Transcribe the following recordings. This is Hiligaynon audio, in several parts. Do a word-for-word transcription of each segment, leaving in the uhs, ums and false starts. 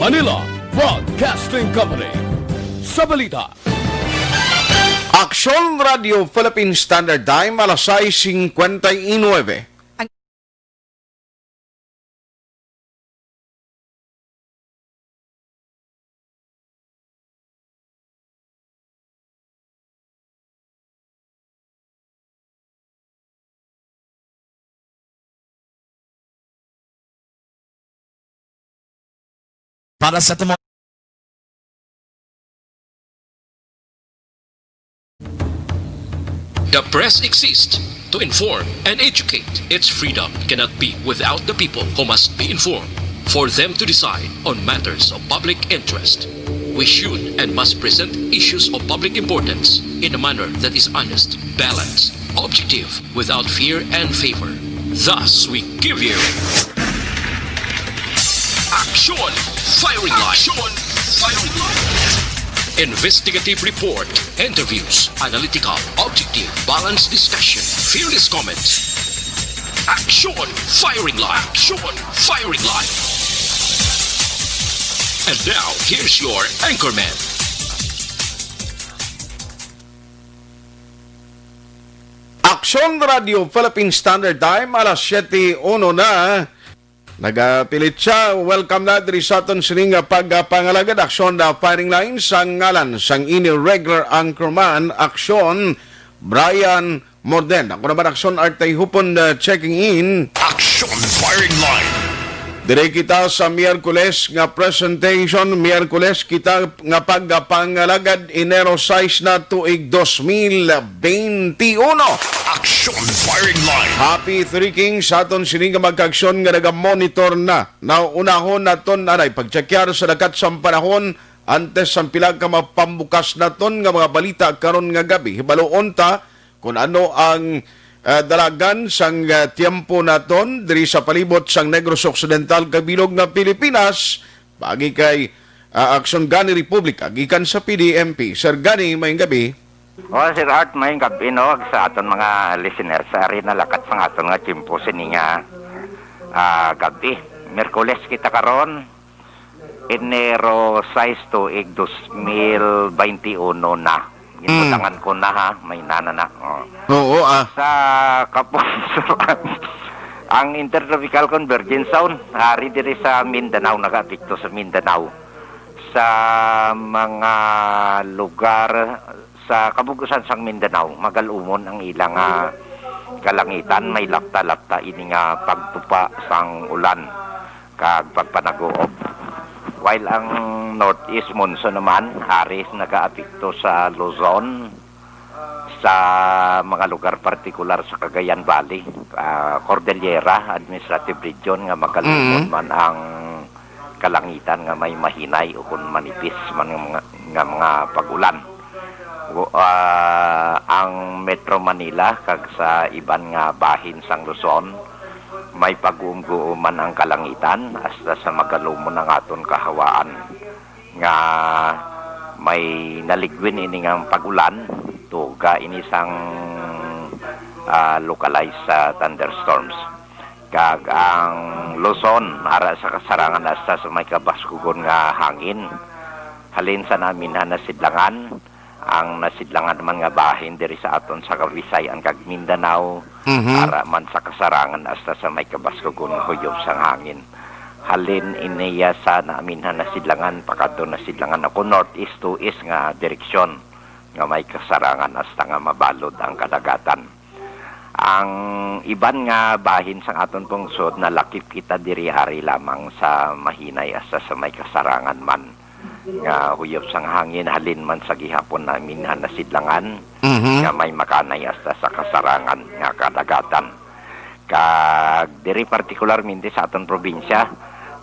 Manila Broadcasting Company. Sa balita, Aksyon Radio Philippine Standard Time, alas sais cincuenta y nueve. Para sa timo. The press exists to inform and educate. Its freedom cannot be without the people, who must be informed for them to decide on matters of public interest. We should and must present issues of public importance in a manner that is honest, balanced, objective, without fear and favor. Thus, we give you Action Firing Line. Action Firing Line. Investigative report, interviews, analytical, objective, balanced discussion, fearless comments. Action Firing Line. Action Firing Line. And now, here's your anchorman. Aksyon Radio Philippine Standard Time, alas siyete uno na. Nagapilit siya. Welcome na diri sa aton sini nga pagpangalagad, Aksyon na Firing Line, sa ngalan sang ini regular anchorman, Aksyon, Brian Morden. Ako naman, Aksyon Artay Hupon, uh, checking in. Action Firing Line. Dire kita sa Miyerkules nga presentation. Miyerkules kita nga pagpangalagad, Enero sais na, tuig dos mil beinti uno. Action Firing Line. Happy Three Kings sa aton sini nga magkaaksyon nga nagamonitor na. Naunahon naton anay pagtsakyar sa lakat sang panahon antes sang pila ka mapambukas naton nga mga balita karon nga gabi. Hibaluon ta kon ano ang, ah, dalagan sang, ah, tiyempo naton diri sa palibot sang Negros Occidental kag bilog nga Pilipinas, paagi kay, ah, Aksyon Gani Republika gikan sa P D M P. Sir Gani, maayong gabi. O, Sir Art, maayong gabi, no, sa aton mga listeners. Ari na lakat sang aton nga tiyempo sini nga, ah, gabi. Miyerkules kita karon, Enero sais, tuig dos mil beinti uno na. Mm. Ginbutangan ko na, ha, may nana na. Oh. Oo, ah. Sa kapusuan, ang Intertropical Convergence Zone, ari diri sa Mindanao, nagaapekto sa Mindanao. Sa mga lugar sa kabug-usan sang Mindanao, magal-umon ang ila nga kalangitan, may lapta-lapta ini nga pagtupa sang ulan kag pagpanaguob. While ang northeast monsoon naman, ari nagaapekto sa Luzon, sa mga lugar partikular sa Cagayan Valley, ah, Cordillera Administrative Region, nga magal-umon Mm. man ang kalangitan nga may mahinay o kon manipis man nga mga, nga mga pag-ulan. O, ah, ang Metro Manila kag sa iban nga bahin sang Luzon, may pag-uumguuman ang kalangitan hasta sa magal-umon ang aton kahawaan nga may naligwin ini nga pag-ulan, tuga ini sang, ah, localized, ah, thunderstorms. Kag ang Luzon, ara sa kasarangan hasta sa may kabaskugon nga hangin. Halin sa naminhan na sidlangan, ang nasidlangan man nga bahin diri sa aton sa Kabisayan kag Mindanao, Mhm. ara man sa kasarangan hasta sa may kabaskugon nga huyop sang hangin. Halin iniya sa naminhan na sidlangan, pakadto na sidlangan ako northeast to east nga direksyon nga may kasarangan hasta nga mabalod ang kadagatan. Ang iban nga bahin sang aton pungsod nalakip kita diri ari lamang sa mahinay hasta sa may kasarangan man nga huyop sang hangin halin man sa gihapon naminhan na sidlangan Mhm. nga may makanay hasta sa kasarangan nga kadagatan. Kag diri partikularmente sa aton probinsya,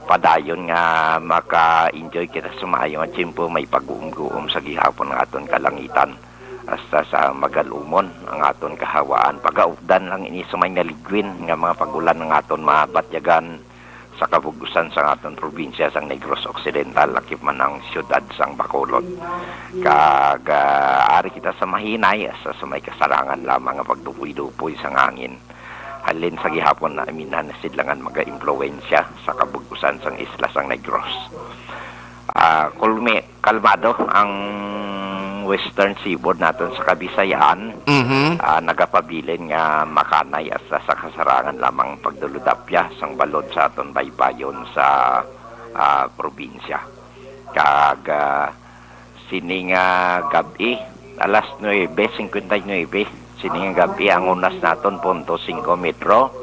padayon nga maka-enjoy kita sa maayo nga tiyempo, may pag-uumguom sa gihapon ang aton kalangitan. Hasta sa magal-umon ang aton kahawaan. Pagaupdan lang ini sa may naligwin nga mga pag-ulan ang aton mabatyagan sa kabug-usan sang aton probinsya sang Negros Occidental, lakip man ang siyudad sang Bacolod. Kag, ah, ari kita sa mahinay, sa, sa may kasarangan lamang nga pagdupoy-dupoy sang hangin. Halin sa gihapon naminhan na sidlangan magaimpluwensya sa kabug-usan sang isla sang Negros. Ah, kulmi, kalmado ang Western Seaboard naton sa Kabisayan. Mhm. Ah, nagapabilin nga makanay hasta sa kasarangan lamang pagduludapya sang balod sa aton baybayon sa, ah, probinsya. Kag, ah, sini nga gab-i, alas nuebe cincuenta y nueve, sini nga gab-i ang unas naton punto singko metro.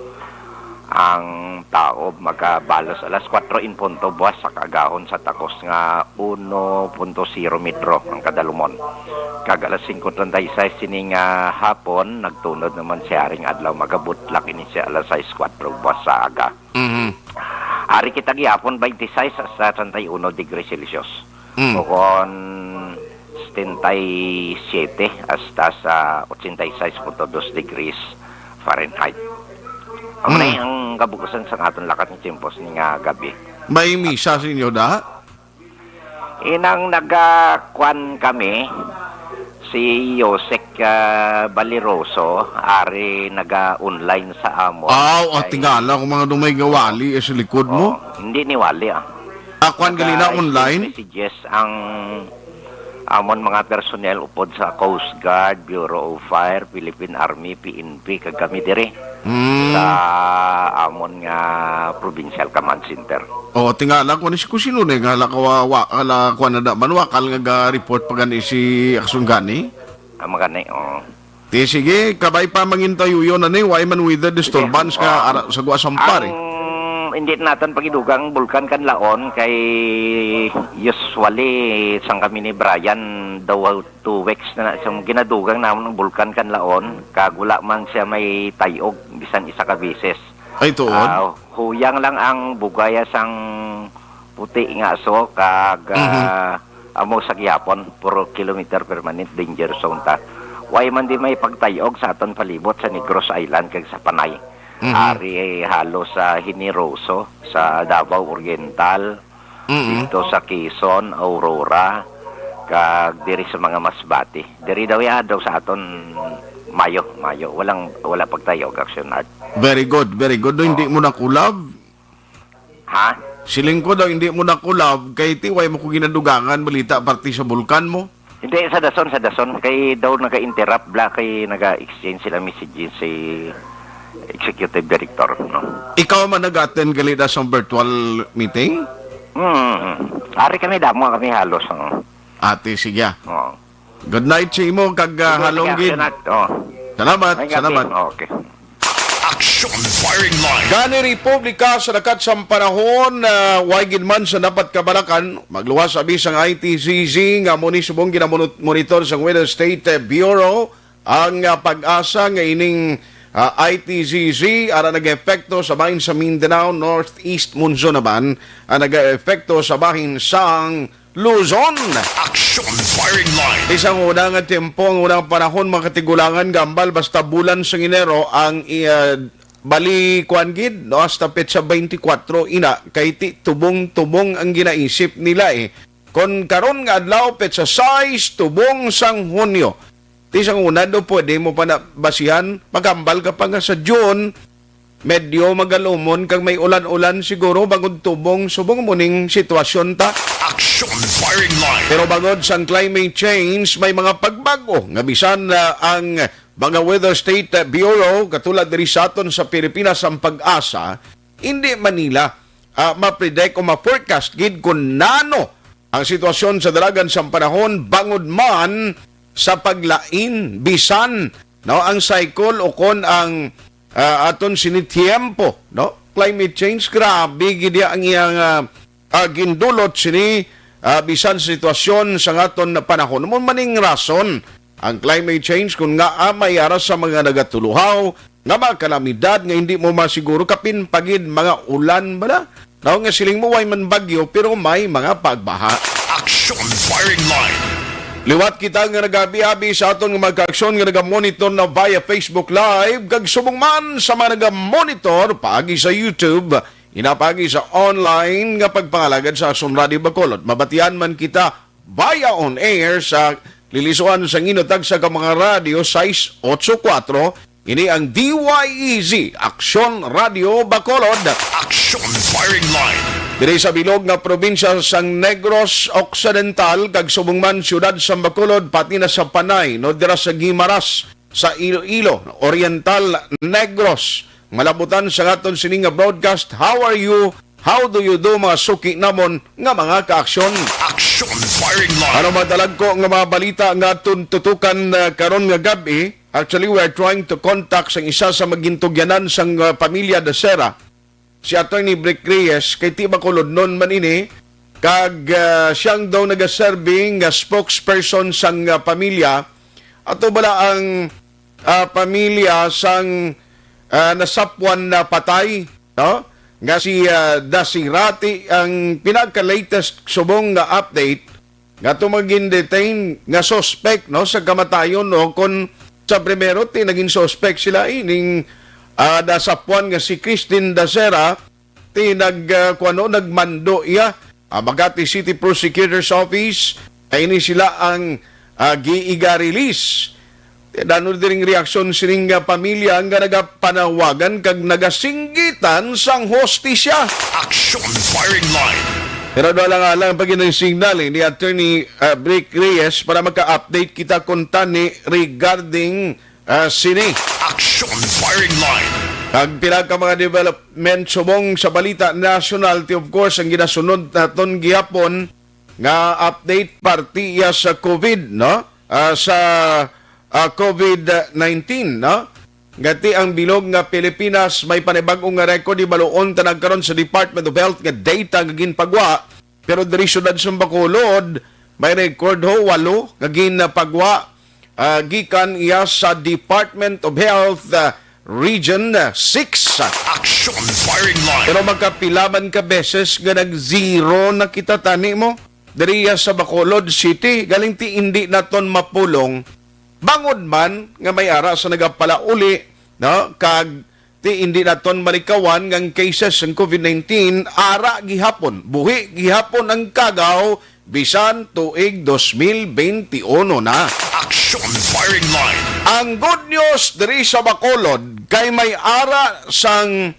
Ang taob magabalos alas kuwatro in punto buwas sa kaagahon sa takos nga uno punto zero metro ang kadalumon. Kag alas singko treinta y seis sini nga hapon, nagtunod naman si Haring Adlaw, magabutlak ini siya alas sais kuwatro buwas sa aga. Mhm. Ari kita gihapon, twenty-six hasta treinta y uno degrees Celsius. Mm. O kon setenta y siete hasta sa ochenta y seis punto dos degrees Fahrenheit. Amo na Mm. ang kabukusan sa aton lakat ni tiempos ni nga gab-i. May misa sa inyo da? Inang nagakuan kami, si Yosek, ah, Baliroso, ari naga-online sa amon. Aw, ang Kay tingala kung mga dumay gawali, eh, sa likod mo. Oh, hindi ni wali, ah. Ah, kuwan gali na, Naka-instant online? Messages ang amon mga personnel upod sa Coast Guard, Bureau of Fire, Philippine Army, P N P, kag kami diri Hmm. sa amon nga Provincial Command Center. Oh, tingala ko ni si kusino ni nga lakawawa, ala, kuwan na da, manwakal nga ga-report pa gani si Aksyon gani? Ah, magani, oh. Ti, sige, kabay pa mangintayuyon na ni, way man weather disturbance Sige. ka, Ah. ara, sa Guasampar, eh. Ang hindi naton pagidugang Bulkan Kanlaon kay usually sang kami ni Brian daw two weeks na, na sang ginadugang namon ang Bulkan Kanlaon, kag wala man siya may tayog bisan isa ka beses. Ay, tuod? Ah, huyang lang ang bugaya sang puti nga aso, kag, Mhm. ah, amo sa gihapon, puro kilometer permanent danger zone ta. Way man di may pagtayog sa aton palibot sa Negros Island kag sa Panay. Mhm. Ari halos sa Generoso, sa Davao Oriental, Mhm. dito sa Quezon, Aurora, kag diri sa mga Masbate. Diri daw ya, daw sa aton mayo, mayo. Walang, wala pagtayog, Action Art. Very good, very good. No, hindi Oo. mo nakulab. Ha? Siling ko daw, hindi mo nakulab, kay ti, way mo ko ginadugangan, balita, parte sa bulkan mo. Hindi, sa dason, sa dason. Kay daw naga-interrupt bla, kay naga-exchange sila messages si executive director, no? Ikaw man nag-attend gali na sa virtual meeting? Hmm. Ari kami, damo kami halos, oh. Ate, sige. Oo. Good night sa imo, kag, ah, Sige, halong sige, gid. Action Art, oh. Salamat, May salamat. ngapin. Okay. Action Firing Line. Gani Republika sa lakat sang panahon, ah, way gid man sa dapat kabalakan, magluwas abi sang I T Z Z nga amo ni subong ginamonitor sang Weather State, eh, Bureau ang, ah, pag-asa nga ining, ah, I T Z Z ara nag-epekto sa bahin sa Mindanao, northeast monsoon naman ang nag-epekto sa bahin sang Luzon. Action Firing Line. Isang una nga tiyempo, ang unang panahon, mga katigulangan, gambal, basta bulan sang Enero ang, ah, bali, kuwan gid, no, hasta petsa twenty-four ina, kay ti-, tubong-tubong ang ginaisip nila, eh. Kon karon nga adlaw, petsa sais, tubong sang Hunyo. Ti sang una daw pwede mo pa na basihan, magambal ka pa nga sa June, medyo magalumon kag may ulan-ulan siguro bangod tubong subong mo ning sitwasyon ta. Action Firing Line. Pero bangod sang climate change, may mga pagbago nga bisan na ang mga Weather State Bureau, katulad diri sa aton sa Pilipinas, ang PAGASA, hindi man nila, ah, ma-predict o ma-forecast gid kung nano ang sitwasyon sa dalagan sang panahon bangod man sa paglain, bisan, no, ang cycle o kon ang, ah, aton sini tiyempo, no? Climate change, grabe gid iya ang iyang, ah, ah, gindulot sini, ah, bisan sa sitwasyon sa aton panahon. Amo man ning rason, ang climate change, kun ngaa may ara sa mga nagatuluhaw nga mga kalamidad nga hindi mo masiguro, kapin pa gid mga ulan bala. Daw nga siling mo, way man bagyo, pero may mga pagbaha. Action Firing Line. Liwat kita nga nagabi-abi sa aton nga mga kaaksyon nga nagamonitor na via Facebook Live, kag subong man sa mga nagamonitor paagi sa YouTube, ina paagi sa online nga pagpangalagad sa Aksyon Radio Bacolod. Mabatian man kita via on air sa lilisuan sang inyo tagsa ka mga radyo, sais otso kuwatro, Ini ang D Y E Z, Aksyon Radio Bacolod. Action Firing Line. Diri sa bilog nga probinsya sang Negros Occidental kag subong man siyudad sang Bacolod, pati na sa Panay, no, dira sa Guimaras, sa Iloilo Oriental, Negros. Malabutan sa aton sini nga broadcast, how are you? How do you do, mga suki namon nga mga kaaksyon? Action Firing Line. Ano madalagko nga mga balita nga aton tutukan, uh, karon nga gab-i? Actually, we are trying to contact sang isa sa magintugyanan sang, uh, pamilya Dasera, si Attorney Brick Reyes, kay ti Bacolodnon man ini, kag, ah, siyang daw nagaserving nga spokesperson sang, ah, pamilya. Ato bala ang, ah, pamilya sang, ah, nasapwan na patay, no? Nga si, ah, Dasirati ang pinaka-latest subong nga update nga to magin-detain nga suspect, no, sa kamatayon, o kon sa primero ti naging suspect sila, eh, ning, ah, nasapwan nga si Christine Dasera, ti nag, ah, kuwano, nagmando iya, ah, Makati City Prosecutor's Office, ay ini sila ang, ah, giiga-release. Ti ano diring reaksyon sining nga pamilya nga nagapanawagan kag nagasinggitan sang hustisya? Action Firing Line. Pero doon lang alang pag signal, eh, ni Attorney, ah, Brick Reyes para maka-update kita kung tani regarding, ah, sini. Action Firing Line. Kag pila ka mga development subong sa balita national, ti, of course, ang ginasunod naton gihapon nga update parte iya sa COVID, no? Ah, sa, ah, COVID nineteen, no? Gati ang bilog nga Pilipinas may panibag-o nga record, ibaluon ta nagkaron sa Department of Health nga data nga ginpagwa, pero diri siyudad sa Bacolod may record ho, walo nga ginpagwa, ah, gikan iya sa Department of Health, ah, Region six. Action Firing Line. Pero magkapila man ka beses nga nag-zero na kita tani mo diri sa Bacolod City, galing ti indi naton mapulong, bangod man nga may ara sa nagapalauli, no? Kag ti indi naton malikawan nga ang cases sang COVID nineteen ara gihapon, buhi gihapon ang kagaw bisan tuig dos mil benti uno na. Action Firing Line. Ang good news diri sa Bacolod kay may ara sang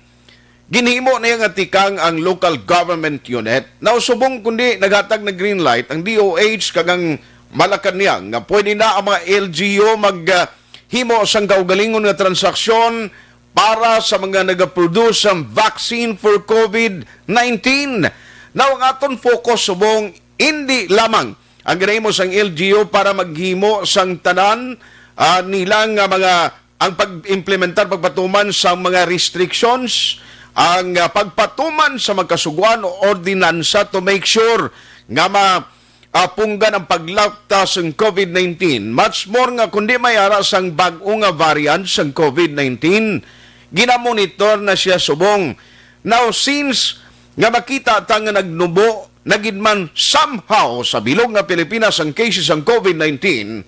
ginhimo niya nga tikang ang local government unit. Nausubong kundi naghatag na green light ang D O H kag ang Malacañang nga pwede na ang mga L G U mag, ah, himo sang kaugalingon nga transaksyon para sa mga nagaproduce sang vaccine for COVID nineteen. Now, ang aton focus subong indi lamang ang ginahimo sang L G U para maghimo sang tanan, ah, nila nga mga, ang pag-implementar, pagpatuman sa mga restrictions, ang, ah, pagpatuman sa magkasuguan o ordinansa to make sure nga ma-, ah, punggan ang paglapta sang COVID nineteen. Much more nga kundi may ara sang bag-o nga variant sang COVID nineteen, ginamonitor na siya subong. Now, since nga makita ta nga nagnubo na gid man somehow sa bilog nga Pilipinas ang cases sang COVID nineteen,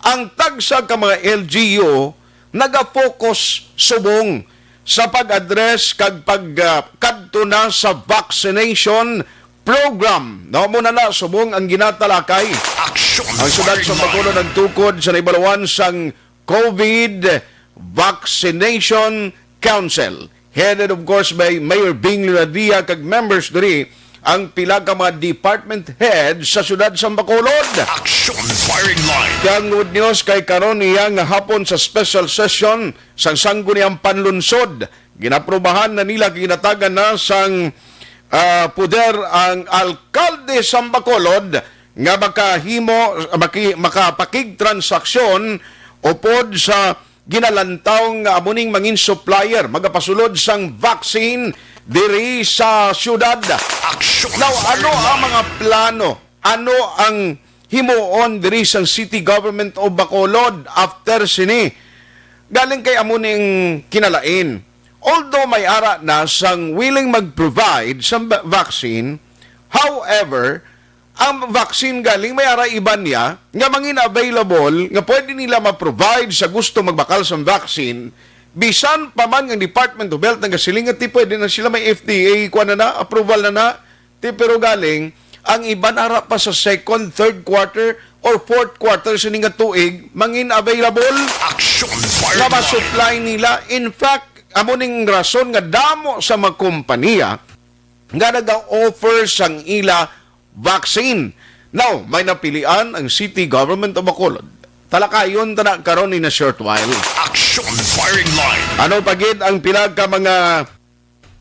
ang tagsa ka mga L G U nagafocus subong sa pag-address kag pag, ah, kadto na sa vaccination program. No, mo na na subong ang ginatalakay. Action Ang siyudad sa Bacolod nagtukod sa naibaluan sang COVID Vaccination Council, headed, of course, by Mayor Bing Lunadia kag members diri ang pila ka mga department head sa siyudad sa Bacolod. Action Firing Line. Ang good news kay karon niya nga hapon sa special session sang Sangguniang Panlunsod, ginaprubahan na nila, ginatagan na sang, ah, poder ang alkalde sa Bacolod nga makahimo, maki-, makapakigtransaksyon upod sa ginalantaw nga amo ning mangin supplier magapasulod sang vaccine diri sa siyudad. Action Now, ano ang mga plano? Ano ang himuon diri sang City Government of Bacolod after sini? Galing kay amo ning kinalain. Although may ara na sang willing mag-provide sa va-, vaccine, however, ang vaccine galing may ara iban niya nga mangin available nga pwede nila ma-provide sa gusto magbakal sa vaccine, bisan pa man ang Department of Health nagasiling nga ti pwede na sila may F D A, kuan na na, approval na na, ti pero galing ang iban ara pa sa second, third quarter or fourth quarter sini nga tuig mangin available Action nga Fireline. Masupply nila. In fact, amo ning rason nga damo sa mga kompanya nga naga-offer sang ila vaccine. Now, may napilian ang City Government of Bacolod. Talakayon ta na karon in a short while. Action Firing Line. Ano pa gid ang pila ka mga,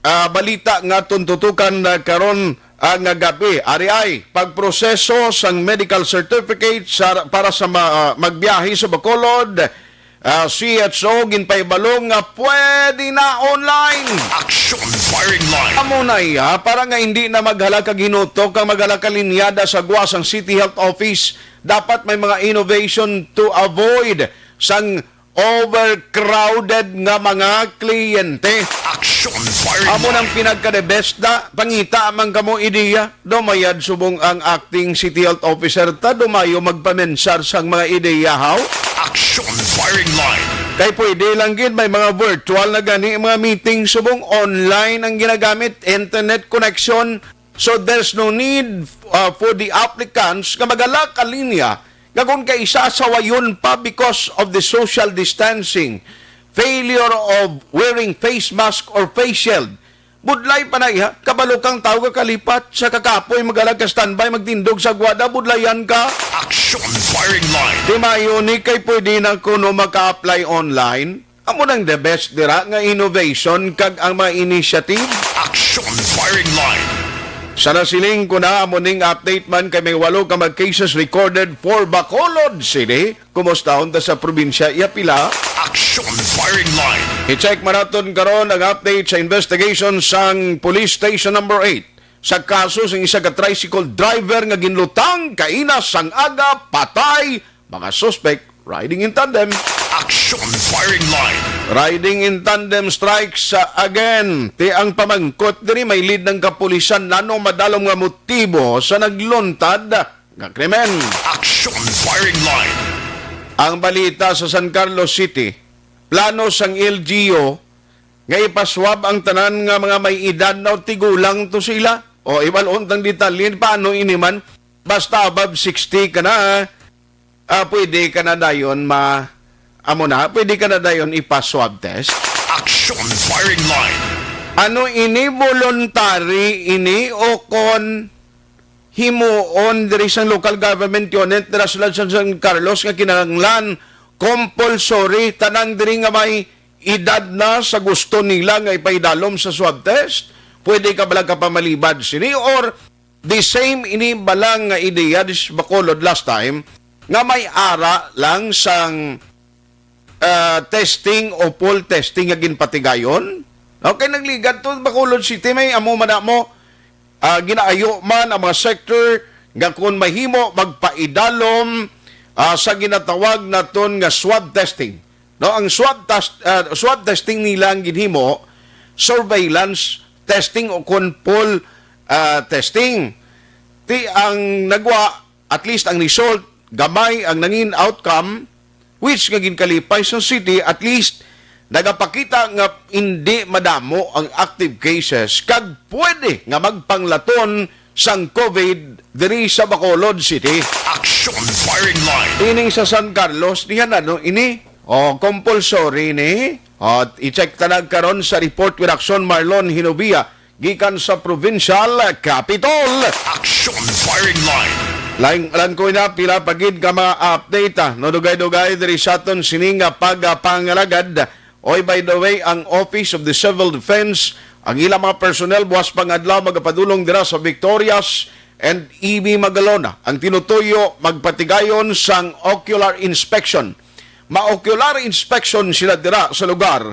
ah, balita nga aton tutukan, ah, karon, ah, nga gabi? Ari ay pagproseso sang medical certificate sa, para sa ma-, ah, magbiyahe sa Bacolod. Ah, C H O ginpahibalo nga pwede na online. Action Firing Line. Amo na iya, para nga hindi na maghala ka ginutok ang maghala ka linyada sa gwa sang City Health Office. Dapat may mga innovation to avoid sang overcrowded nga mga kliyente. Action Firing Amo nang Line. Pinagka-the best na, pangita man kamo ideya. Dumayad subong ang acting city health officer ta, dumayo magpamensar sang mga ideya, haw? Action Firing Line. Kay pwede lang gid may mga virtual na gani mga meeting subong online ang ginagamit, internet connection. So there's no need, uh, for the applicants nga maghala ka linya nga kung kaisa sawayon pa because of the social distancing, failure of wearing face mask or face shield. Budlay pa na iya, kabalo kang tawo ka kalipat sa kakapoy, magalag ka standby, magtindog sa gwada, budlayan ka. Action Firing Line. Di maayo ni kay pwede na kuno maka-apply online. Amo nang the best dira nga innovation kag ang mga initiative. Action Firing Line. Sa nasiling ko na, amo ning update man kay may walo ka mga cases recorded for Bacolod City. Kumustahon ta sa probinsya, iya pila? Action Firing Line. I-check man naton karon ang update sa investigation sang Police Station Number Eight sa kaso sang isa ka tricycle driver nga ginlutang kaina sang aga, patay, mga suspect riding in tandem. Action Firing Line. Riding in tandem strikes, uh, again. Ti ang pamangkot diri, may lead ng kapulisan, nano madalom nga motibo sa nagluntad nga krimen. Action Firing Line. Ang balita sa San Carlos City, plano sang L G U nga ipaswab ang tanan nga mga may edad na o tigulang to sila. O, ibalon tang detalye, paano ini man? Basta above sixty ka na, ah, pwede ka na dayon ma-, amo na, pwede ka na dayon ipa-swab test. Action Firing Line. Ano ini, voluntary ini o kon himuon diri sang local government unit dira sa San Carlos nga kinahanglan compulsory tanan diri nga may edad na sa gusto nila nga ipaidalom sa swab test? Pwede ka bala ka pamalibad sini or the same ini bala nga ideya dis Bacolod last time nga may ara lang sang, ah, testing o poll testing nga ginpatigayon? Okay, nagligad to Bacolod City, may amo man mo, ah, ginaayo man ang mga sector nga kung mahimo magpaidalom, ah, sa ginatawag naton nga swab testing. No, ang swab test, ah, swab testing nila ang ginhimo, surveillance testing o kon poll, ah, testing. Ti ang nagwa, at least ang result, gamay ang nangin outcome, which nga ginkalipay sa city, at least nagapakita nga hindi madamo ang active cases kag pwede nga magpanglaton sang COVID diri sa Bacolod City. Action Firing Line. Ining sa San Carlos, diyan ano ini? O, compulsory ni. O, i-check ta na karon sa report with Action Marlon Hinovia gikan sa Provincial Capitol. Action Firing Line. Lain lang ko na, pila pa gid ka mga update, ah, no, dugay-dugay diri sa aton sini nga pagpangalagad. Oy, by the way, ang Office of the Civil Defense, ang ilang mga personnel buwas pangadlaw magapadulong dira sa Victorias and E B Magalona. Ang tinutuyo, magpatigayon sang ocular inspection. Ma-ocular inspection sila dira sa lugar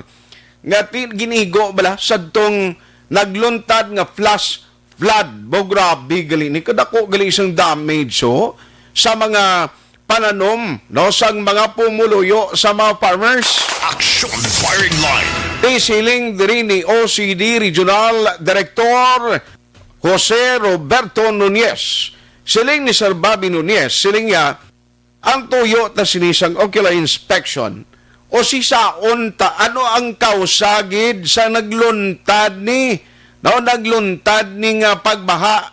nga ti-, ginigo bala sadtong nagluntad nga flash flood. Bo, grabe gali ni, kadako gali sang damage, oh, sa mga pananom, no, sang mga pumuluyo sa mga farmers. Action Firing Line. Ti siling diri ni O C D Regional Director Jose Roberto Nunez. Siling ni Sir Bobby Nunez, siling niya, ang tuyo ta sini sang ocular inspection, o sisaon ta, ano ang kausa gid sa nagluntad ni, no, nagluntad ni nga pagbaha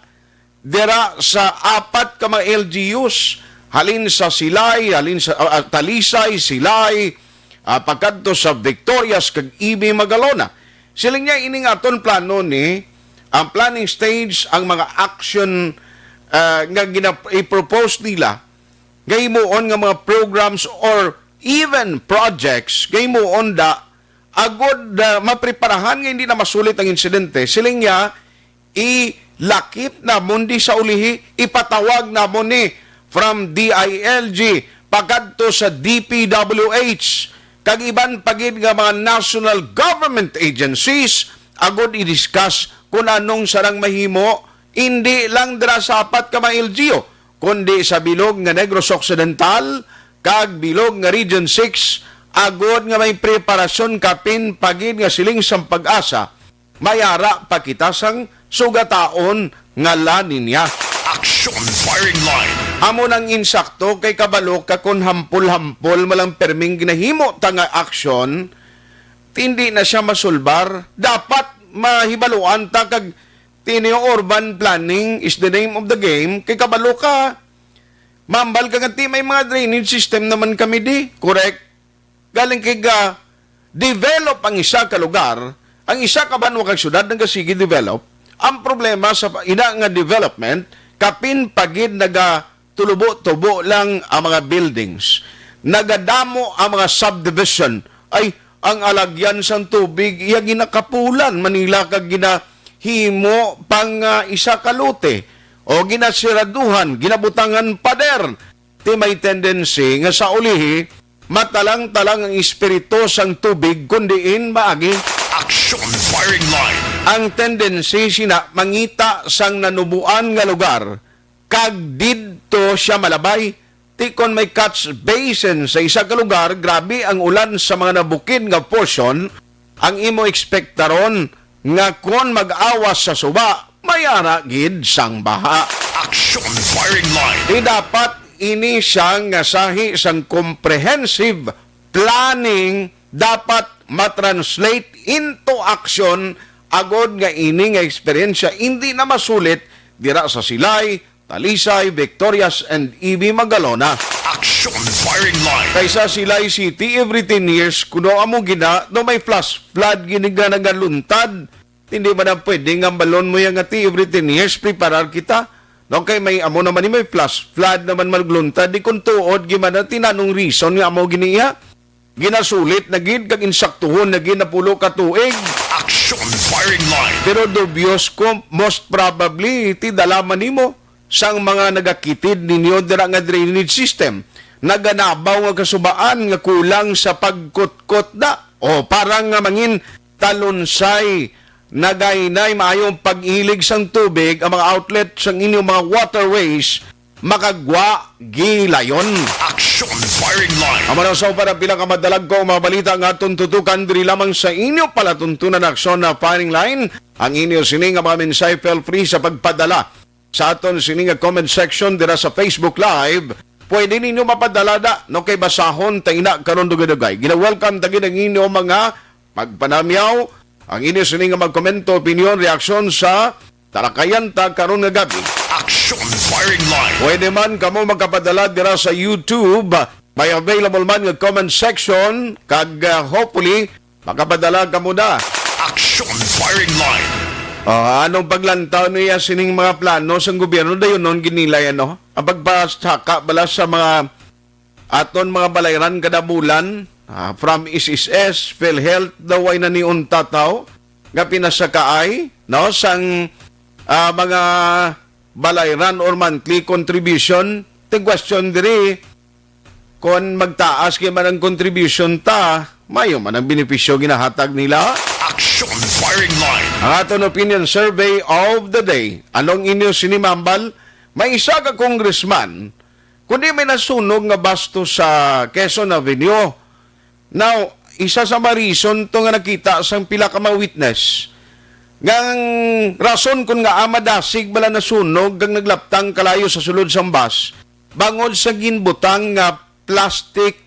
dira sa apat ka mga L G Us, halin sa Silay, halin sa, ah, ah, Talisay, Silay, ah, pagkadto sa Victorias kag Ibi Magalona. Siling niya, ini nga aton plano ni, ang planning stage, ang mga action, ah, nga gina-, i-propose nila, nga himuon nga mga programs or even projects, nga himuon da, agod, ah, mapreparahan nga hindi na masulit ang insidente. Siling niya, ilakip namon di sa ulihi, ipatawag namon ni from D I L G pakadto sa D P W H kag iban pa gid nga mga national government agencies agud i-discuss kung anong sarang mahimo, hindi lang dira sa apat ka mga L G U, kundi sa bilog nga Negros Occidental kag bilog nga Region six, agud nga may preparasyon kapin pa gid nga siling sang pag-asa, may ara pa kita sang sugataon nga La Niña. Action Firing Line. Amo nang insakto kay kabalo ka kon hampol-hampol man lang perming ginahimo ta nga aksyon, hindi na siya masulbar. Dapat mahibaluan ta kag tini urban planning is the name of the game. Kay kabalo ka, mambal ka nga ti may mga drainage system naman kami di. Correct? Galing kay ga develop ang isa ka lugar, ang isa ka banwa kag syudad nagasige develop. Ang problema sa pa-, ina nga development, kapin pa gid nagatubo-tubo lang ang mga buildings. Nagadamo ang mga subdivision. Ay, ang alagyan sang tubig, iya ginakapulan, Manila kag ginahimo pang, ah, isa ka lote o ginasiraduhan, ginabutangan pader. Ti may tendency nga sa ulihi, matalang-talang ang espiritu sang tubig kun diin maagi. Action Firing Line. Ang tendency sina mangita sang nanuboan nga lugar kag didto siya malabay. Ti kon may catch basin sa isa ka lugar, grabe ang ulan sa mga nabukid nga portion, ang imo ekspektaron nga kon mag-awas sa suba, may ara gid sang baha. Action Firing Line. Di dapat ini siya nga sahi sang comprehensive planning, dapat matranslate into action agod nga ini nga eksperyensya hindi na masulit dira sa Silay, Talisay, Victorias, and Ibi Magalona. Action Firing Line. Kaysa Silay City, every ten years, kuno amo gina, no may flash flood gini nga nagaluntad. Hindi man na pwede nga balon mo yan nga ti every ten years, preparar kita. No, kay may amo naman ni may flash flood naman magluntad. Di kung tuod, gimana, tinanong reason nga amo gini iya. Ginasulit na gid kag insaktuhon na gid na pulo ka tuig. Action Firing Line. Pero dubious ko, most probably, ti dala man nimo sang mga nagakitid ninyo dira nga drainage system. Naganabaw nga kasubaan nga kulang sa pagkutkot na o parang nga mangin talunsay, nagainay maayong pag-ilig sang tubig ang mga outlet sang inyong mga waterways, makagwa gilayon. Action Firing Line. Amo na sa para pila ka madalagko mga balita nga aton tutukan diri lamang sa inyo palatuntunan Action na Firing Line. Ang inyo sini nga mga mensahe, feel free sa pagpadala sa aton sini nga comment section dira sa Facebook Live. Pwede ninyo mapadala da, no, kay basahon ta ina karon dugay-dugay. Gina-welcome ta gid ang inyo mga pagpanamyaw, ang inyo sini nga magkomento, opinyon, reaksyon sa talakayan ta karon nga gabi. Action Firing Line. Pwede man kamo magkapadala dira sa YouTube. May available man nga comment section kag, ah, hopefully makapadala kamo na. Action Firing Line. Ah, anong paglantaw niya sining mga plano sang gobyerno dayon non ginilay ano? Ang pagpasaka bala sa mga aton mga balayran kada bulan, ah, from S S S, PhilHealth, daw ay naniunta taw nga pinasakaay, no, sang, ah, mga balayran or monthly contribution. Ti question diri, kon magtaas kay man ang contribution ta, mayo man ang benepisyo ginahatag nila. Action Firing Line. Ang aton opinion survey of the day. Anong inyo sinimambal? May isa ka congressman kundi may nasunog nga basto sa Quezon Avenue. Now, isa sa mga reason to nga nakita sang pila ka mga witness nga ang rason kun ngaa madasig bala nasunog kag naglaptang kalayo sa sulod sang bus bangod sa ginbutang nga plastic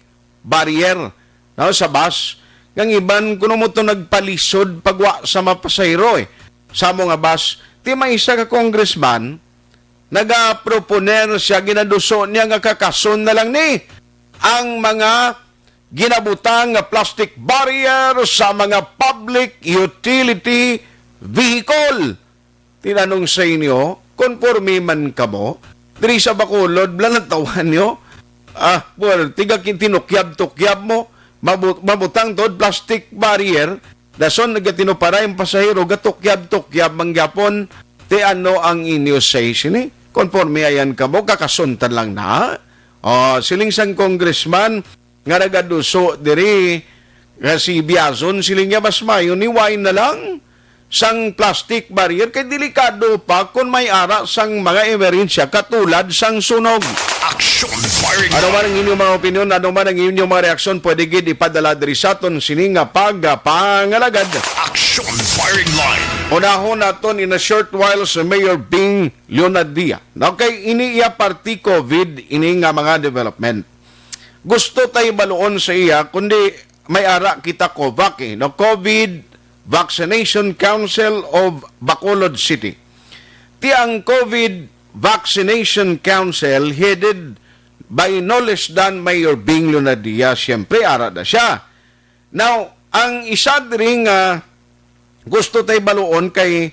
barrier, no, sa bus, nga ang iban kuno mo to nagpalisod pagwa sa mga pasahero, eh, sa amo nga bus. Ti may isa ka congressman, nagaproponer siya, ginaduso niya nga kakason na lang ni ang mga ginabutang nga plastic barrier sa mga public utility vehicle. Tinanong sa inyo, konforme man kamo? Diri sa Bacolod, bala nang tawhan nyo? Ah, well, tiga ki-, tinukyab-tukyab mo, mabu-, mabutang tod plastic barrier, dason nagatinuparay ang pasahero, gatukyab-tukyab man gyapon, ti ano ang inyo say sini? Konforme ayan kamo, kakasuntan lang na. Oh, siling sang congressman, nga nagaduso diri nga si Biazon, siling niya, mas mayo ni wine na lang sang plastic barrier kay delikado pa kon may ara sang mga emerhensya katulad sang sunog. Action Firing Ano man ang inyong mga opinion, ano man ang inyong mga reaksyon, pwede gid ipadala diri sa aton sini nga pagpangalagad. Action Firing Line. Unahon naton in a short while si Mayor Bing Leonadia. Okay, ini iya party COVID, ini nga mga development. Gusto tay baluon sa iya, kundi may ara kita COVAC, eh, no? COVID Vaccination Council of Bacolod City. Ti ang COVID Vaccination Council headed by no less than Mayor Bing Leonadia, siyempre ara na siya. Now, ang isa diri nga gusto tay baluon kay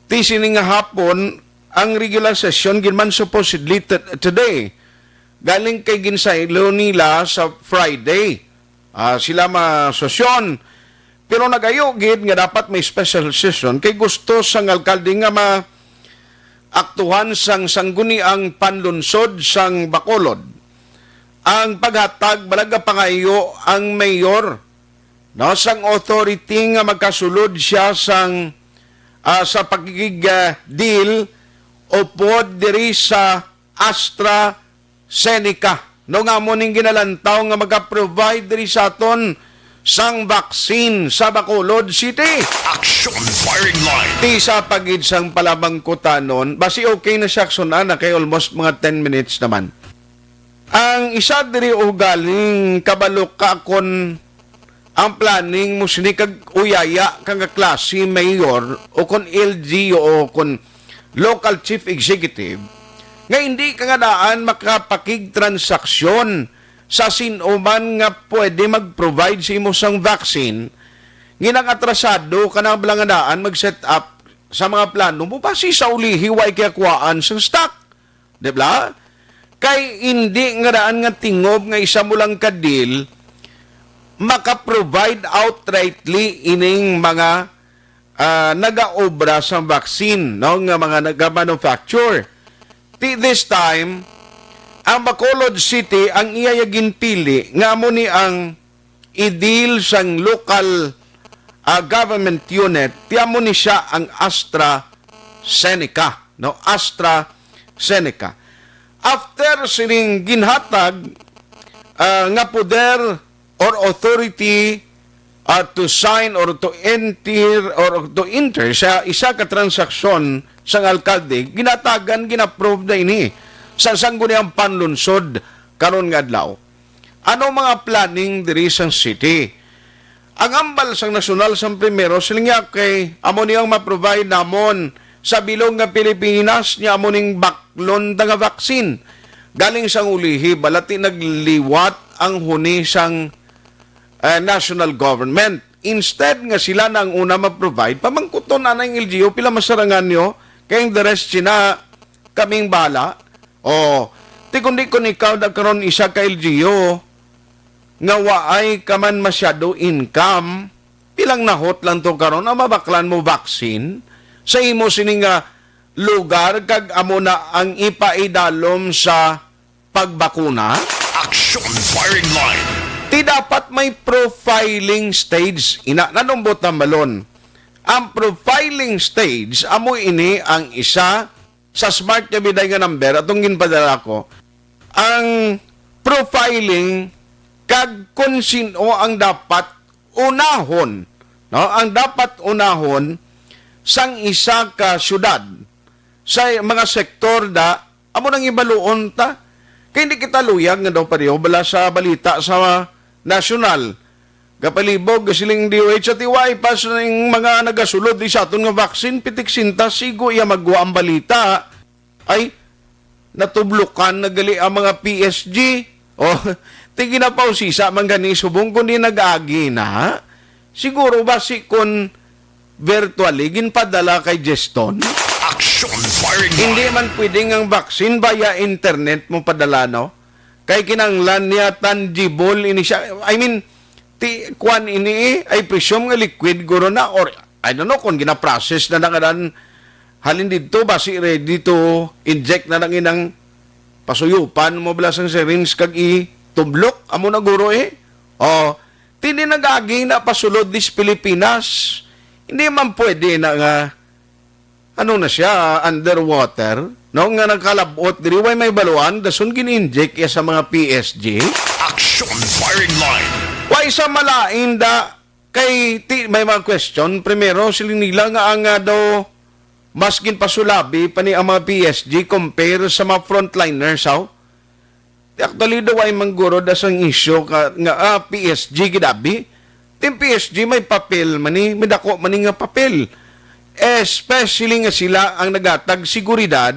ti sini nga hapon ang regular session gid man supposedly t-, today. Galing kay ginsaylo nila sa Friday. Ah, sila masosyon. Pero nagayo gid nga dapat may special session kay gusto sang alkalde nga maaktuhan sang sangguniang panlunsod sang Bacolod. Ang paghatag, balag nga pangayo ang mayor, no, sang authority nga magkasulod siya sang, ah, sa pagkig, ah, deal upod diri sa AstraZeneca, no, nga amo ning ginalantaw nga magaprovide diri sa aton sang vaccine sa Bacolod City. Action Firing Line. Ti sa pagid sang palamangkutanon, basi okay na siya, aksunan na kay almost mga ten minutes naman. Ang isa diri ugaling kabalo ka kon ang planning mo sini kag uyaya ka nga klase mayor o kon L G U o kon local chief executive nga hindi ka nga daan makapakigtransaksyon sa sin-o man nga pwede mag-provide sa imo sang vaccine, nginang atrasado ka na bala nga daan mag-set up sa mga plano mo, basi sa ulihi way kay kuwaan sang stock. Di ba? Kay indi nga daan nga tingob nga isa mo lang ka deal maka-provide outrightly ining mga, ah, nagaobra sa vaccine, no, nga mga naga-manufacture. Ti this time, ang Bacolod City ang iya ginpili nga amo ni ang ideal sang local, ah, government unit, ti amo ni siya ang AstraZeneca, no? AstraZeneca. After sining ginhatag, ah, nga poder or authority, ah, to sign or to enter or to enter sa isa ka transaksyon sang alkalde, ginatagan, gin-approve na ini sa sangguniang panlunsod karon nga adlaw. Ano mga planning diri sa city? Ang ambal sang nasyonal sang primero, siling niya, kay amo ni ang ma-provide namon sa bilog nga Pilipinas, niya amo ning baklon ta nga vaccine. Galing sang ulihi, balati nagliwat ang huni sang, eh, national government. Instead nga sila na ang una ma-provide, pamangkuton na ang L G U, pila masarangan nyo, kay ang the rest sina kaming bala. O, ti kundi kun ikaw na karon isa ka L G U nga waay ka man masyado income, pilang nahot lang to karon ang mabaklan mo vaccine sa imo sini nga lugar kag amo na ang ipaidalom sa pagbakuna? Action Firing Line. Ti dapat may profiling stage. Ina, nanumbot na malon. Ang profiling stage, amo ini ang isa sa smart nga biday nga number atong ginpadala ko, ang profiling kag kung sino ang dapat unahon, no? Ang dapat unahon sang isa ka syudad sa mga sektor da, amo nang ibaluon ta. Kay hindi kita luyag nga daw pareho bala sa balita sa nasyonal. Gapalibog, siling D O H, at iway pa sa ning mga nagasulod di sa aton nga vaccine, pitik sinta, sigo iya magwa ang balita. Ay, natublukan na gali ang mga P S G. Oh, ti ginapausisa man gani subong kundi nag-agi na. Siguro basi kun virtually ginpadala kay Jeston. Action firing Hindi line. Man pwede nga ang vaccine via internet mo padala, no? Kay kinahanglan niya tangible ini siya. I mean, ti, kwan ini eh, I presume nga liquid guro na, or I don't know kung ginaprocess na nangadan halin dito, basi ready to inject na nang inang pasuyupan mo bala sang syringe kag itublok, amo na guro eh. Oh, tini nag-agi na pasulod dis Pilipinas. Hindi man pwede na nga, ano na siya, underwater, no? Nga nagkalabot diri, way may baluan, dason gin-inject iya sa mga P S G. Action firing line. Way sa malain da, kay ti, may mga question. Primero, siling nila nga ang, ah, daw mas ginpasulabi pa ni ang mga P S G compare sa mga frontliners, haw? Di, actually, daw ay mangguro da sang isyu ka, nga, ah, P S G gid abi. Ting P S G may papel man ni, may dako man ni nga papel. Especially nga sila ang nagatag seguridad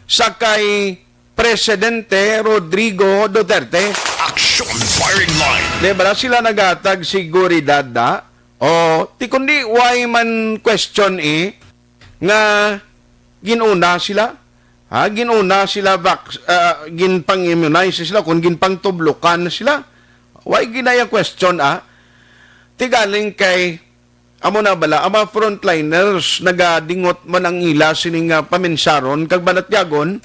sa kay Presidente Rodrigo Duterte. Action firing line. Di ba sila nagatag seguridad da? O, ti kundi why man question eh, nga ginuna sila? Ha? Ginuna sila, vac-, ah, ginpang-immunize sila, kung ginpangtublukan sila? Why ginaya question, ah? Ti galing kay, amo na bala, ang mga frontliners, nagadingot man ang ila sining, ah, paminsaron, kag banatyagon,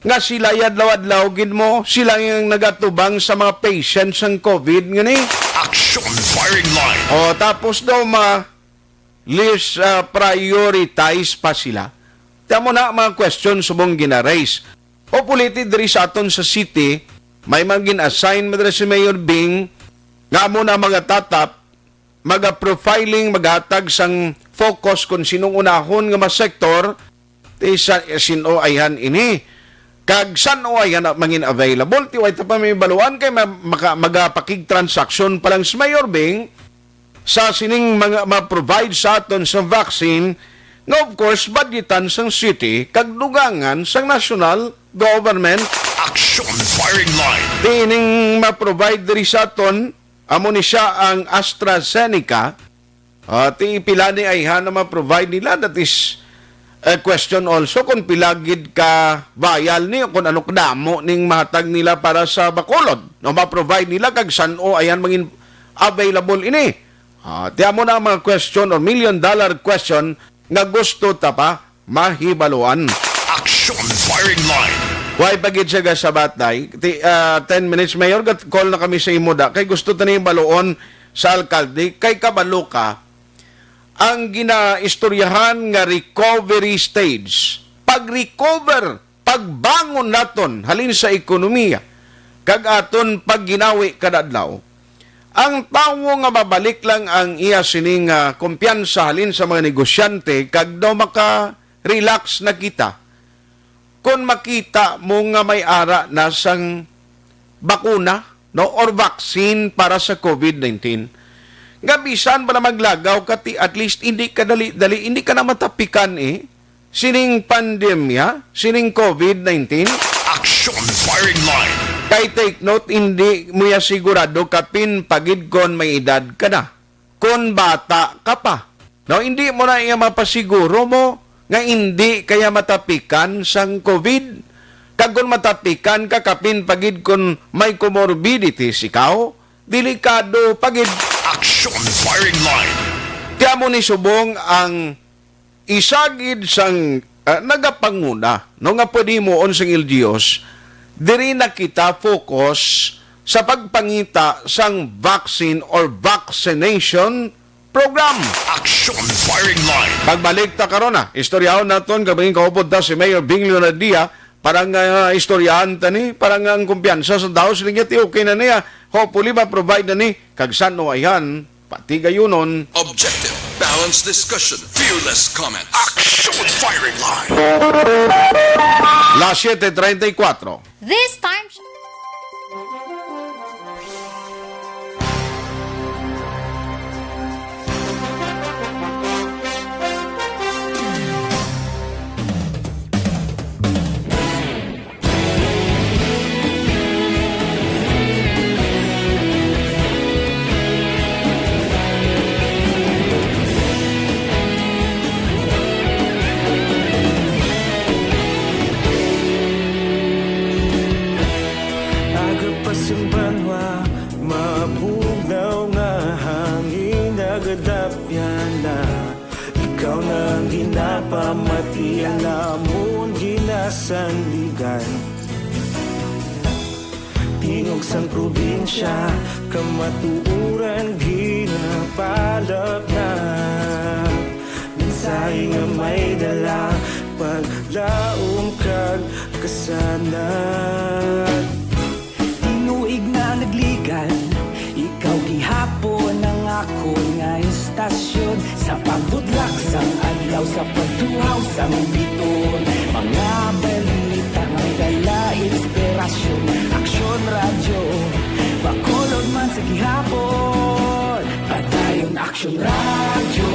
nga sila adlaw-adlaw gid mo, sila ang nagatubang sa mga patients sang COVID nga ni. Action firing line. O, tapos daw ma-, least, ah, prioritize pa sila. Tamo na ang mga question subong gina-raise. Hopefully, ti diri sa aton sa city, may mga gin-assign madre si Mayor Bing, nga amo na mga tatap, maga-profiling, maghatag sang focus kung sinong unahon nga mga sektor, ti sa, sin-o ayhan ini. Kag san-o ayhan na mangin available, ti way ta pa may baluan kay ma-, maka-, magapakig-transaction pa lang si Mayor Bing sa sining mga ma-provide sa aton sa vaccine nga, of course, budgetan sang city kag dugangan sang national government. Action firing line. Tining ma-provide diri sa aton, amo ni siya ang AstraZeneca. Ah, ti pila ni ayhan na ma-provide nila, that is a question also kung pila gid ka vial ni, kung ano kadamo ning mahatag nila para sa Bacolod, no, ma-provide nila kag san-o ayhan mangin available ini. Ah, ti amo na ang mga question or million dollar question nga gusto ta pa mahibaluan. Action firing line. Why pa gid siya gasabat, day? Ti, ah, ten minutes, Mayor, gat-, call na kami sa imo, da. Kay gusto ta ni baluon sa alkalde. Kay kabalo ka, ang ginaistoryahan nga recovery stage, pag-recover, pagbangon naton halin sa ekonomiya, kag aton pagginawi kada adlaw, ang tawo nga mabalik lang ang iya sining, ah, kumpiyansa halin sa mga negosyante, kag daw maka-relax na kita kon makita mo nga may ara na sang bakuna, no, or vaccine para sa COVID nineteen. Nga bisan pa na maglagaw ka, ti at least hindi ka dali-dali, hindi ka na matapikan, eh, sining pandemya, sining COVID nineteen. Action firing line. Kay take note, hindi mo ya sigurado kapin pagid kon may edad ka na, kon bata ka pa. No, hindi mo na iya mapasiguro mo nga hindi kaya matapikan sang COVID. Kag kon matapikan ka, kapin pagid kon may comorbidities ikaw, delikado pagid. Action firing line. Ti amo ni subong ang isa gid sang, ah, nagapanguna, no, nga pwede himuon sang L G Us, diri na kita focus sa pagpangita sang vaccine or vaccination program. Action firing line. Pagbalik ta karon na, istoryahon naton kag maging kaupod ta si Mayor Bing Leonardia para nga istoryahan ta ni, para nga ang kumpiyansa sa tawo sila nga ti okay na niya. Hopefully, ma-provide na ni kag san-o ayhan, pati gayunon. Objective, balanced discussion, fearless comments. Action firing line. Las siete treinta y cuatro. This time, Sandigan. Tingog sang probinsya, kamatuoran ginapalapnag. Mensahe nga may dala, paglaom kag kasanag. Tinuig na nagligan, ikaw gihapon ang akon nga istasyon. Sa pagbutlak sang adlaw, sa pagtuhaw sang biton, mga balita nga may dala inspirasyon. Aksyon Radyo, Bacolod man sa gihapon. Padayon Aksyon Radyo,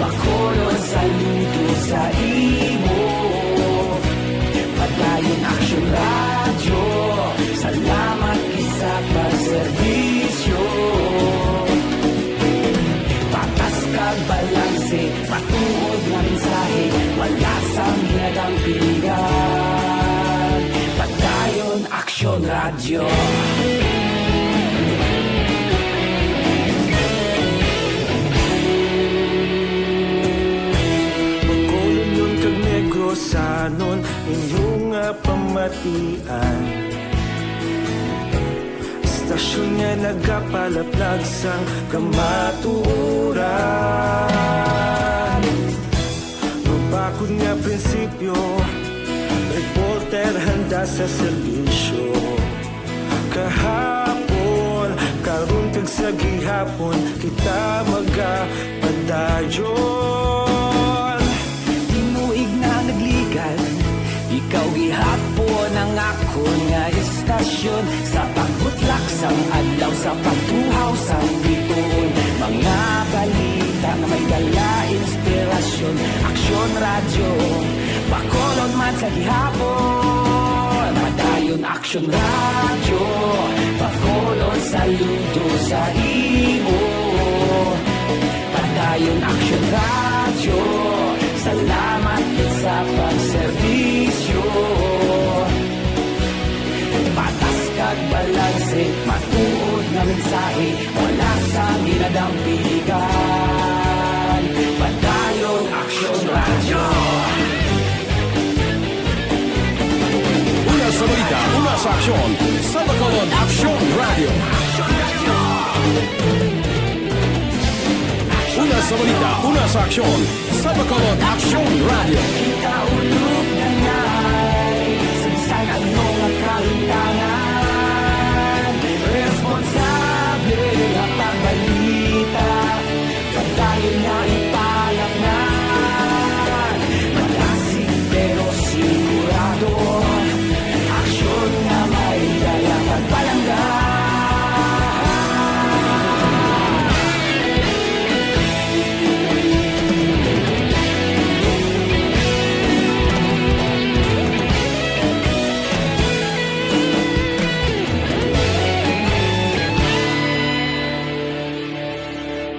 Bacolod, saludo sa imo. Padayon Aksyon Radyo, salamat gid sa pagserbisyo. Patas kag balanse, matuod nga mensahe, wala sang ginadampigan. Padayon Aksyon Radyo. Bacolodnon kag Negrosanon, inyo nga pamatian. Istasyon nga nagapalaplag sang kamatuoran. Mabakod nga prinsipyo, reporter handa sa serbisyo. Kahapon, karon kag sa gihapon, kita magapadayon. Tinuig na nagligan, ikaw gihapon ang akon nga istasyon. Sa pagbutlak sang adlaw, sa pagtuhaw sang biton, mga balita nga may dala inspirasyon. Aksyon Radyo, Bacolod man sa gihapon. Padayon Aksyon Radyo, Bacolod, saludo sa imo. Padayon Aksyon Radyo, salamat gid sa pagserbisyo. Patas kag balanse, matuod nga mensahe, wala sang ginadampigan. Padayon Aksyon Radyo. Una sa balita, una sa aksyon, sa Bacolod Aksyon Radyo. Una sa balita, una sa aksyon, sa Bacolod Aksyon Radyo. Kita ulog na nai, sa bisan ano nga kahintangan, responsable nga pagbalita, padayon nga ipalapngan. Malasig pero sigurado, aksyon nga may dala pagpalangga.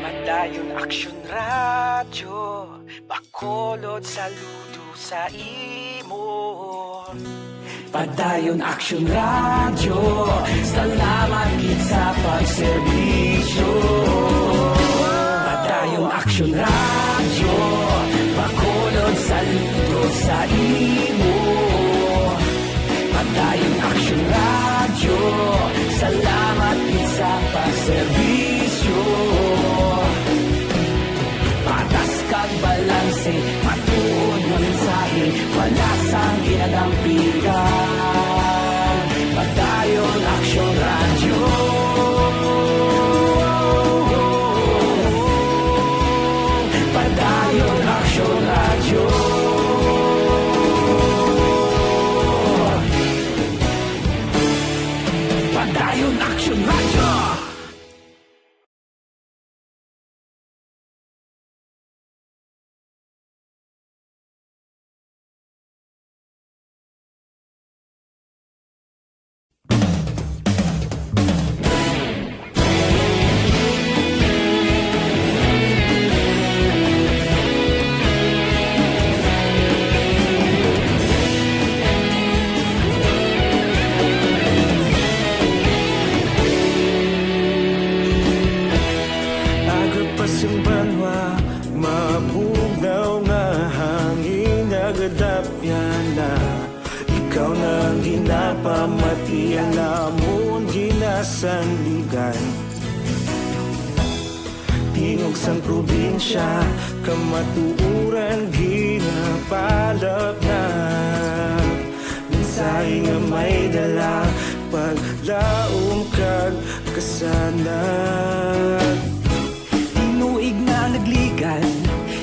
Padayon Aksyon Radyo, Bacolod, saludo sa imo. Padayon Aksyon Radyo, salamat gid sa pagserbisyo. Padayon Aksyon Radyo, Bacolod, saludo sa imo. Padayon Aksyon Radyo, salamat gid sa pagserbisyo. Patas kag balanse, matuod nga mensahe, wala sang ginadampigan. Padayon Aksyon Radyo. Padayon Aksyon Radyo. Padayon Aksyon Radyo. Ikaw na ang ginapamatian namon ginasandigan. Tingog sang probinsya, kamatuoran ginapalapnag. Mensahe nga may dala, paglaom kag kasanag. Tinuig na nagligan,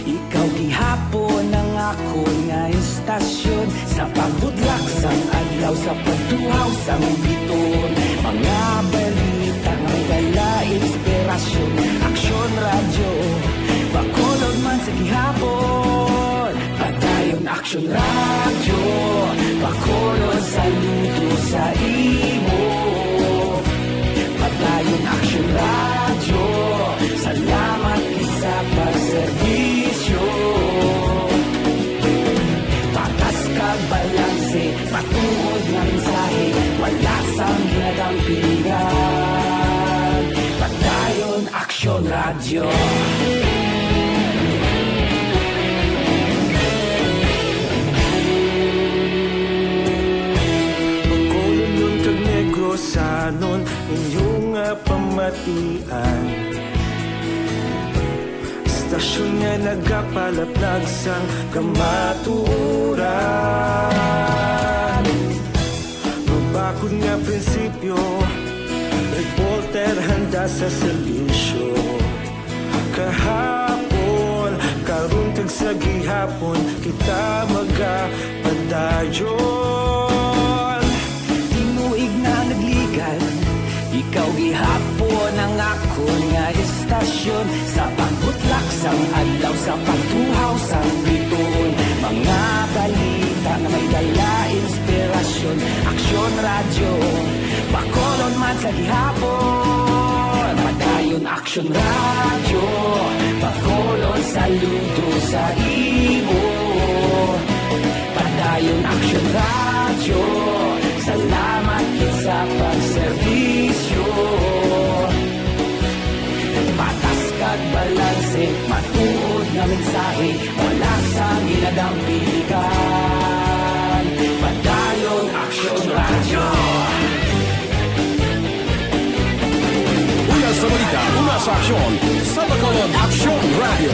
ikaw gihapon ang akon nga istasyon. Sa pagbudlak sang adlaw, sa pagtuhaw sang biton, mga balita nga may dala inspirasyon. Aksyon Radyo, Bacolod man sa gihapon. Padayon Aksyon Radyo, Bacolod, saludo sa imo. Padayon Aksyon Radyo, salamat gid sa pagserbisyo. Patas kag balanse, matuod nga mensahe, wala sang ginadampigan. Padayon Aksyon Radyo. Bacolodnon kag Negrosanon, inyo nga pamatian. Istasyon nga nagapalapnag sang kamatuoran. Mabakod nga prinsipyo, reporter handa sa serbisyo. Kahapon, karon kag sa gihapon, kita magapadayon. Tinuig na nagligan, ikaw gihapon ang akon nga istasyon. Sa pagbutlak sang adlaw, sa pagtuhaw sang bituon, mga balita nga may dala inspirasyon. Aksyon Radyo, Bacolod man sa gihapon. Padayon Aksyon Radyo, Bacolod, saludo sa imo. Padayon Aksyon Radyo, salamat gid sa pagserbisyo. Patas kag balanse, matuod nga mensahe, wala sang ginadampigan. Padayon Aksyon Radyo. Una sa balita, una sa aksyon, sa Bacolod Aksyon Radyo.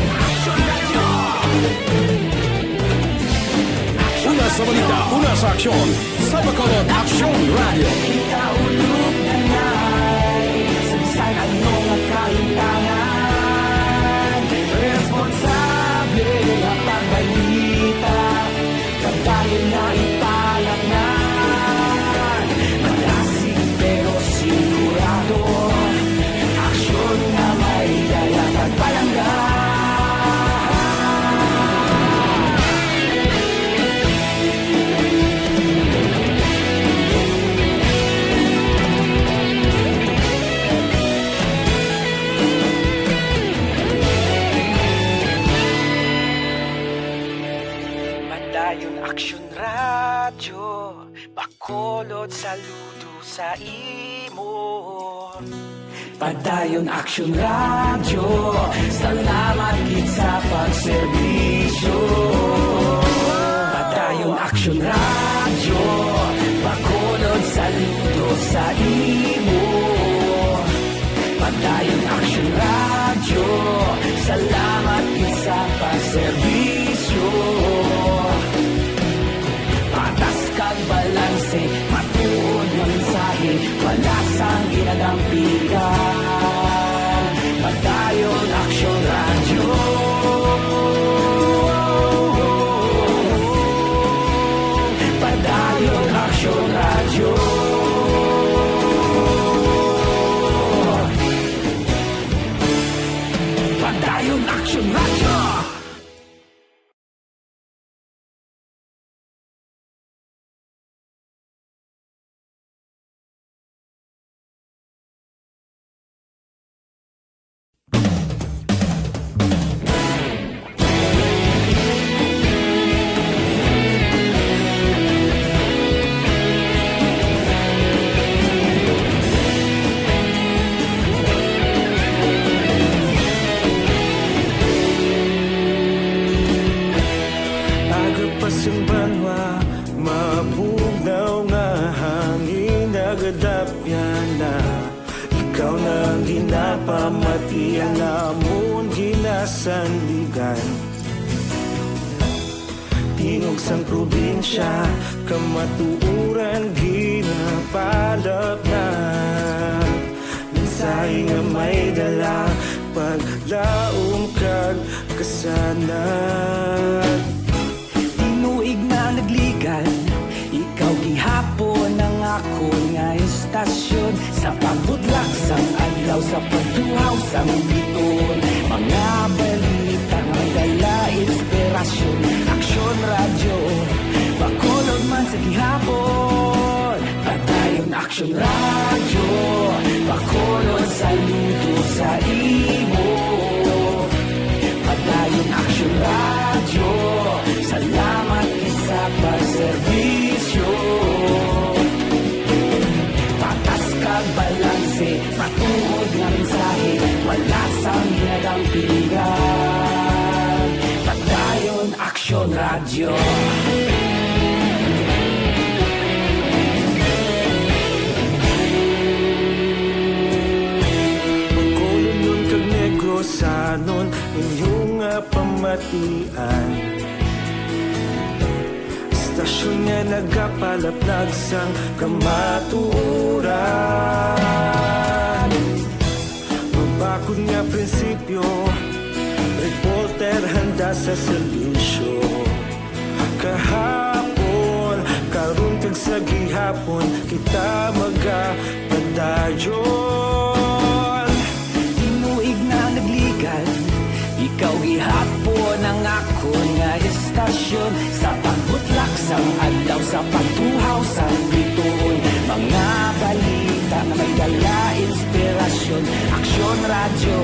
Una sa balita, una sa aksyon, sa Bacolod Aksyon Radyo. Kita ulog na nay, sa bisan ano nga kahitangan, responsable nga pagbalita. Kabahin nga ipalaknag, malasig pero sigurado. Aksyon nga may dala kag palangga. Padayon Aksyon Radyo, Bacolod, saludo sa imo. Padayon Aksyon Radyo, salamat gid sa pagserbisyo. Padayon Aksyon Radyo, Bacolod, saludo sa imo. Padayon Aksyon Radyo, salamat gid sa pagserbisyo. Patas kag balanse, matuod nga mensahe, wala sang ginadampigan. Padayon Aksyon Radyo. Padayon Aksyon Radyo. Padayon Aksyon Radyo. Pamatian namon ginasandigan, tingog sang probinsya, kamatuoran ginapalapnag. Mensahe nga may dala, paglaom kag kasanag. Tinuig na nagligan, ikaw gihapon ang akon nga estasyon. Sa pagbudlak sang adlaw, sa pagtuhaw sang bituon, mga balita nga may dala inspirasyon. Aksyon Radyo, Bacolod man sa gihapon. Padayon Aksyon Radyo, Bacolod, saludo sa imo. Padayon Aksyon Radyo, salamat gid sa pagserbisyo. Patas kag balanse, matuod nga mensahe, wala sang ginadampigan. Padayon Aksyon Radyo. Bacolodnon kag Negrosanon, inyo nga pamatian. Estasyon nga nagapalaplag sang kamatuoran. Mabakod nga prinsipyo, reporter handa sa serbisyo. Kahapon, karon kag sa gihapon, kita magapadayon. Tinuig na nagligan, ikaw gihapon ang akon nga estasyon. Sa pagbutlak sang adlaw, sa pagtuhaw sang bituon, mga balita nga may dala inspirasyon. Aksyon Radyo,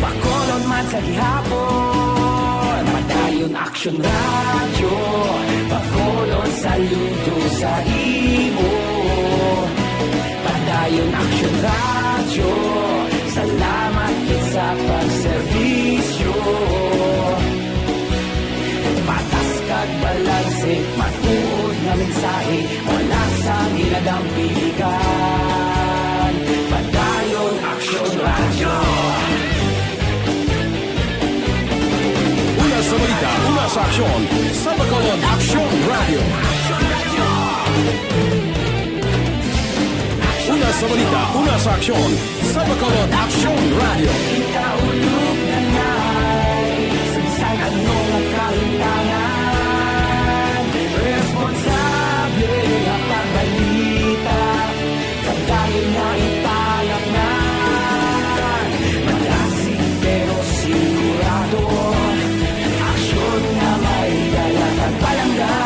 Bacolod man sa gihapon. Padayon Aksyon Radyo, Bacolod, saludo sa imo. Padayon Aksyon Radyo, salamat gid sa pagserbisyo. Patas kag balanse, matuod nga mensahe, wala sang ginadampigan. Padayon Aksyon Radyo. Una sa balita, una sa aksyon, sa Bacolod Aksyon Radyo. Una sa balita, una sa aksyon, sa Bacolod Aksyon Radyo. Ikaulog na na'y sa bisan ano nga kahintangan. Responsable nga pagbalita, kag dayon nga ipalapngan. Malasig pero sigurado, aksyon nga may dala kag palangga.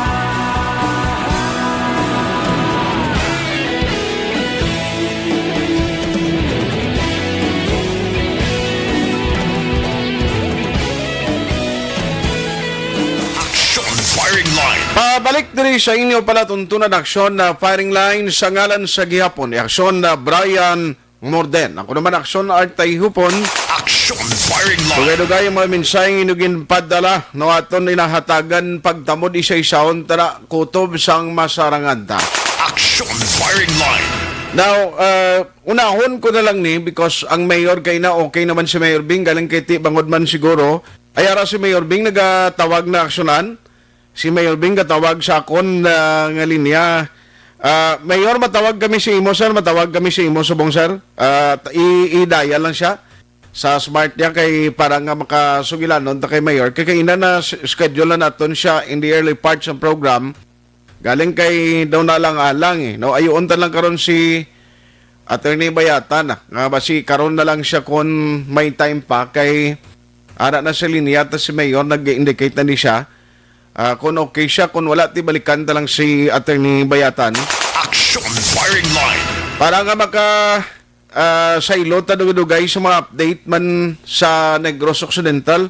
Aksyon Firing Line. Pabalik diri sa inyo palatuntunan, Aksyon na Firing Line sa ngalan sa gihapon ni Aksyon na Brian Morden. Ako naman, Aksyon Artay Hupon. Aksyon Firing Line. Dugay-dugay ang mga mensahe nga inyo ginpadala, no, aton inahatagan pagtamod isa-isaon, tara, kutob sang masarangan ta. Aksyon Firing Line. Now, uh, unahon ko na lang ni, because ang mayor kay na okay naman si Mayor Bing, galing kay Ti Bangod man siguro. Ay, ara si Mayor Bing, nagatawag na aksyonan. Si Mayor Bing gatawag sa akon, ah, nga linya. Ah, Mayor, matawag kami sa imo, sir. Matawag kami sa imo, subong, sir. Ah, t-, i-, i-dial lang siya sa smart niya kay para nga makasugilanon ta kay Mayor. Kay kaina na s-, schedule na naton siya in the early part sa program. Galing kay daw nalang-alang, eh. No, ayuon ta lang karon si Attorney Bayatan, ah, nga basi karon na lang siya kung may time pa kay ara na sa linya ta si Mayor, nag-indicate na ni siya. Ah, kung okay siya, kung wala, ti balikan ta lang si Attorney Bayatan. Action Firing Line. Para nga maka, ah, saylo ta dugay-dugay sa mga update man sa Negros Occidental.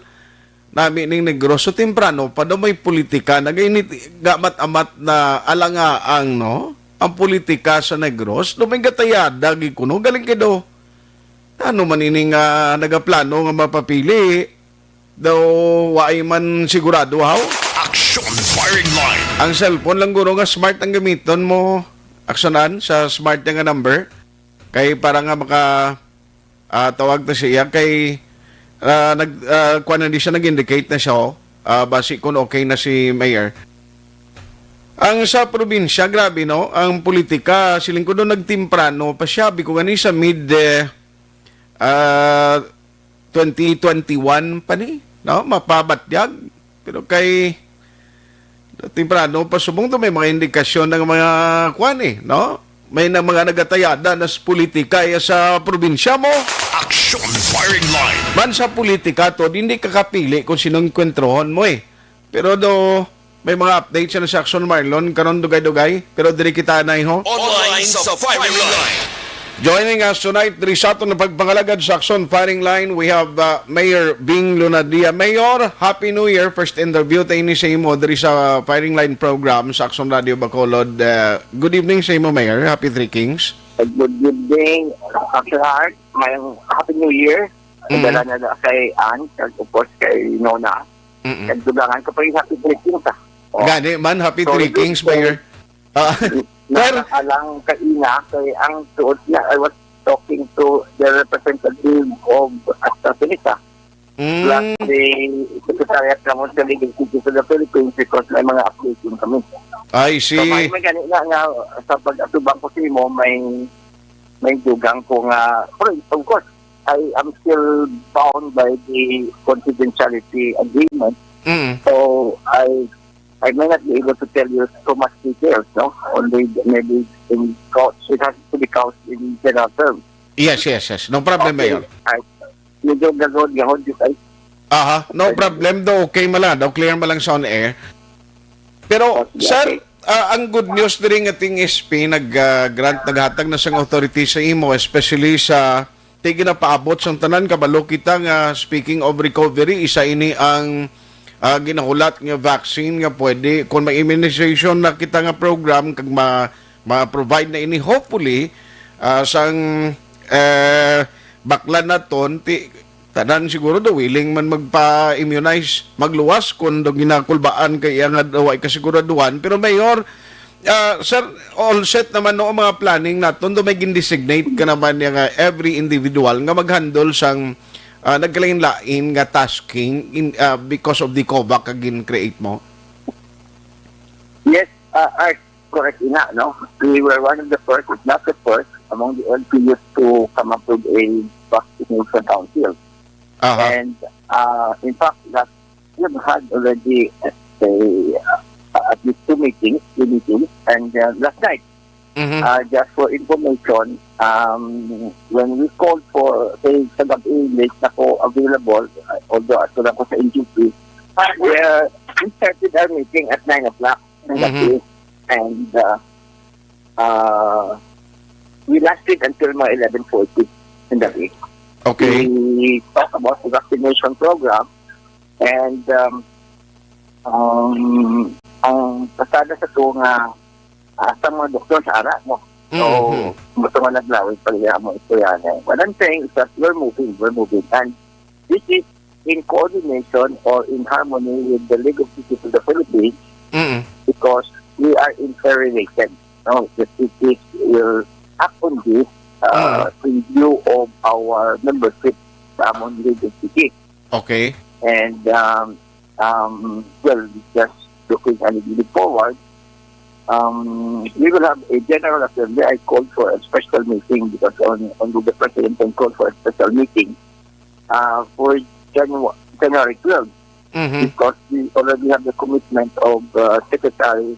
Nami ning Negros, so temprano pa daw may politika. Nagainit gamat-amat na alangaang, no? Ang politika sa Negros, daw may gatayada, gikuno, galing kay daw. Ano man ini nga nagaplano nga mapapili? Daw waay man sigurado, haw? Action Firing Line. Ang cellphone lang guro nga smart ang gamiton mo, aksyonan sa smart niya nga number. Kay para nga maka, Ah, tawag ta siya kay, ah, nag, ah, kuwan na di siya, nag-indicate na siya, oh. Ah, basi kung okay na si Mayor. Ang sa probinsya, grabe, no? Ang politika, siling ko doon, nagtimprano pa siya. Bi ko gani sa mid, eh, ah, twenty twenty-one pa ni, no? Mapabatyag. Pero kay, temprano pa subong to, may mga indikasyon ng mga kwan eh, no? May na mga nagatayada na sa politika ya sa probinsya mo. Action Firing Line. Man sa politika to, hindi ka kapili kung sinong kwentrohon mo eh. Pero do, may mga updates na sa Action Marlon, karon dugay-dugay. Pero diri kita na ho. Online sa Firing Line. Joining us tonight, diri sa aton nga pagpangalagad sa Action Firing Line, we have, uh, Mayor Bing Lunadia. Mayor, Happy New Year. First interview ta ini sa imo diri sa Firing Line program sa Action Radio Bacolod. Uh, good evening sa imo, Mayor. Happy Three Kings. Good evening, Sir Art. May Happy New Year. Mm. Dala na na kay Ann, kag of course kay Nona. Mm-mm. Kag dugangan ko pa yung Happy Three Kings, ah. Oh. Gani man, Happy So, Three Kings, so, Mayor. Ah, sir. Nakakalang kaina, kay ang suot niya, I was talking to the representative of AstraZeneca, plus Mm. the secretariat naman sa Legal City sa the Philippines because may mga updates din kami. I So, may, see. may gani nga, nga sa pag-atubang ko sa imo, may, may dugang ko nga, pero of course, I am still bound by the confidentiality agreement. Mm. So, I, I may not be able to tell you so much details, no? Only maybe in couch, it has to be couched in general terms. Yes, yes, yes. No problem, Okay. Mayor. Ay, medyo gagawad-gahod yun, ay. Aha, no Ay. problem do. Okay man lang. Do clear man lang sa on air. Pero, Okay, sir, okay. ah, ang good news diri nga ting S P nag, ah, grant, naghatag na sang authority sa imo, especially sa ti ginapaabot sang tanan. Kabalo kita nga, speaking of recovery, isa ini ang, ah, ginahulat nga vaccine nga pwede, kung may immunization na kita nga program, kag ma-, ma-provide na ini, hopefully, ah, sang, eh, baklan naton, ti, tanan siguro do willing man magpa-immunize, magluwas kung do ginakulbaan kay iya nga daw ay kasiguraduhan. Pero, Mayor, ah, sir, all set naman, no, ang mga planning naton, do may gindesignate ka naman niya nga every individual nga mag-handle sang, ah, nagkalain-lain nga tasking in, ah, because of the COVAC nga gin-create mo? Yes, uh, Art, correct ina, no? We were one of the first, if not the first, among the L G Us to come up with a vaccination council. Aha. And, uh, in fact, that we have had already, uh, a, uh, at least two meetings, two meetings, and, uh, last night, Mhm. uh, just for information, um, when we called for, say, sa gabi, late na ko available, uh, although ato lang ko sa N G P, uh, we started our meeting at nine o'clock ng gabi. Mhm. And, uh, uh, we lasted until mga eleven forty in the day. Okay. We talk about the vaccination program and, um, um, ang pasada sa to nga, ah, sa mga doktor sa ara mo. So, Mhm. gusto nga naglawig pa rin mo istorya na. What I'm saying is that we're moving, we're moving. And this is in coordination or in harmony with the League of Physicians of the Philippines Mm. because we are interrelated. No? The cities will act on this, uh, Mm. in view of our membership sa among League of Cities. Okay. And, um, um, well, just looking a little bit forward, um, we will have a general assembly. I called for a special meeting because on, on the president and called for a special meeting, uh, for Janu-, January twelve, Mhm. because we already have the commitment of, uh, Secretary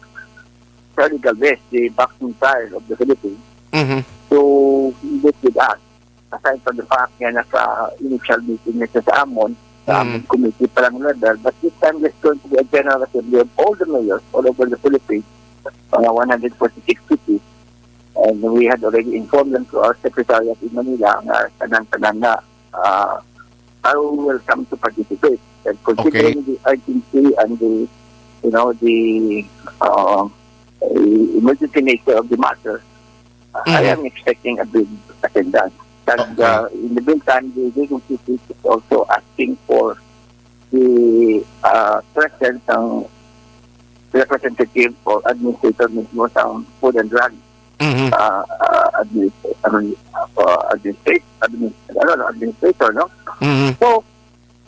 Charlie Galvez, the boxing trial of the Philippines, Mhm. to meet with us. Aside from the fact nga nasa initial meeting na siya sa amon, sa Mm. amon committee pa lang level, but this time there's going to be a general assembly of all the mayors all over the Philippines, mga one hundred forty-six cities, and we had already informed them to our secretariat in Manila nga tanan-tanan na, ah, are welcome to participate. And considering Okay. the urgency and the, you know, the, uh, emergency nature of the matter, I Mhm. am expecting a big attendance. And, Okay. uh, in the meantime, the League of Cities is also asking for the, uh, presence ng representative or administrator mismo sa Food and Drug, Mhm. uh, uh, administ-, ano, uh, administrator, administ-, ano, no, administrator, no? Mhm. So,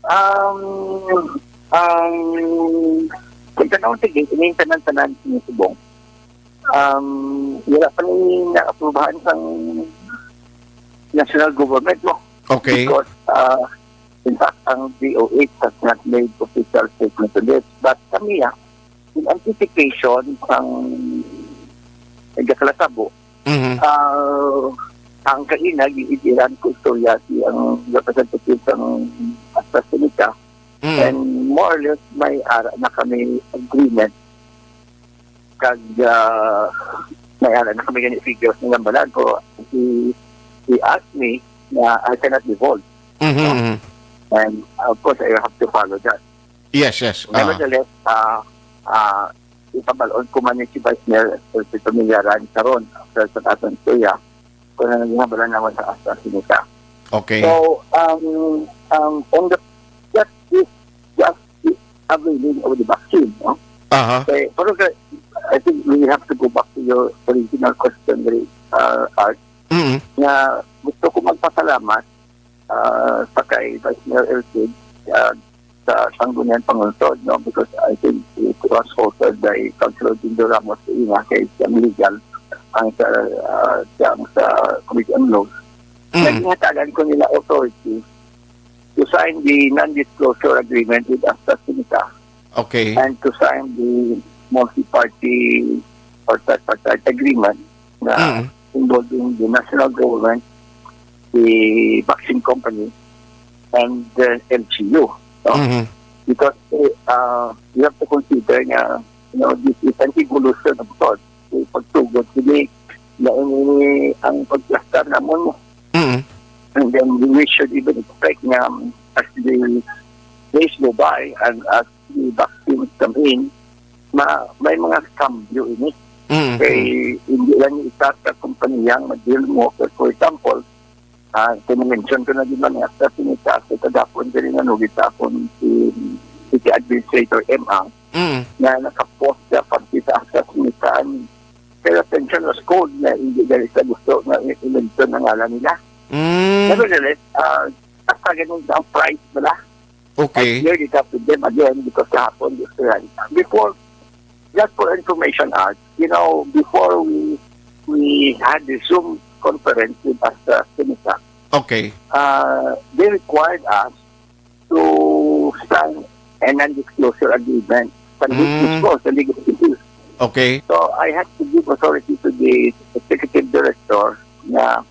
um, ang pagkanaon sa gate, ini tanan-tanan sinisubong. Um, wala pa ni naaprubahan sang national government, no? Okay. Because, uh, in fact, ang D O H has not made official statement on this. But kami, ah, in anticipation sang nagkakalatabo, Mhm. ah, ang kaina, giidiran ko istorya si ang representative sang AstraZeneca, Mhm. and more or less may ara na kami agreement. Kag, ah, may ara na kami gani figures nga balaan, pero he, he asked me na I cannot divulge. Mhm, mhm. And, of course, I have to follow that. Yes, yes. Ah. Nevertheless, ah, ah, ipabal-on ko man ni si Vice Mayor Elsie Tomillaran karon, after sa atong istorya, kung ano nga bala naman sa AstraZeneca. Okay. So, um, um, on the, that is just the availing of the vaccine, no? Aha. Okay, pero ka-, I think we have to go back to your original question, uh, Art, Mm. nga gusto ko magpasalamat, uh, sa kay Vice Mayor Elsie, uh, sa Sangguniang Pangunsod, no? Because I think it was authored by Councilor Dindo Ramos Ina kay siyang legal ang sa, uh, siyang sa Committee on Law. Mm. Nagingatagan ko nila authority to sign the non-disclosure agreement with AstraZeneca Okay. and to sign the multi-party or tripartite agreement na Mm. involving the national government, the vaccine company, and the L G U, no? Mhm. Because, eh, uh, you have to consider nga, you know, this is an evolution of sorts. So, pagtugot sini, na ini ang pagplastar namon mo. Mm. And then we should even expect nga, um, as the days go by and as the vaccines come in, ma-, may mga kambyo ini. Mm. Kay hindi lang isa ka kumpanya ang mag-deal mo. For, for example, ah, kung mention ko na di man, AstraZeneca, sa kagapon diri nanugid sa akon si City Administrator M A, Mm. nga nakapost siya pati sa AstraZeneca, and her attention was called na hindi dahil sa gusto nga i-mention ang ngalan nila. Mm. Nevertheless, ah, basta ganun ang price nila. Okay. I cleared it up with them again because kahapon, gusto yan. Before, just for information, Art, you know, before we, we had the Zoom conference with AstraZeneca, Okay. uh, they required us to sign a non-disclosure agreement sa Mm. legal, sa legal issue. Okay. So, I had to give authority to the executive director na,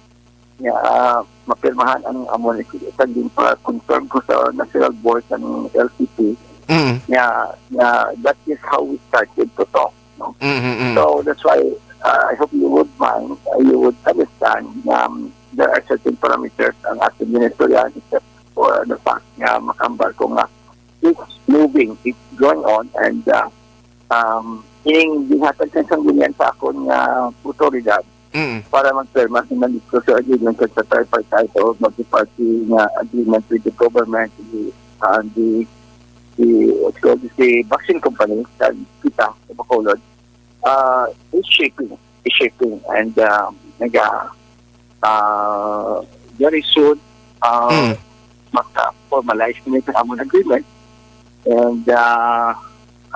na, ah, mapirmahan ang amon, sa ginpa-confirm ko sa National Board ng L C C, Mm. na, na that is how we started to talk, no? Mm, mm, mm. So, that's why, uh, I hope you would mind, uh, you would understand na, um, there are certain parameters ang ating ginistoryahan, except for the fact nga makambal ko nga it's moving, it's going on, and, uh, um, ining ginhatag sa Sanggunian sa akon nga otoridad Mm. para magpirma sa non-disclosure agreement sa tripartite or multi-party nga agreement with the government, the, uh, the, the, what you call this, the vaccine company, sa kita, sa Bacolod. Uh, it's shaping, it's shaping, and, uh, naga, uh, very soon, uh, Mm. maka-formalize kami sa amon agreement. And, uh,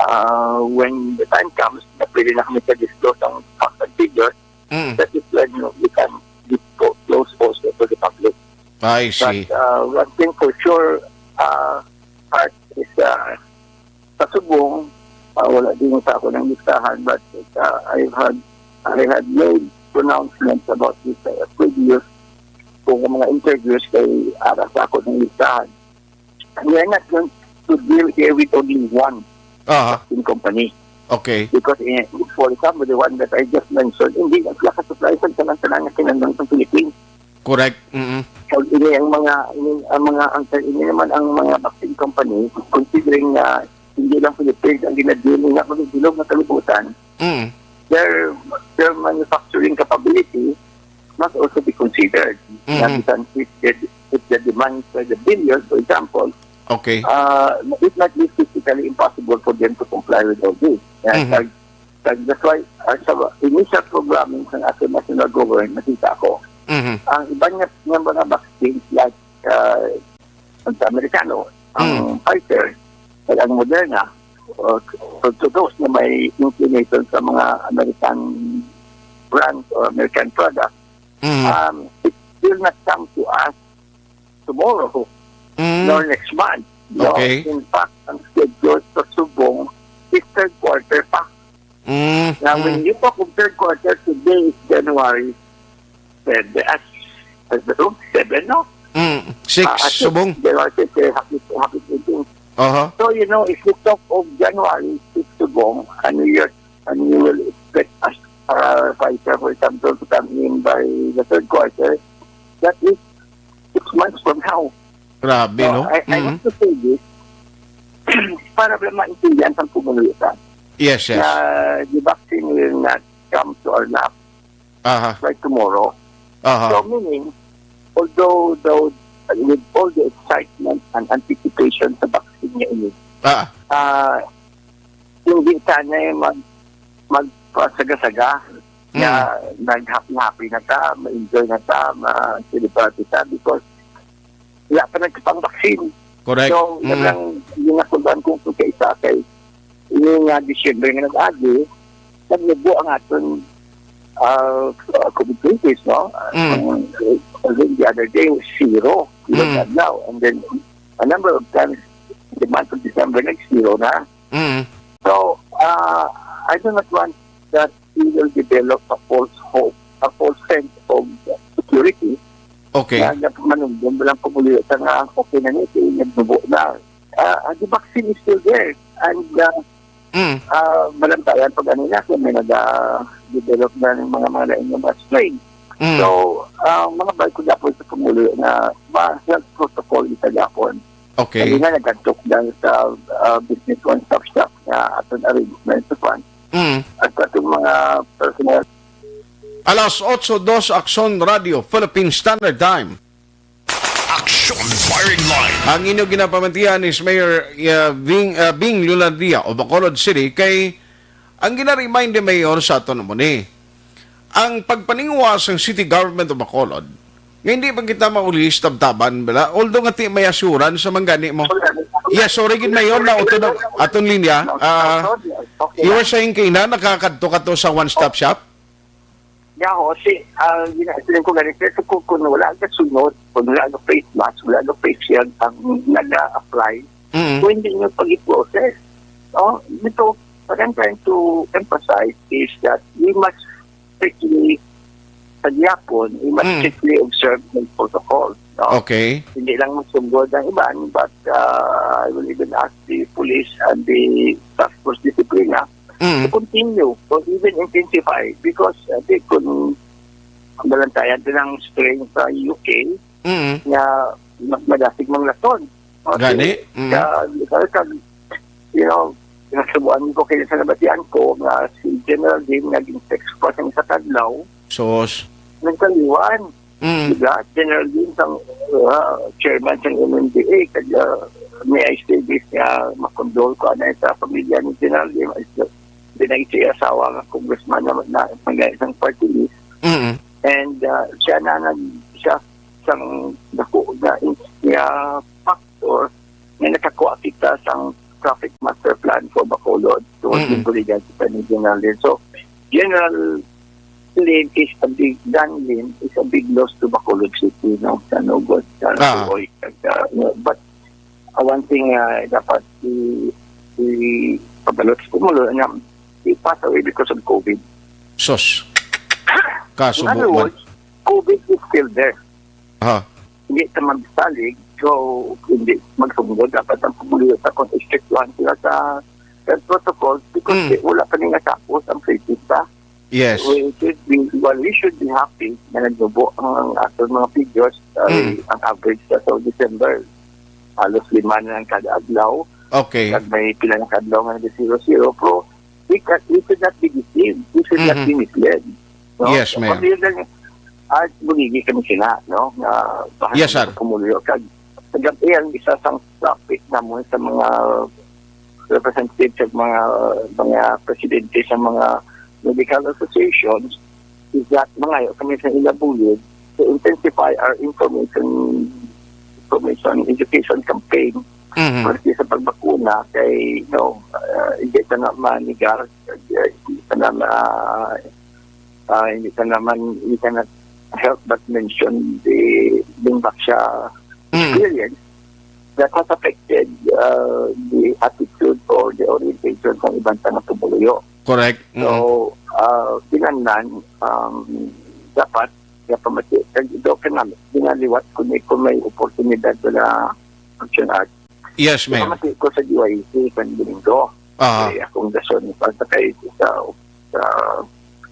uh, when the time comes na pwede na kami sa disclose ang facts and figures, Mm. that is when we can disclose also to the public. I see. But, uh, one thing for sure, uh, Art, is, uh, sa subong, uh, wala din sa ako ng listahan, but, uh, I've had, I had made pronouncements about this, uh, previous kung mga interviews kay ara sa ako ng listahan. We are not going to deal here with only one Aha. vaccine company. Okay. Because, eh, for example, the one that I just mentioned, hindi na sila ka-supply sa tanan-tanan nga kinahanglan sa Philippines. Correct. Mm-mm. So, ini ang mga, ini ang mga, ang, ini naman ang mga vaccine company, considering na hindi lang Philippines ang ginadeal nga kung bilog na kalibutan, Mm. their, their manufacturing capability must also be considered. Mhm. Na bisan if the, if the demand for the billions, for example, Okay. uh, it might be physically impossible for them to comply with all this. Yan, Mhm. kag, kag that's why, uh, sa initial programming sa ating national government, nakita ko, Mhm. Ang iban nga, nga mga vaccines, like, ah, sa Amerikano, ang Mm. Pfizer, kag ang Moderna, uh, for, to those na may inclination sa mga American brands or American products, Mm. um, it will not come to us tomorrow Mm. nor next month. No? Okay. In fact, ang schedule sa subong is third quarter pa. Mm, Now, mm. when you talk of third quarter, today is January seven. As, as the room, seven, no? Mm, six, Ah, at subong. January six, eh, happy, happy meeting. Aha. So, you know, if you talk of January six subong, and you, and you will expect us, uh, Pfizer, for example, to come in by the third quarter, that is six months from now. Grabe, So, no? I, I Mm. want to say this para lang maintindihan sa pumulutan Yes, yes. na the vaccine will not come to our lap Aha. by tomorrow. Aha. So, meaning, although, though, with all the excitement and anticipation sa vaccine nga ini, Ah. ah, hindi sana yung mag-, magpasaga-saga na Mm. nag-happy-happy na ta, ma-enjoy na ta, ma-celebrate ta, because wala pa nagkapang vaccine. Correct. So, Mm. yun lang, yung nakulaan kong pagkaisa kay yung nga Disyembre nga nag-agi, nagnubo ang aton, ah, ah, COVID cases, no? Mm. Ang, uh, the other day was zero, even Mm. adlaw. And then, a number of times, the month of December, nag-zero na. Mm. So, ah, I do not want that we will develop a false hope, a false sense of security Okay. na, na manumdom lang pumuluyo sa nga, "Okay na ni, kay nagnubo na." Ah, ah, the vaccine is still there. And, ah, Mm. ah, malantayan pag ano na, kung may nag-develop na ng mga, mga lain nga mga strain. Mm. So, ah, mga barko dapat sa pumuluyo na ma-, health protocol ito dapat. Okay. Kaya nga nagkadto lang sa, ah, business one-stop shop nga aton arrangement sa kwan. Mm. At sa atong mga personnel. Alas otso dos, Aksyon Radio, Philippine Standard Time. Aksyon Firing Line. Ang inyo ginapamantiyan is Mayor, uh, Bing, uh, Bing Lunardia of Bacolod City kay ang gina-remind ni Mayor sa aton mo ni ang pagpaninguha sang City Government of Bacolod nga hindi pa kita mauli tabtaban bala, although nga ti may assurance sa manggani mo. Yes, sorry gid, Mayor, na utod ang aton linya. Ah, you were saying kay na nakakadto ka to sa one-stop shop? Yaho, si, ah, gina-, siling ko gani, pero kung, kung wala ka sunod, kung wala ka face mask, wala ka face shield ang nag-a-apply, Mm. kung hindi nyo pag-i-process, no? Dito, what I'm trying to emphasize is that we must strictly, sa gihapon, we must Mm. strictly observe the protocol, no? Okay. Hindi lang magsugod ang iban, but, ah, I will even ask the police and the task force disciplina Mm. to continue or even intensify because, uh, di, kung ang balantayan din ang strain sa U K Mm. nga mas madasig mang lason. O, Gani? di, Mm. ka, ka, ka, you know, nasubuan ko kayo sa nabatian ko nga si General Lim naging text pa sa isa kadlaw. Sos. Nagkaliwan. Mm. Diba? General Lim sang, uh, chairman sang M M D A, kag, uh, may I say this nga makondol ko anay sa pamilya ni General Lim, ay sa binay siya asawa nga congressman na, na, na isang party list. Mm. And, uh, siya na nag, siya sang dako nga, nga factor nga nakakuha kita sang traffic master plan for Bacolod. So, Mm. yung kolega kita ni General Lim. So, General Lim is a big, Dan Lim is a big loss to Bacolod City, no? Sa Nugod, sa Ah. Suroy, sa, sa, no? But, uh, one thing, uh, dapat i-, i-, pabalot sa pumulo nga he passed away because of COVID. Sus. In other Kasubo man. words, COVID is still there. Ha? Hindi ta magsalig, so hindi magsugod. Dapat ang pumulo sa kung istriktuhan sila sa health protocols because Mm. di, wala pa ning natapos ang places pa. Yes. We should be, well, we should be happy na nagnubo ang, ang aton mga figures. Uh, Mm. Ang average sa, sa December, halos lima na lang kada adlaw. Okay. Kag may pila na kadlaw nga nag-zero-zero. Pero we, ca-, we should not be deceived. We should not Mhm. be misled. No? Yes, So, ma'am. Pag yun lang, ah, magiging kami sila, no? Nga bahagi Yes, sir. sa pumuluyo. Kag, kag ang isa sang topic naman sa mga representatives sa mga, mga presidente sa mga medical associations is that mangayo kami sa ila bulid to intensify our information, information education campaign Mhm. Pati sa pagbakuna kay, you know, ah, hindi ka na manigar, ah, hindi ka na ma-, ah, hindi ka naman, you cannot help but mention the Dingbaksya Mm. experience that has affected, ah, the attitude or the orientation ng ibang taga-pumuluyo. Correct. So, Mm. ah, kinahanglan, um, dapat nga pamati, kag daw ka namin, ginaliwat ko ni kung may oportunidad wala action art. Yes, ma'am. Pamati ko sa D Y E C kan Domingo. Aha. Kay akong dason para sa kay sa, sa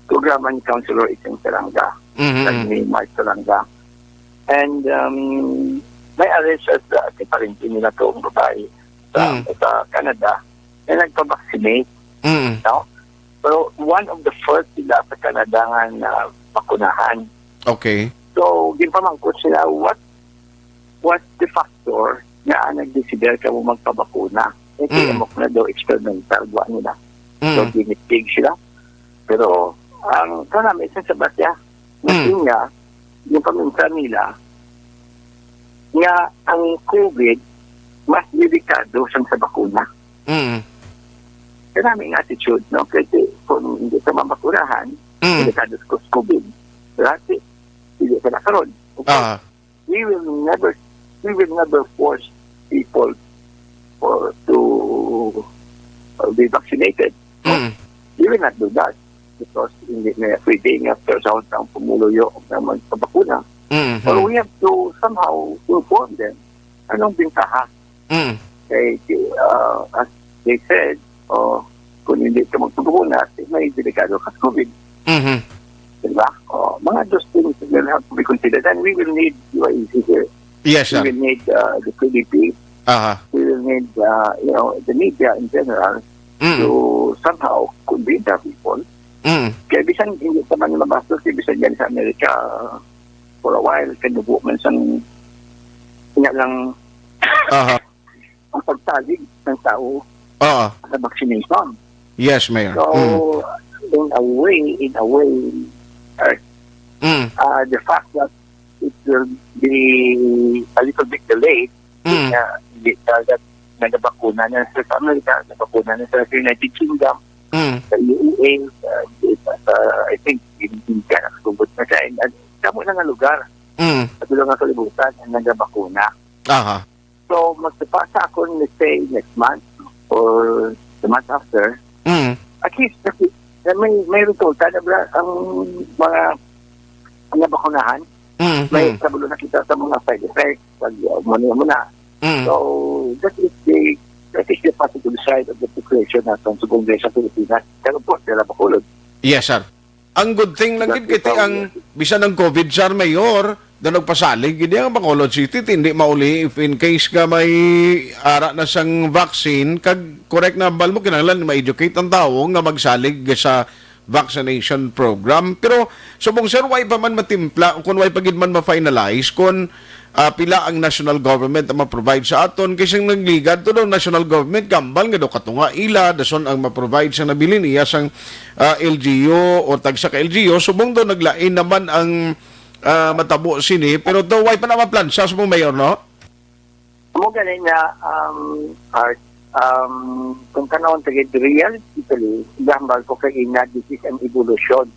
programa ni Councilor Iting Salanga, Mhm. kag ni Mark Salanga. And, um, may arrest sa, sa, si parente nila to, ang babae sa, Mm. sa Canada, na nagpa-vaccinate, Mm. no? Pero one of the first sila sa Canada nga nabakunahan. Okay. So, ginpamangkot sila, what, what the factor nga nagdesider ka mo magpabakuna? Eh, Mm. kaya mo na daw experimental, wa nila. Mm. So, ginitig sila. Pero, ang kanami, isang sabat niya, Mm. natin nga, yung paminsan nila, nga ang COVID, mas delikado sang sa bakuna. Mm. Kanami nga attitude, no? Kasi kung hindi ka mabakunahan, Mm. delikado sa COVID. Dati, hindi ka na karon. Okay? Ah. We will never, we will never force people for, to, uh, be vaccinated. No? Mm. We will not do that because hindi na pwede nga pero sa ang pumuluyo na magpabakuna. Mm-hmm. Or we have to somehow inform them anong bintaha. Mm. Kay, uh, as they said, oh, kung hindi ka magpabakuna, may delikado ka sa COVID. Mm-hmm. Diba? Oh, mga those things will have to be considered. And we will need D Y E C here. Yes, sir. We will need, uh, the P D P. Aha. We will need, uh, you know, the media in general Mm. to somehow convince the people. Mm. Kaya bisan hindi pa man mabastos, kaya bisan yan sa Amerika, uh, for a while, kanubo man sang nga lang Aha. ang pagsalig ng tao Oo. sa vaccination. Yes, Mayor. So, Mm. in a way, in a way, uh, Mm. uh, the fact that it will be a little bit delayed, Mm. uh, the, uh, that nagabakuna na sila sa Amerika, nagabakuna na sila sa United Kingdom, Mm. sa U A E, uh, sa, sa, I think, in India, nakasugot na siya. And, uh, damo na nga lugar, Mm. sa dulang nga kalibutan, ang nagabakuna. Aha. So, magtapasa ako, let's say, next month or the month after, Mm. at least, kasi, na may, may resulta na ba ang mga, mga bakunahan? Mm, May mm. kabalo na kita sa mga side effects, pag, uh, muna, muna. Mm. So, that is the, that is the positive side of the situation natin sa Kongreso sa Pilipinas. Pero of course, dala Bacolod. Yes, sir. Ang good thing lang gid kay ang bisan ang COVID, sir, Mayor, daw nagpasalig gid ang Bacolod City, hindi mauli if in case nga may ara na sang vaccine, kag correct na bal mo, kinahanglan ma-educate ang tawo nga magsalig sa vaccination program. Pero subong, sir, way pa man matimpla o kung way pa gid man ma-finalize kung ah, pila ang national government ang ma-provide sa aton, kay sing nagligad to daw national government, gambal nga daw katunga ila, dason ang ma-provide sang nabilin iya sang, ah, L G U o tagsa ka L G U, subong daw naglain naman ang, ah, matabo sini, pero daw way pa na maplansa sa mga mayor, no? Amo gani nga, um, Art, um, kung tanawon ta gid realistically, gambal ko kay ina, this is an evolution.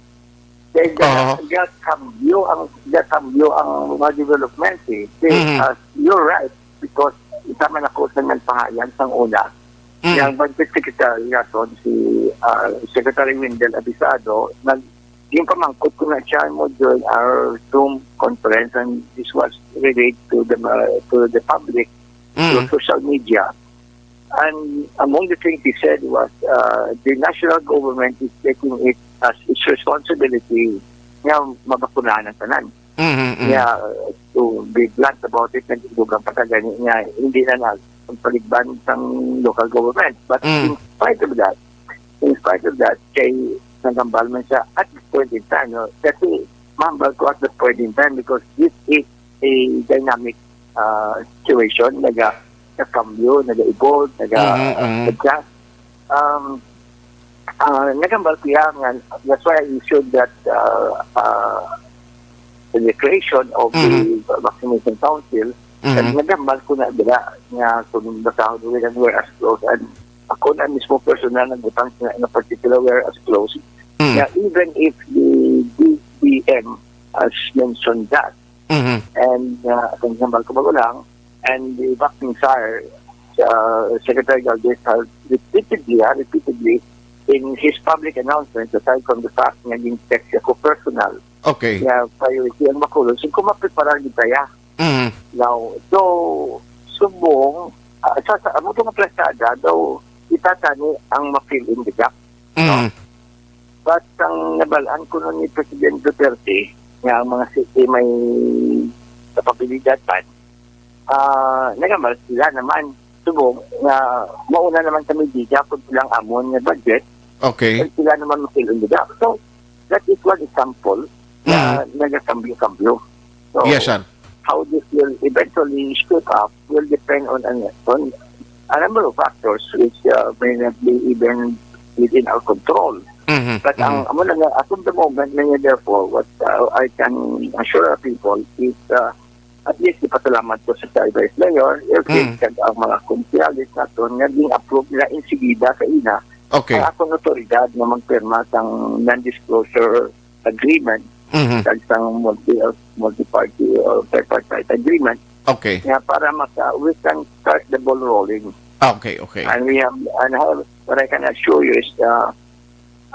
Kay ga-, Aha. gakambyo ang, gakambyo ang mga development, eh. Kay, Mhm. ah, you're right, because isa man ako sa nagpahayag sang una, Mm. yang budget secretary naton si, ah, Secretary Wendell Avisado, nag-, yung pamangkot ko na siya mo during our Zoom conference, and this was relayed to the, uh, to the public through Mm. social media. And among the things he said was, uh, the national government is taking it as its responsibility nga mabakunahan ang tanan. Mhm, mhm. Nga, uh, to be blunt about it, nagdugang pa ka gani nga hindi na nagpaligban sang local government. But Mm. in spite of that, in spite of that, kay nagambal man siya at this point in time, no? Kasi mahambal ko at this point in time because this is a dynamic, uh, situation, naga-, nagakambyo, naga-evolve, naga-, Mhm, mhm. adjust. Um, uh, nagambal ko yan, and that's why I issued that, uh, uh, the creation of the Vaccination Council, Mhm. nag-, nagambal ko na dira nga kung basahon nila ang "wear as close," and ako na mismo personal nagbutang sa, na particular "wear as close," Mm. nga even if the D B M has mentioned that, Mhm. and, uh, ang nagambal ko bago lang, and the acting sir, uh, Secretary Galvez has repeatedly, ah, repeatedly in his public announcements, aside from the fact nga ging-text ako personal, Okay. nga priority ang Bacolod, so kung mapreparar gid kaya. Mhm. Now, so, subong, ah, sa, sa, amo nga plasada, daw, kita tani ang ma-fill in the gap. Mhm. But ang nabalaan ko nun ni President Duterte, nga ang mga city may kapabilidad man, ah, nagambal sila naman. Subong nga mauna naman kami dida kung silang amon nga budget, Okay. and sila naman makilang dida. So, that is one example na Mm. nagakambyo-kambyo. So, Yes, sir. how this will eventually shape up will depend on, on, on a number of factors which, uh, may not be even within our control. Mhm, But ang, mhm. amo na nga, as of the moment, na nga, therefore, what, uh, I can assure our people is, uh, at least, ipasalamat ko sa Vice Mayor Ervin, Mm. kag ang mga konsehales naton nga ging-approve nila insigida sa ina Okay. ang akong otoridad nga magpirma sang non-disclosure agreement Mhm. kag sang multi, uh, multi-party or tripartite agreement Okay. nga para maka, we can start the ball rolling. Ah, okay, okay. And we have, and have, what I can assure you is, uh,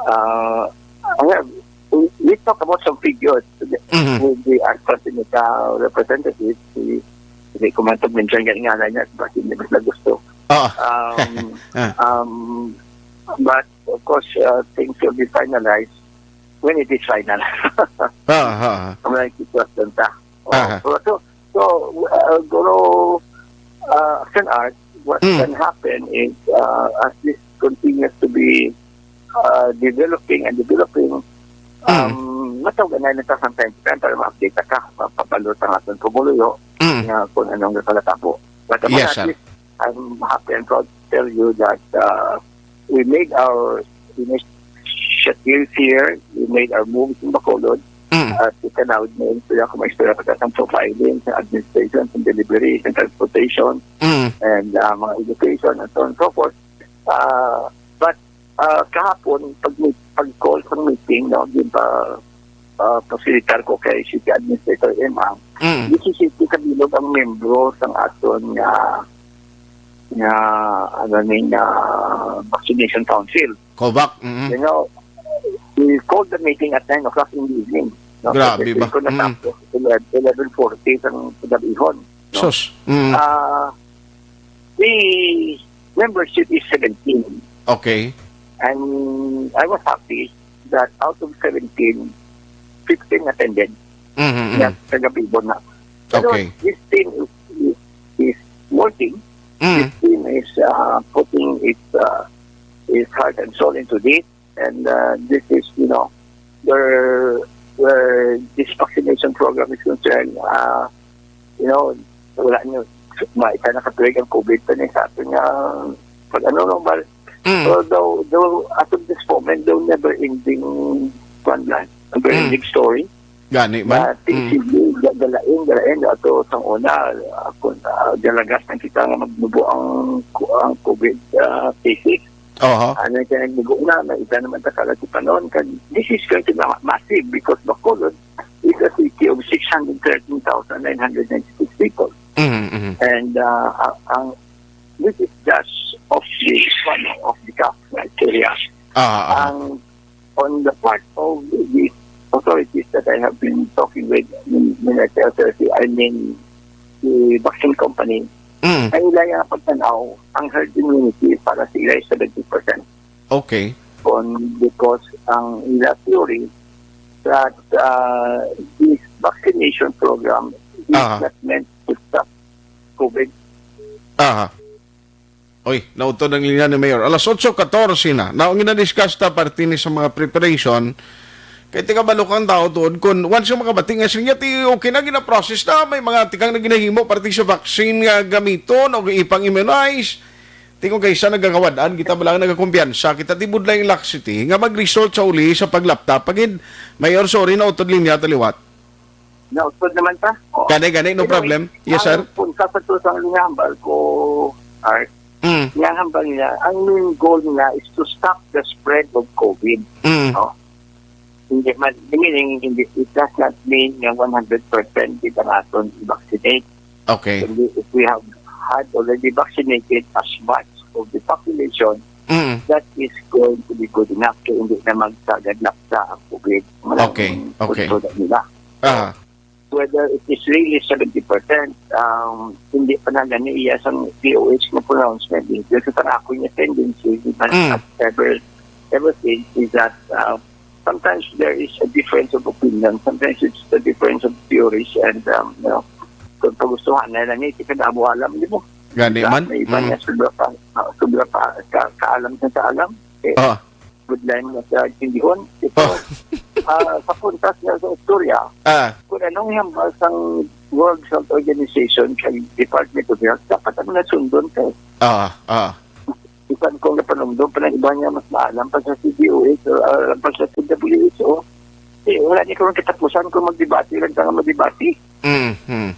uh, I have, we, we talk about some figures Mhm. with the AstraZeneca representative, si, hindi ko man to mention yung ngalan niya, kasi hindi ko sila gusto. Ah. Um, Ah. um, but of course, uh, things will be finalized when it is final. Ah, ah, ah. Ang mga sitwasyon ta. Oh, Aha. so, so, so, uh, Guro, uh, Action Art, what Mm. can happen is, uh, as this continues to be, uh, developing and developing, Mm. um, matawag na nito sa time to time para ma-update ka, mapapalot ang aton pumuluyo Mm. nga kung anong nagpalatabo. But Yes, at sir. least, I'm happy and proud to tell you that, uh, we made our initiatives here, we made our moves in Bacolod, Mm. at ika na, may istorya ko, may istorya pa sa profiling, sa administration, sa delivery, sa transportation, Mm. and, uh, mga education, and so on and so forth. Uh, but, uh, kahapon, pag, pag-call sa meeting, no, di ba, uh, facilitator ko kay City Administrator Emang, Mm. disisiyete ka bilog ang membro sang aton nga, nga, ano ni, nga Vaccination Council. COVAC, mm. You know, we called the meeting at nine o'clock in the evening. No? Grabe Kasi ba? ko Mm. natapos eleven, eleven forty sang kagabihon, no? Sus. Mm. Ah, the membership is seventeen. Okay. And I was happy that out of seventeen, fifteen attended. Mm-hmm. Nga kagabihon na. Pero Okay. this team is, is, is working. Mm. This team is, uh, putting its, uh, its heart and soul into this. And, uh, this is, you know, where, where this vaccination program is concerned. Uh, you know, wala nyo, ma-, isa na katuig ang COVID pa ni sa atin nga pag ano normal. Mm. So, though, though, as of this moment, though never ending, kwan lang, never Mm. ending story. Gani man. Na Mm. T C B, ga-, galain, galain, ato sang una, ah, kung, ah, dalagas na kita nga magnubo ang, ang COVID, ah, cases. Oho. Ano yung nagnubo na, may isa naman ta kala si Panon, kag this is going to be ma-, massive because Bacolod is a city of six hundred thirteen thousand nine hundred ninety-six people. Mhm, mhm. And, uh, ang, ang, this is just of the one of the criteria. Ah, ah, ah. Ang, on the part of the authorities that I have been talking with, when, when I tell authority, I mean the vaccine company, Mm. ang ila nga pagtanaw, ang herd immunity para sa ila is seventy percent. Okay. On, because ang ila theory that, uh, this vaccination program is Aha. not meant to stop COVID. Aha. Oy, nautod ang linya ni Mayor. Alas otso katorse na. Naong gina-discuss ta parte ni sa mga preparation. Kay tiga balok ang tao tuod kung once nga makabati nga siya, ti okay na, gina-process na, may mga tikang na ginahimo parte sa vaccine nga gamiton o ipang-immunize. Tingog kay sa nagakawad-an, kita ba lang nagakumpiyansa, kita ti budlay ang laxity nga mag-result sa uli sa paglapta. Pagid, Mayor, sorry, nautod linya ta liwat. Nausod naman ta. Oh. Gani, gani, no Anyway, problem. Yes, sir. Ang punta sa to sa nga hambal ko, Art, Mm. nga hambal niya, ang main goal niya is to stop the spread of COVID. Mm. No? Hindi man, meaning, hindi, it does not mean nga one hundred percent kita naton i-vaccinate. Okay. Kundi if we have had already vaccinated as much of the population, Mm. that is going to be good enough kay hindi na magsagadlapsa ang COVID. Maraming Okay, okay. Kontrol nila. Ah. Whether it is really seventy percent, um, hindi pa na gani iya sang D O H nga pronouncement. Dito sa tanakon niya tendency, di ba, Mm. at ever, ever since is that, uh, sometimes there is a difference of opinion. Sometimes it's the difference of theories and, um, you know, kung pagustuhan na lang, eh, di ka na mo alam, di mo? Gani man. May iba Mm. niya sobra pa, ah, sobra pa ka, kaalam sa kaalam. Eh, Ah. Good line mo sa tindihon. Ito, Oh. ah, sa puntas nga sa istorya, Ah. kung anong hambal sang World Health Organization kag Department of Health, dapat ang nasundon ka. Ah, ah. Bisan kung napanumdom pa ng iba niya, mas maalam pa sa C D O H o, ah, pa sa C W H O. Eh, wala niya kung katapusan kung magdebate lang ka nga magdebate. Mm, mm.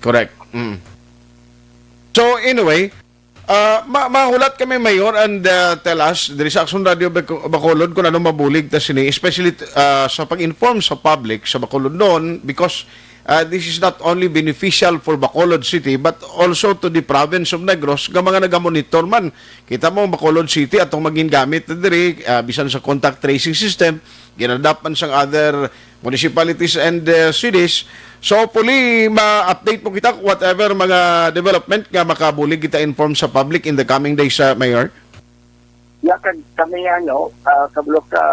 Correct. Mm. So, anyway, ah, ma-, mahulat kami, Mayor, and, ah, tell us, diri sa Aksyon Radio Bac-, Bacolod, kung ano mabulig ta sini, especially, ah, sa pag-inform sa public sa Bacolod noon, because, ah, this is not only beneficial for Bacolod City, but also to the province of Negros, nga mga nagamonitor man. Kita mo, Bacolod City, atong maging gamit na diri, ah, bisan sa contact tracing system, ginadapan sang other municipalities and, uh, cities. So, hopefully, ma-update mo kita whatever mga development nga makabulig kita inform sa public in the coming days, uh, Mayor. Ya, kag kami, ano, ah, kabalo ka,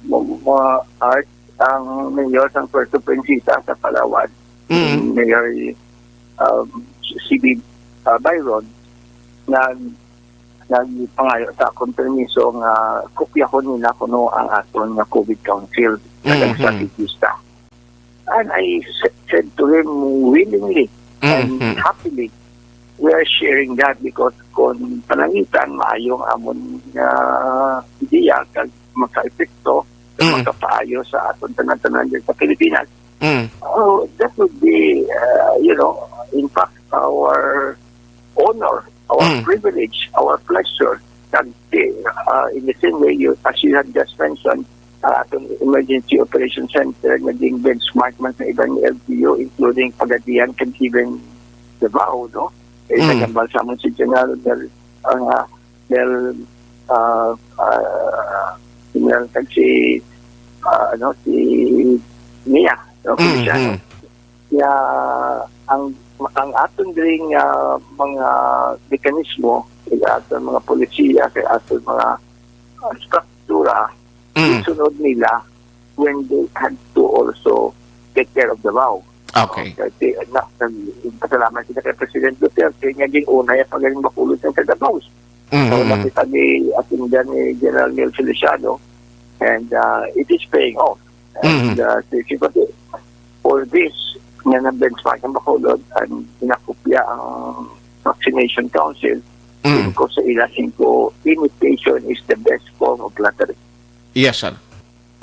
mo, mo, Art, ang mayor sang Puerto Princesa sa Palawan, Mm. Mayor, um, C B, ah, Byron, nag-, nagpangayo sa akon permiso nga kopyahon nila kuno ang aton nga COVID Council, kag ang Mhm. strategista. And I s-, said to him willingly and Mhm. happily, we are sharing that because kung pananglitan, maayo ang amon nga ideya kag makaepekto, Mm. makapaayo sa aton tanan-tanan dyan sa Pilipinas. Mm. Oh, that would be, uh, you know, in fact, our honor, our Mm. privilege, our pleasure. Kag, uh, in the same way, you, as you have just mentioned, uh, atong Emergency Operation Center, naging benchmark man sa ibang L G U, including Pagadian, kag even Davao, no? Eh, Mm. nagambal sa amon si General Del, ang, ah, Del, ah, ah, General, kag si, ah, ano, si Mia, no, Mm, Feliciano. mm. Nga ang, ang aton diri nga mga mekanismo, kag aton mga polisiya, kag aton mga, ah, struktura, Mm. gisunod nila when they had to also take care of Davao. Okay. Okay, na, nag-, pasalamat kita kay President Duterte nga gin-una niya pagaling Bacolod sa Davao. Mm, So, mm. nakita ni, atinda ni General Neil Feliciano, and, ah, it is paying off. And, Mm. uh, si, si Pati, for this, nga na-benchmark ang Bacolod, ang ginakopya ang Vaccination Council, Mm. singko sa ila, singko, imitation is the best form of flattery. Yes, sir.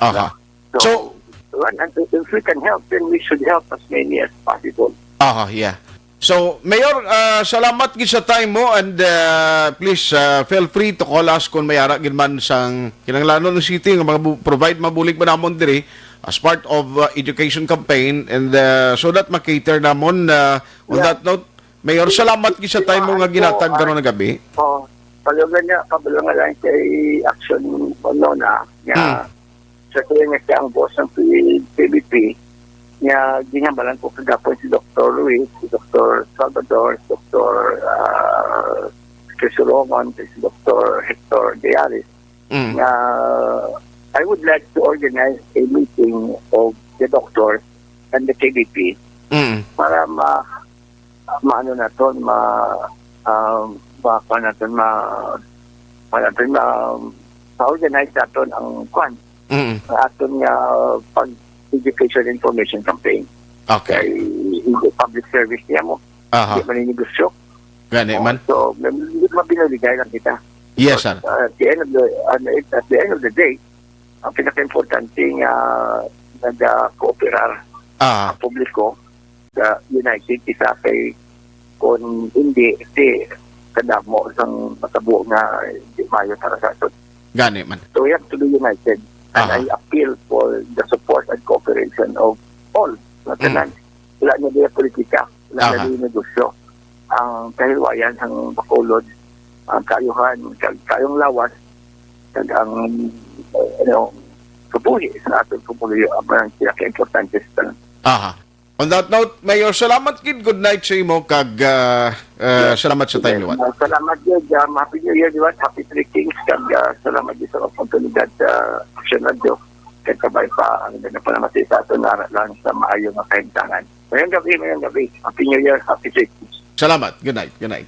Aha. So, So, one, and if we can help, then we should help as many as possible. Aha, yeah. So, Mayor, ah, salamat gid sa time mo, and, ah, please, ah, feel free to call us kung may ara gid man sang kinahanglanon ng city nga mga bu-, provide mabulig ba namon diri as part of, ah, education campaign, and, ah, so that ma-cater namon, ah, on Yeah. that note, Mayor, salamat gid sa time mo nga ginatag karon nga gabi. Oh, palagan niya, kabalangan lang kay Action, ano na, nga Hmm. Sa tuwing nga siya ang boss ng P-, P B P, nga ginhambalan ko kagapon si Doktor Luis, si Doktor Salvador, si Doktor, ah, Chris Solomon, si Doktor Hector Dialis, Mm. nga I would like to organize a meeting of the doctors and the K B P Mm. para ma-, maano naton, ma-, um, ma-, kuwan naton, ma-, kuwan naton, ma-, ma-organize naton ang kuwan, Mm. ang aton nga pag-education information campaign. Okay. Kay hindi public service niya mo. Aha. Hindi man yung negosyo. Gani Oh, man. So, may, may mga binaligay lang kita. Yes, But, sir. uh, at the end of the, ano, it, at the end of the day, ang pinaka-importante nga nagakooperar. Ah. Ang publiko, sa United, isa kay kung hindi, si kadamo sang matabo nga di maayo para sa aton. Gani man. So we have to be united. And Aha. I appeal for the support and cooperation of all. Sa Mm. tanan. Wala na diya politika, wala na Aha. diya negosyo. Ang kahilwayan, ang Bacolod, ang kaayuhan, kag kaayong lawas, kag ang, uh, ano, kabuhi sa aton pumuluyo, ang mga pinaka-importante sa tanan. Aha. On that note, Mayor, salamat gid. Good night sa imo kag, ah, ah, Yes. salamat sa time Yes. liwat. Ah, salamat gid. Um, Happy New Year, liwat. Happy Three Kings. Kag, ah, salamat gid sa oportunidad sa Action Radio. Kay kabay pa ang nagpanamatay sa aton nga ara lang sa maayo nga kahimtangan. Mayong gabi, mayong gabi. Happy New Year, Happy Three Kings. Salamat. Good night. Good night.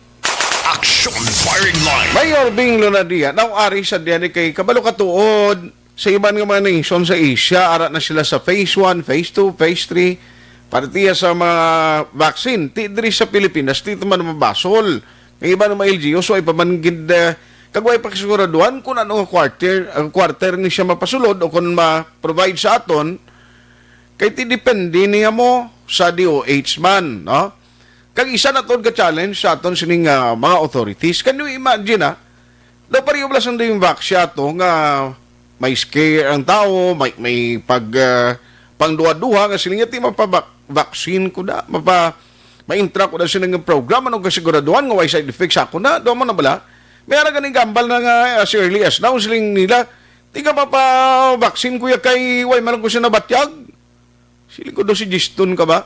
Action Firing Line. Mayor Bing Lunadia, now ari sa diyan kay kabalo ka tuod, sa iban nga mga nation sa Asia, ara na sila sa phase one, phase two, phase three. Partiya sa mga vaccine, ti diri sa Pilipinas, ti man mabasol. Ang iban nga mga L G Us, way pa man gid, eh, kag way pa kasiguraduhan kung ano nga quarter, ang quarter ni siya mapasulod o kung ma-provide sa aton, kay ti depende niya mo sa D O H man, no? Kag isa na to ka challenge sa aton sining, ah, mga authorities. Can you imagine, ah? Daw pareho bala sang ding vax siya to nga may scare ang tao, may, may pag, ah, pangduha-duha nga siling niya, "Ti mapa-vaccine ko na, mapa, maintra ko na sining programa, ano kasiguraduhan nga way side effects ako na, do mo na bala?" May ara gani gambal na nga as early as now, siling nila, "Ti ka mapa-vaccine, kuya, kay way man ko siya nabatyag." Siling ko, do si Jiston ka ba?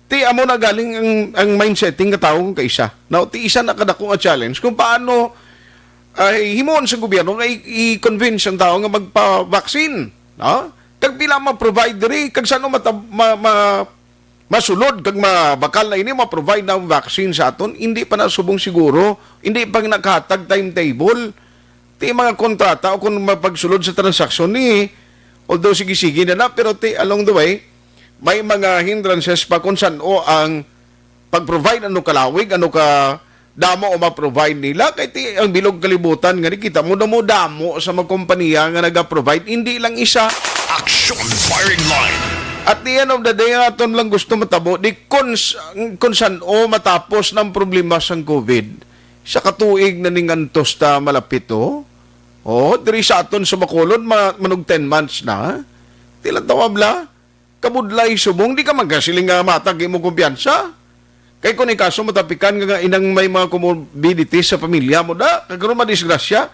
Ti amo na galing ang, ang mindsetting nga tawo nga kaisa. Now, ti isa na kadako nga challenge kung paano ay himuon sa gobyerno nga i-, i-convince ang tawo nga magpa-vaccine, no? Kag pila ma-provide diri, kag sano mata-, ma-, ma-, masulod kag mabakal na ini ma-provide na ang vaccine sa aton, hindi pa na subong siguro, hindi pa nakahatag timetable. Ti mga kontrata o kung mapagsulod sa transaksyon ni, although sige-sige na na, pero ti along the way, may mga hindrances pa kung san-o ang pag-provide, ano kalawig, ano ka damo o ma-provide nila. Kay ti ang bilog kalibutan nga ni, kita mo na mo damo sa mga kompanya nga naga-provide, hindi lang isa. Action Firing Line. At the end of the day, ang aton lang gusto matabo, di kung, s-, kung san-o matapos ng problema sang COVID. Sa katuig na ning antos ta malapit, oh. Oh, diri sa aton sa Bacolod, ma-, manug ten months na. Ti lang tawab la. Kabudlay subong, di ka magkasiling nga matag imo kumpiyansa. Kay kung ikaso matapikan nga, nga inang may mga comorbidities sa pamilya mo, da, kag karon madisgrasya.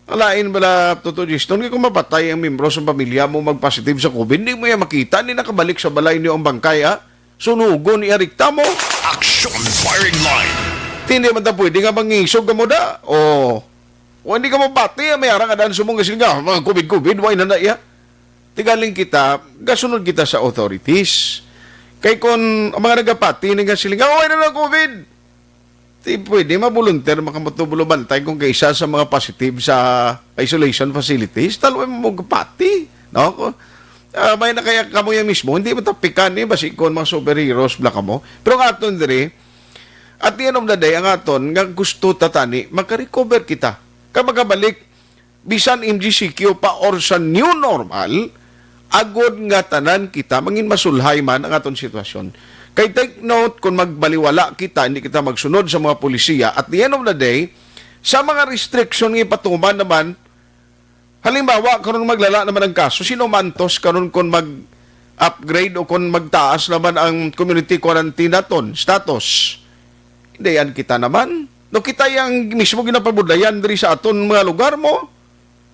Ang lain bala, Toto Jiston, kay kung mapatay ang membro sa pamilya mo, mag-positive sa COVID, di mo yan makita, di nakabalik sa balay niyo ang bangkay, ha? Sunugon, iarikta mo. Action Firing Line. Hindi man ta pwede nga mangisog ka mo da. O, o hindi ka mo pati, may arang adan sumong kasi nga, mga COVID-COVID, why na na iya? Tigaling kita, gasunod kita sa authorities. Kay kung ang mga nagapati, nga sila nga, "Why na na COVID?" Di pwede, ma-volunteer, makatubulo bantay kung kaisa sa mga positive sa isolation facilities. Talo mo magpati, no? Kung, ah, may na kaya kamo yan mismo, hindi matapikan ni, basi kon mga superheroes bala kamo. Pero ang aton diri, at the end of the day, ang aton, nga gusto ta tani, makarecover kita. Ka makabalik, bisan M G C Q pa or sa new normal, agod nga tanan kita mangin masulhay man ang aton sitwasyon. Kay take note, kung magbaliwala kita, hindi kita magsunod sa mga polisiya, at the end of the day, sa mga restriction nga ipatuman naman, halimbawa, karon maglala naman ang kaso, sino mantos karon kung mag-upgrade o kung magtaas naman ang community quarantine naton status? Hindi yan kita naman. No, kita yang mismo ginapabudlayan diri sa aton mga lugar mo.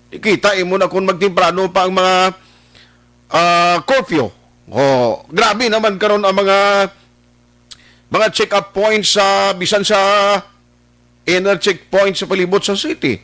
Ikita imo na kung magtemprano pa ang mga, ah, curfew. Oh, grabe naman karon ang mga, mga check-up points sa, bisan sa inner checkpoint sa palibot sa city.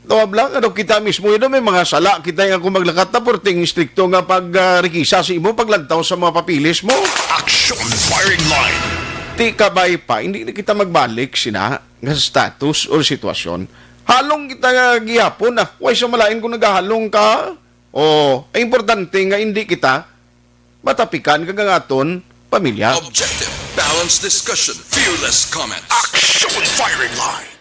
Tawab lang, ano, kita mismo yun, may mga sala kita nga kung maglakat na, perting istrikto nga pag, ah, rikisa sa imo, paglantaw sa mga papilis mo. Action Firing Line. Ti kabay pa, hindi na kita magbalik sina nga status or sitwasyon. Halong kita nga gihapon na. Way sa malain kung nagahalong ka? O, ang importante nga hindi kita matapikan kag ang aton pamilya. Objective, balanced discussion, fearless comments. Action Firing Line.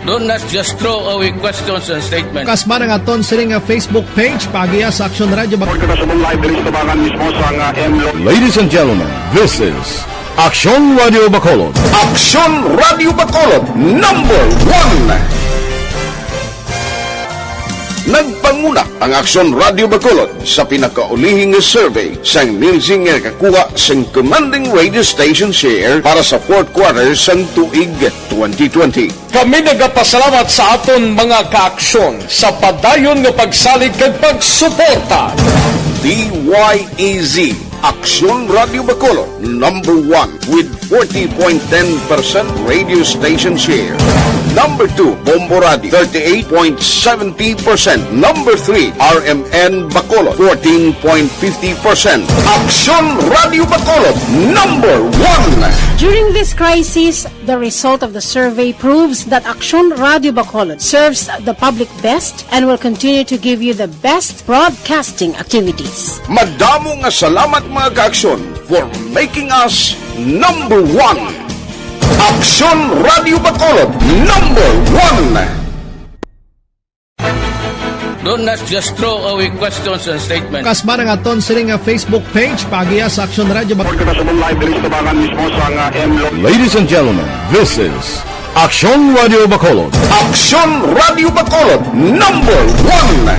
Don't not just throw away questions and statements. Kasman ang aton siring nga Facebook page, paagiha sa Aksyon Radio Bacolod. Kita sa live diri sa tabangan mismo sa nga M Lo. Ladies and gentlemen, this is Aksyon Radio Bacolod. Aksyon Radio Bacolod, number one. Nagpanguna ang Aksyon Radio Bacolod sa pinakaulihing survey sang Nielsen nga nakakuha sang commanding radio station share para sa fourth quarter sang tuig twenty twenty. Kami nagapasalamat sa aton mga kaaksyon sa padayon nga pagsalig kag pagsuporta. D Y E Z, Aksyon Radio Bacolod, number one with forty point ten percent radio station share. Number two, Bombo Radio, thirty-eight point seventy percent. Number three, R M N Bacolod, fourteen point fifty percent. Aksyon Radio Bacolod, number one. During this crisis, the result of the survey proves that Aksyon Radio Bacolod serves the public best and will continue to give you the best broadcasting activities. Madamo nga salamat, mga kaaksyon, for making us number one. Aksyon Radio Bacolod, number one. Don't not just throw away questions and statements. Kasman ang aton siring nga Facebook page, paagiha sa Aksyon Radio Bacolod. Kita sa live diri sa tabangan mismo sa nga M Lo. Ladies and gentlemen, this is Aksyon Radio Bacolod. Aksyon Radio Bacolod, number one.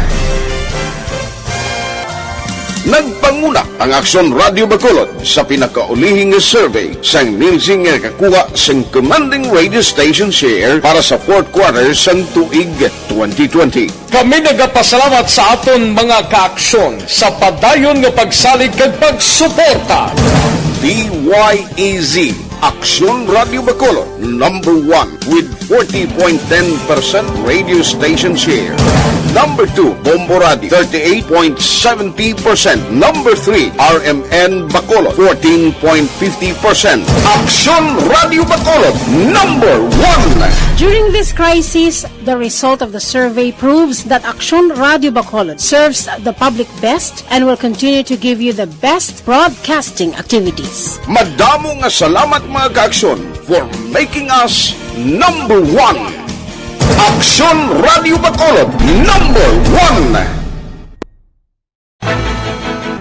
Nagpanguna ang Aksyon Radio Bacolod sa pinakaulihing survey sang Nielsen nga nakakuha sang commanding radio station share para sa fourth quarter sang tuig twenty twenty. Kami nagapasalamat sa aton mga kaaksyon sa padayon nga pagsalig kag pagsuporta. D Y E Z, Aksyon Radio Bacolod, number one with forty point ten percent radio station share. Number two, Bombo Radio, thirty-eight point seventy percent. Number three, R M N Bacolod, fourteen point fifty percent. Aksyon Radio Bacolod, number one. During this crisis, the result of the survey proves that Aksyon Radio Bacolod serves the public best and will continue to give you the best broadcasting activities. Madamo nga salamat, mga kaaksyon, for making us number one. Aksyon Radio Bacolod, number one.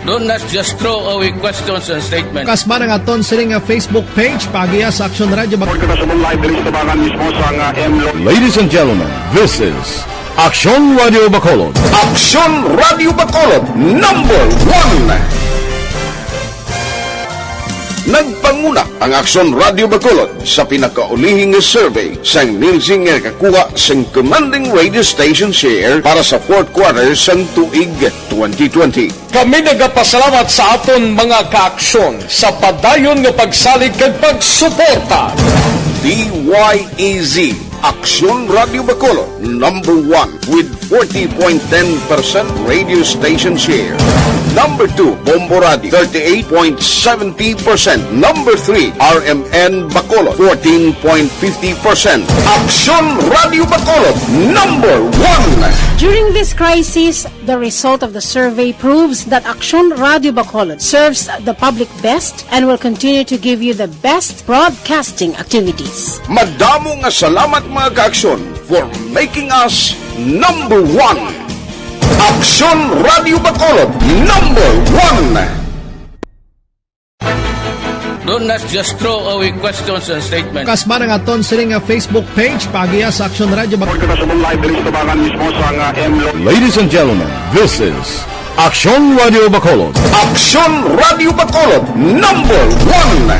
Don't not just throw away questions and statements. Kasman ang aton siring nga Facebook page, paagiha sa Aksyon Radio Bacolod. Kita sa live diri sa tabangan mismo sa nga M Lo. Ladies and gentlemen, this is Aksyon Radio Bacolod. Aksyon Radio Bacolod, number one. Nagpanguna ang Aksyon Radio Bacolod sa pinakaulihing survey sang Nielsen nga nakakuha sang commanding radio station share para sa fourth quarter sang tuig twenty twenty. Kami nagapasalamat sa aton mga kaaksyon sa padayon nga pagsalig kag pagsuporta. D Y E Z, Aksyon Radio Bacolod, number one with forty point ten percent radio station share. Number two, Bombo Radio, thirty-eight point seventy percent. Number three, R M N Bacolod, fourteen point fifty percent. Aksyon Radio Bacolod, number one. During this crisis, the result of the survey proves that Aksyon Radio Bacolod serves the public best and will continue to give you the best broadcasting activities. Madamo nga salamat, mga kaaksyon, for making us number one. Aksyon Radio Bacolod, number one. Don't not just throw away questions and statements. Kasman ang aton siring nga Facebook page, paagiha sa Aksyon Radio Bacolod. Kita sa live diri sa tabangan mismo sa nga M Lo. Ladies and gentlemen, this is Aksyon Radio Bacolod. Aksyon Radio Bacolod, number one.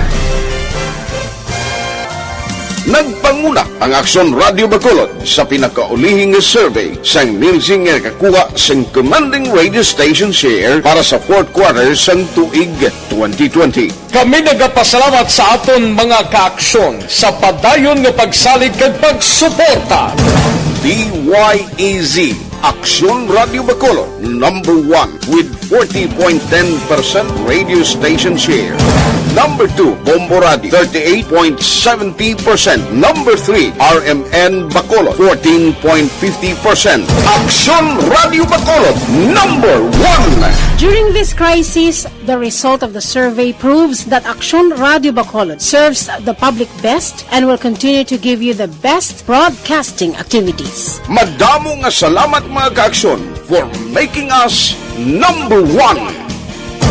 Nagpanguna ang Aksyon Radio Bacolod sa pinakaulihing survey sang Nielsen nga nakakuha sang commanding radio station share para sa fourth quarter sang tuig twenty twenty. Kami nagapasalamat sa aton mga kaaksyon sa padayon nga pagsalig kag pagsuporta. D Y E Z, Aksyon Radio Bacolod, number one with forty point ten percent radio station share. Number two, Bombo Radio, thirty-eight point seventy percent. Number three, R M N Bacolod, fourteen point fifty percent. Aksyon Radio Bacolod, number one. During this crisis, the result of the survey proves that Aksyon Radio Bacolod serves the public best and will continue to give you the best broadcasting activities. Madamo nga salamat, mga ka-Aksyon, for making us number one.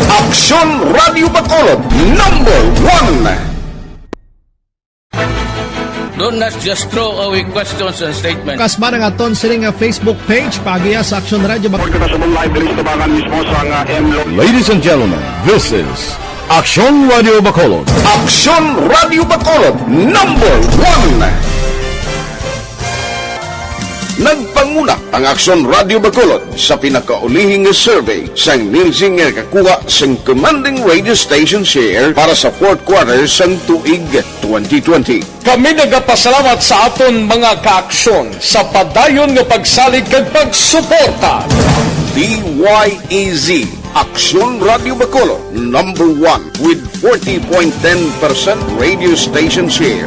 Aksyon Radio Bacolod, number one. Don't not just throw away questions and statements. Kasba nga aton sini nga Facebook page, paagiha sa Aksyon Radio Bac- Pagkakasabong live diri sa tabangan mismo sa nga M Lo- Ladies and gentlemen, this is Aksyon Radio Bacolod. Aksyon Radio Bacolod, number one. Nagpanguna ang Aksyon Radio Bacolod sa pinakaulihing nga survey sang Nielsen nga nakakuha sang commanding radio station share para sa fourth quarter sang tuig twenty twenty. Kami nagapasalamat sa aton mga kaaksyon sa padayon nga pagsalig kag pagsuporta. D Y E Z, Aksyon Radio Bacolod, number one with forty point ten percent radio station share.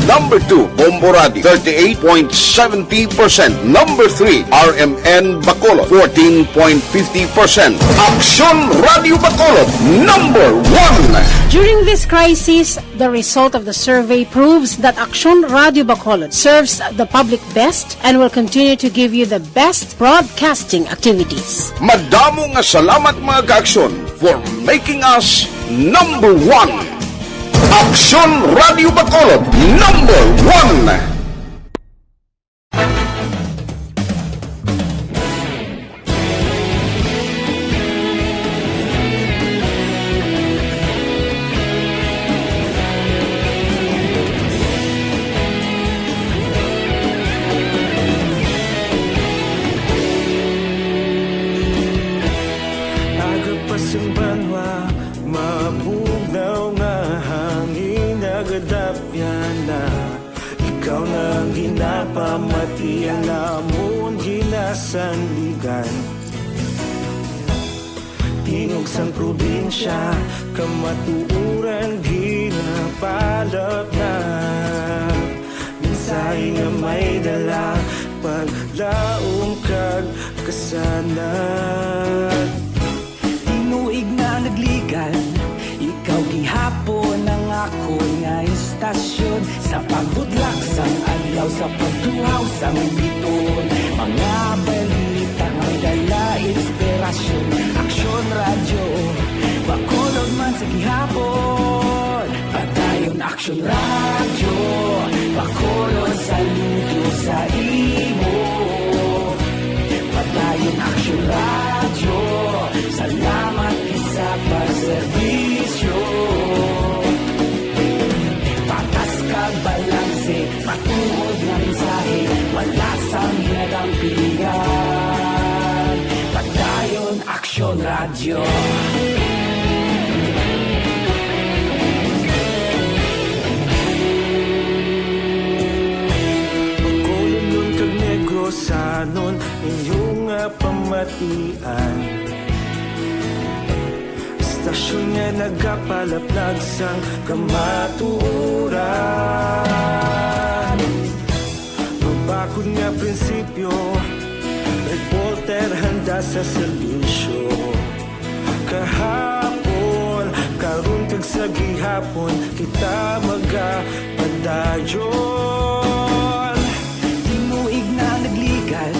Number two, Bombo Radio, thirty-eight point seventy percent. Number three, R M N Bacolod, fourteen point fifty percent. Aksyon Radio Bacolod, number one. During this crisis, the result of the survey proves that Aksyon Radio Bacolod serves the public best and will continue to give you the best broadcasting activities. Madamo nga salamat, mga kaaksyon, for making us number one. Aksyon Radio Bacolod, number one. Aga pa sing banwa, mabugnaw nga hangin, nagadapyan na. Ikaw na ang ginapamati, ang amon ginasandigan. Tingog sang probinsya, kamatuoran ginapalapnap. Mensahe nga may dala, paglaom kag kasanag. Tinuig na nagligan, ikaw gihapon ang akon nga istasyon. Sa pagbutlak sang adlaw, sa pagtuhaw sang bituon, mga balita nga may dala inspirasyon. Aksyon Radyo Bacolod man sa gihapon. Padayon Aksyon Radyo Bacolod, saludo sa imo. Padayon Aksyon Radyo, salamat gid sa pagserbisyo. Patas kag balanse, matuod nga mensahe, wala sang ginadampigan. Padayon Aksyon Radyo. Bacolodnon kag Negrosanon, inyo nga pamatian. Istasyon nga nagapalaplag sang kamatuoran. Mabakod nga prinsipyo, reporter handa sa serbisyo. Kahapon, karon, kag sa gihapon, kita magapadayon. Tinuig na nagligan,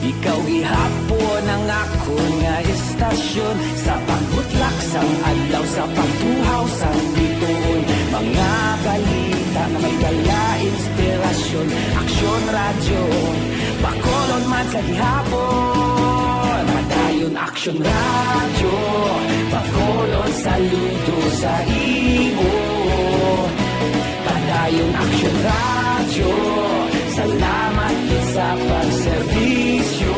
ikaw gihapon ang akon nga istasyon. Sa pagbutlak sang adlaw, sa pagtuhaw sang bituon, mga balita nga may dala inspirasyon. Aksyon Radyo Bacolod man sa gihapon. Padayon Aksyon Radyo Bacolod, saludo sa imo. Padayon Aksyon Radyo, salamat gid sa pagserbisyo.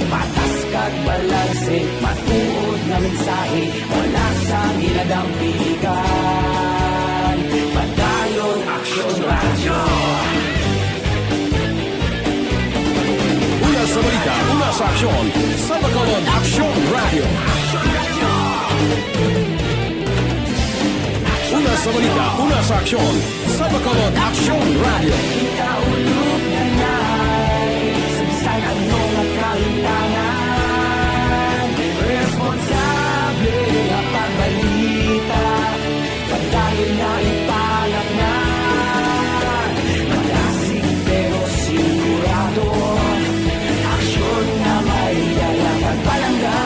Patas kag balanse, matuod nga mensahe, wala sang ginadampigan. Padayon Aksyon Radyo. Una sa balita, una sa aksyon, sa Bacolod Aksyon Radyo. Una sa balita, una sa aksyon, sa Bacolod Aksyon Radio. Responsable nga pagbalita, padayon nga ipanatnan. Malasig pero sigurado, aksyon nga may dala pagpalangga.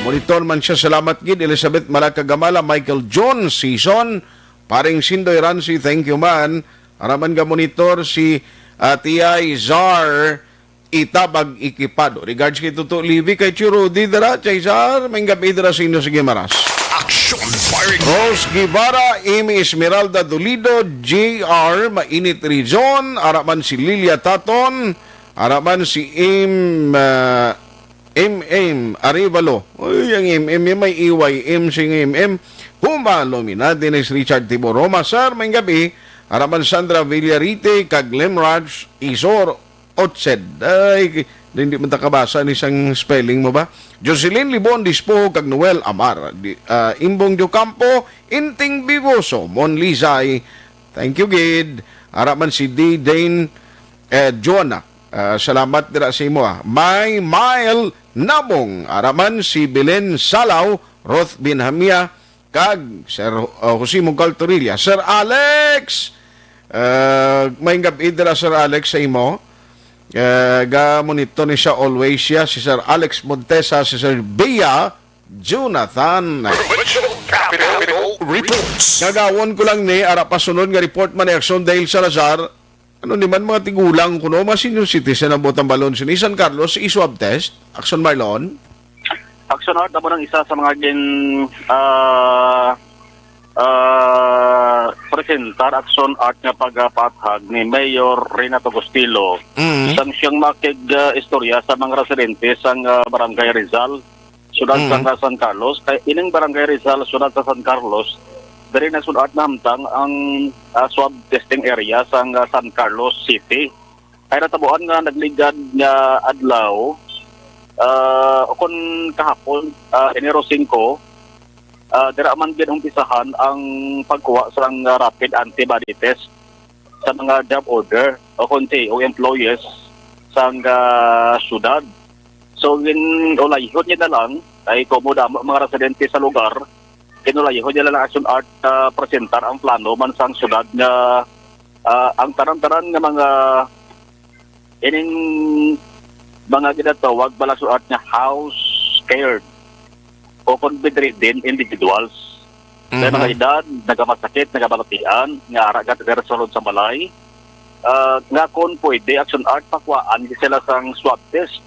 Monitor man siya, salamat gid. Elizabeth Malacagamala, Michael John Season, Paring Sindoy Ransi, thank you man. Araman nga monitor si, ah, T I Zar Itabag Ikipado. Regards kay Tuto Livy, kay Tio Rudy dira, Chay Zar, may gabi dira sa inyo sa Guimaras. Action firing. Rose Guevara, Amy Esmeralda Dolido, J R, Mainit Rizon, araman si Lilia Taton, araman si Im, ah, M M Arevalo. Uy, ang M M, yung may E Y M, sing M M. Huma Lumina, Dennis Richard Tibo Roma, Sir, may gabi. Araman Sandra Villarite, kag Lemraj Isor Otched. Ay, hindi man ta kabasa ni sang spelling mo ba? Jocelyn Libon Dispoho, kag Noel Amar. Di, ah, Imbong Diocampo, Inting Bivoso, Mon Lizay. Thank you, gid. Araman si D Dane, eh, Jonah. Ah, salamat dira sa imo, ah. May Mile Nabong, araman si Belen Salaw, Ruth Binhamia, kag Sir, ah, Jose Mungkal Torilla. Sir Alex, ah, may gabi dira, Sir Alex, sa imo. Ah, ga monitor ni siya always siya, si Sir Alex Montesa, si Sir Bea Jonathan. Provincial Capitol Reports. Gagawon ko lang ni, ara pa sunod nga report man ni Action Dale Salazar. Ano ni man mga tigulang kuno, mga senior citizen ang butang balon sini San Carlos, i-swab test? Action Marlon? Action Art, amo nang isa sa mga gin, ah, ah, presentar Action Art nga pagpathag ni Mayor Renato Gustilo Mm. sang siyang makig, ah, istorya sa mga residente sang, ah, Barangay Rizal, siyudad Mm. sang, ah, San Carlos. Kay ining Barangay Rizal, siyudad sa San Carlos, diri na sud-at nahamtang ang, ah, swab testing area sang, ah, San Carlos City. Ay natabuan nga nagligad nga adlaw, ah, o kon kahapon, ah, Enero singko, ah, dira man ginumpisahan ang pagkuha sang, ah, rapid antibody test sa mga job order o kon T O employees sang, ah, syudad. So, gin-, ulayhon niya na lang, kay komo damo ang mga residente sa lugar, ginulayhon niya lang Action Art, ah, presentar ang plano man sang syudad nga, ah, ang tanan-tanan nga mga ining mga ginatawag bala Action Art nga house cared o kon bedridden individuals. May Mhm. mga edad, nagamasakit, nagabalatian, nga ara gad diri sa sulod sa balay. Ah, nga kung pwede, Action Art, pakuhaan gid sila sang swab test,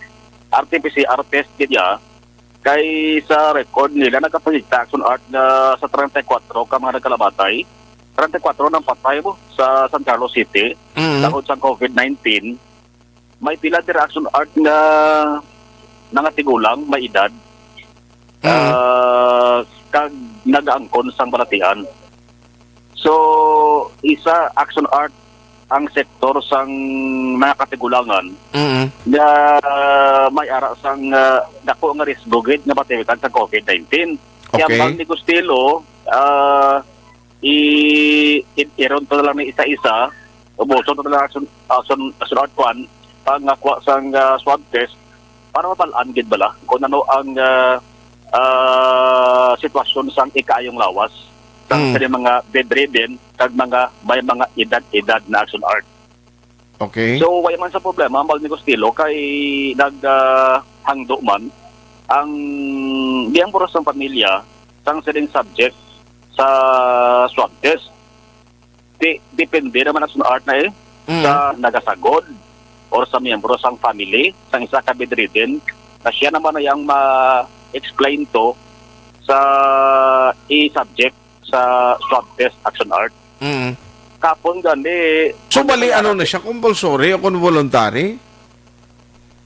R T P C R test gid ya. Kay sa record nila, nagapakita Action Art nga sa treinta y cuatro ka mga nagkalamatay, treinta y cuatro nang patay mo sa San Carlos City, Mhm. tungod sang covid nineteen. May pila dira Action Art nga mga tigulang, may edad, Mm. ah, kag nagaangkon sang balatian. So, isa Action Art ang sektor sang mga katigulangan Mm. nga may ara sang, ah, dako nga risgo gid nga matiwikan sa covid nineteen. Kaya Okay. Bang ni Gustilo, ah, i-, i-, iron to na lang ni isa-isa, ubuson to na lang Action, Action, Action Art one, pangakwa sang, ah, swab test, para mabal-an gid bala kung ano ang, ah, ah, sitwasyon sang ikaayong lawas sang Mm. kani mga bedridden kag mga may mga edad-edad na Action Art. Okay. So, wala man sa problema, Mal ni Costello, kay nag, ah, hangdo man ang miyembro sang pamilya sang sining subject sa swab test. Di, depende naman ang Action Art na eh, Mm. sa nagasagod or sa miyembro sang family, sang isa ka bedridden, na siya naman ay ang ma-explain to sa i-subject sa swab test Action Art. Mm. Kapon gani, So, kung bali, ano ano na siya, compulsory o kung voluntary?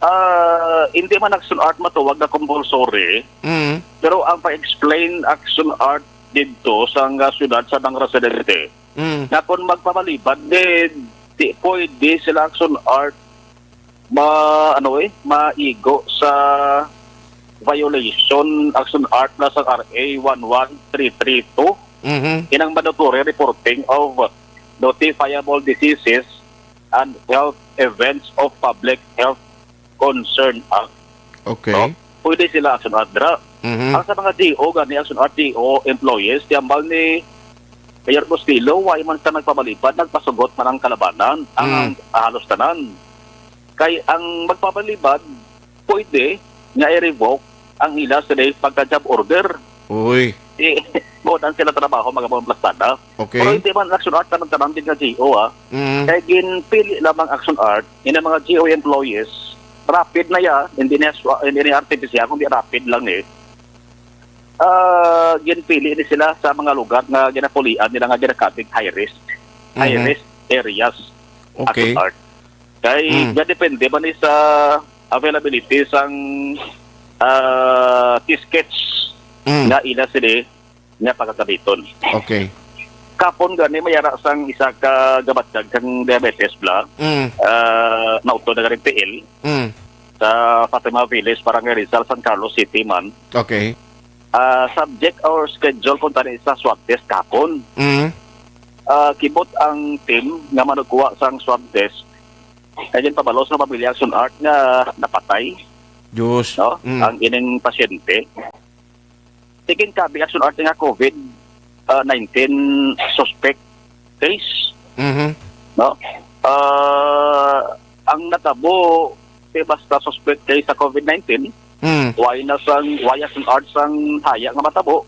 Ah, hindi man Action Art matuwag na compulsory, Mm. pero ang pa-explain Action Art dito sa nga syudad sa mga residente, Mm. na kung magpamalibad din, di pwede sila Action Art ma ano eh, maigo sa violation action art na sa R A one one three three two, Mhm. inang mandatory reporting of notifiable diseases and health events of public health concern act. Okay. No? Pwede sila action art dira. Mhm. Ang sa mga D O gani, action art D O employees, tiyambal ni Mayor Bustillo, way man sa nagpabalibad, nagpasugot man ang kalabanan, ang Mm. halos tanan. Kay ang magpabalibad, pwede nga i-revoke ang ila sa pagka-job order. Uy. Di, buotan sila trabaho, magabon plastada. Okay. Pero hindi man action art tanan-tanan din nga G O, ah. Mm. Kay ginpili lamang action art, ini mga G O employees, rapid na ya, hindi niya swa-, hindi niya artificial, kundi rapid lang ni. Ah, ginpili ni sila sa mga lugar nga ginapulian nila nga ginakabig high risk, high Mhm. risk areas, Okay. action art. Kay Mm. gadepende man ni sa availability sang, ah, test kits Mm. nga ila sini nga pagkakabiton. Okay. Kapon gani may ara sang isa ka gabatyag kang diabetes bla, Mm. ah, nautod na ganing tiil Mm. sa Fatima Village, Barangay Rizal, San Carlos City man. Okay. Ah, subject or schedule kung tani sa swab test kapon. Mm. Ah, kibot ang team nga manugkuha sang swab test. Kaya din pabalo sa pamilya action art nga napatay, Diyos. no? Mm. Ang ining pasyente. Tigin kabi action art nga COVID, ah, nineteen suspect case, Mhm. no? Ah, ang natabo, di basta suspect case sa COVID nineteen, Mm. way na sang, way action art sang haya nga matabo,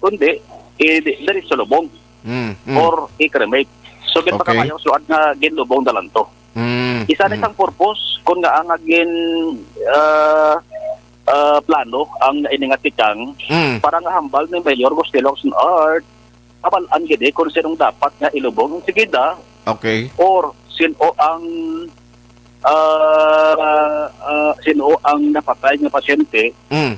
kundi, i-, di-, diri sa lubong Mm, mm. or i-cremate. So, Okay. ginpakamayo action art nga ginlubong dalanto. Mm, Isa ni mm. sang purpose kung nga ang gin, ah, ah, plano ang ini nga tikang Mm. para nga hambal ni Mayor Gustilo Action Art, abal-an gid eh kung sinong dapat nga ilubong ang sigida Okay. or sino ang, ah, ah, sino ang napatay nga pasyente Mm.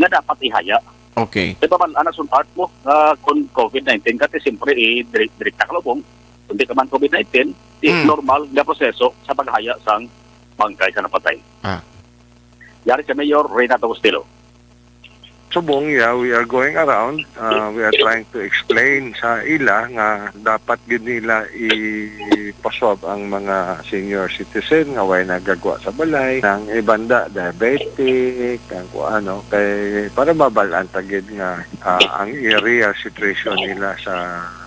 nga dapat ihaya. Okay. Di ba man, anak sun art mo, ah, kung COVID nineteen ka, ti siyempre, eh, dire-, direkta ka lubong. Kung di ka man COVID nineteen, di Mm. normal nga proseso sa paghaya sang bangkay sa napatay. Ah. Yari sa Mayor Renato Bustillo. Subong, yeah, we are going around. Uh, we are trying to explain sa ila nga dapat gid nila ipaswab ang mga senior citizen nga way nagagwa sa balay, ang ibanda diabetic, ang kung ano, kay para mabalaan ta gid nga, ah, ang real situation nila sa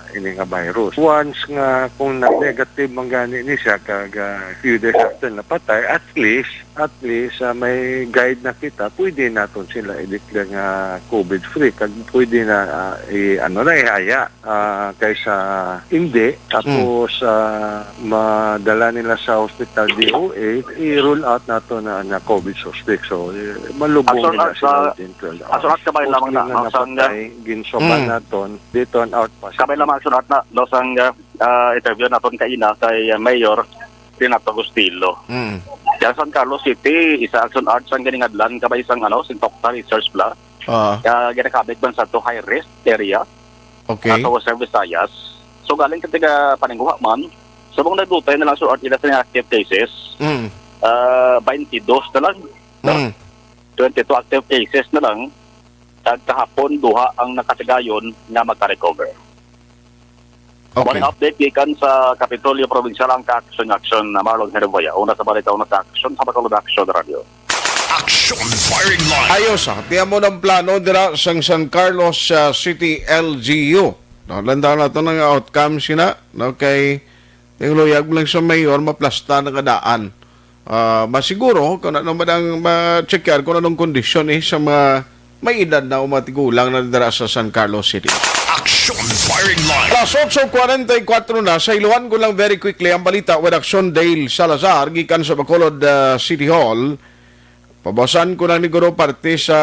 ini nga virus. Once nga kung nag-negative man gani ni siya kag, ah, few days after napatay, at least, at least, ah, may guide na kita, pwede naton sila i-declare nga COVID-free, kag pwede na, ah, i-, ano na, ihaya, ah, kaysa hindi. Tapos, Mm. ah, madala nila sa hospital D O A, i-rule out nato na, na COVID suspect. So, eh, malubong As long nila as, sila ah, within twelve hours. As long as kabay lamang na, Mostly nga ang sang, napatay, ginsuban Mm. naton, dito ang out positive. Kabay lamang ang sunod na, no, sang, ah, ah, interview naton kaina kay, ah, Mayor Renato Bustillo. Mm. Diyan sa San Carlos City, isa action art sang giningadlan kabay sang, ano, sing Tokta Research Bla. Ah. Ah, ginakabig man sa to high risk area. Okay. Ato sa Visayas. So, galing sa taga Paningguha man, subong nagdutay na lang sa art ila sa active cases. Mm. Ah, twenty-two na lang, no? Mm. Twenty-two active cases na lang. Kag kahapon, duha ang nakatigayon nga magka-recover. Okay. Morning update gikan sa Kapitolyo Provincial, ang ka-action-action na Marlon Herboya. Una sa balita, una sa action sa Bacolod Action Radio. Action Firing Line. Ayos, ah. Tiyan mo ng plano dira sang San Carlos, ah, City L G U. No, lantaw nato ng outcome sina, no, kay tingluyag lang sa mayor, maplasta na kadaan. Ah, masiguro kung ano man ang ma-checkar, kung anong kondisyon, eh, sa mga may edad na o mga tigulang na dira sa San Carlos City. Action Firing Line. Alas otso kwarenta y kuwatro na, sa iluhan ko lang very quickly ang balita with Action Dale Salazar, gikan sa Bacolod, ah, City Hall. Pabasan ko lang ni Guro parte sa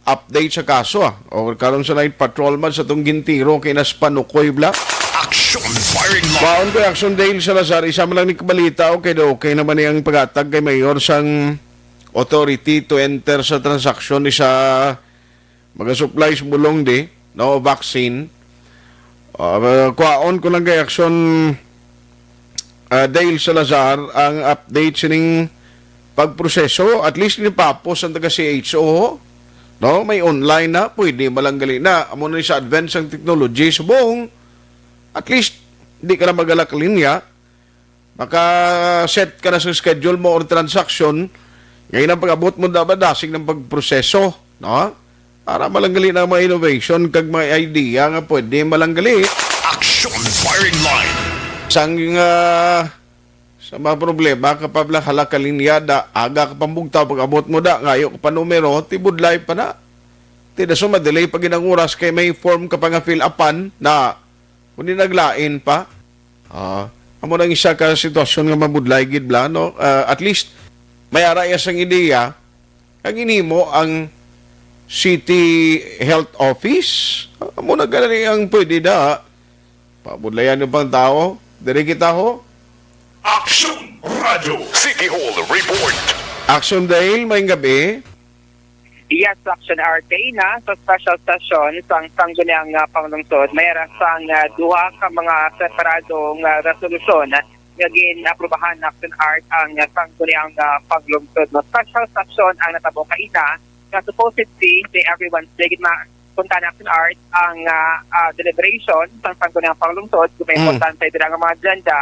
update sa kaso, ah. O karon sa night patrol man sa tong gintiro kay nas panukoy bla. Action Firing Line. Baon ko Action Dale Salazar, isa man lang ni kabalita, okay daw, okay naman ni ang paghatag kay Mayor sang authority to enter sa transaksyon ni sa mga supplies bulong di, no, vaccine. Ah, kwaon ko lang kay Action, ah, Dale Salazar, ang update sining pagproseso, at least ni papos ang taga C H O, no? May online na, pwede malanggali na. Amo na ni sa advance ang technology, subong, at least, di ka na magalak linya. Maka-set ka na sa schedule mo or transaction. Ngayon ang pag-abot mo dapat dasig ng pagproseso, no? Para malanggali na ang mga innovation kag mga idea nga pwede malanggali. Action Firing Line. Sang, ah, sa mga problema, kapag lang hala ka linya da, aga ka pambugtaw, pag-abot mo da, ngayo ka pa numero, tibudlay pa na. Ti daso madelay pa gid ang oras kay may form ka pa nga fill upan na kundi naglain pa. Ah, amo nang isa ka sitwasyon nga mabudlay gid bla, no? Ah, at least may ara iya sang ideya kag ginhimo ang City Health Office. Ah, amo na gani ang pwede da. Pabudlayan yung pang tao. Diri kita ho. Action Radio City Hall Report. Action Dale, may gabi. Yes, Action Art. Kaina sa special session sang Sangguniang, ah, Panglungsod, may ara sang, ah, duha ka mga separado nga resolusyon nga gin-aprubahan, Action Art, ang, ah, Sangguniang, ah, Panglungsod. No, special session ang natabo kaina nga supposedly kay everyone's day gid ma-, punta na, Action Art, ang, ah, ah, deliberation sang Sangguniang Panglungsod kung may Mm. importante dira nga mga agenda.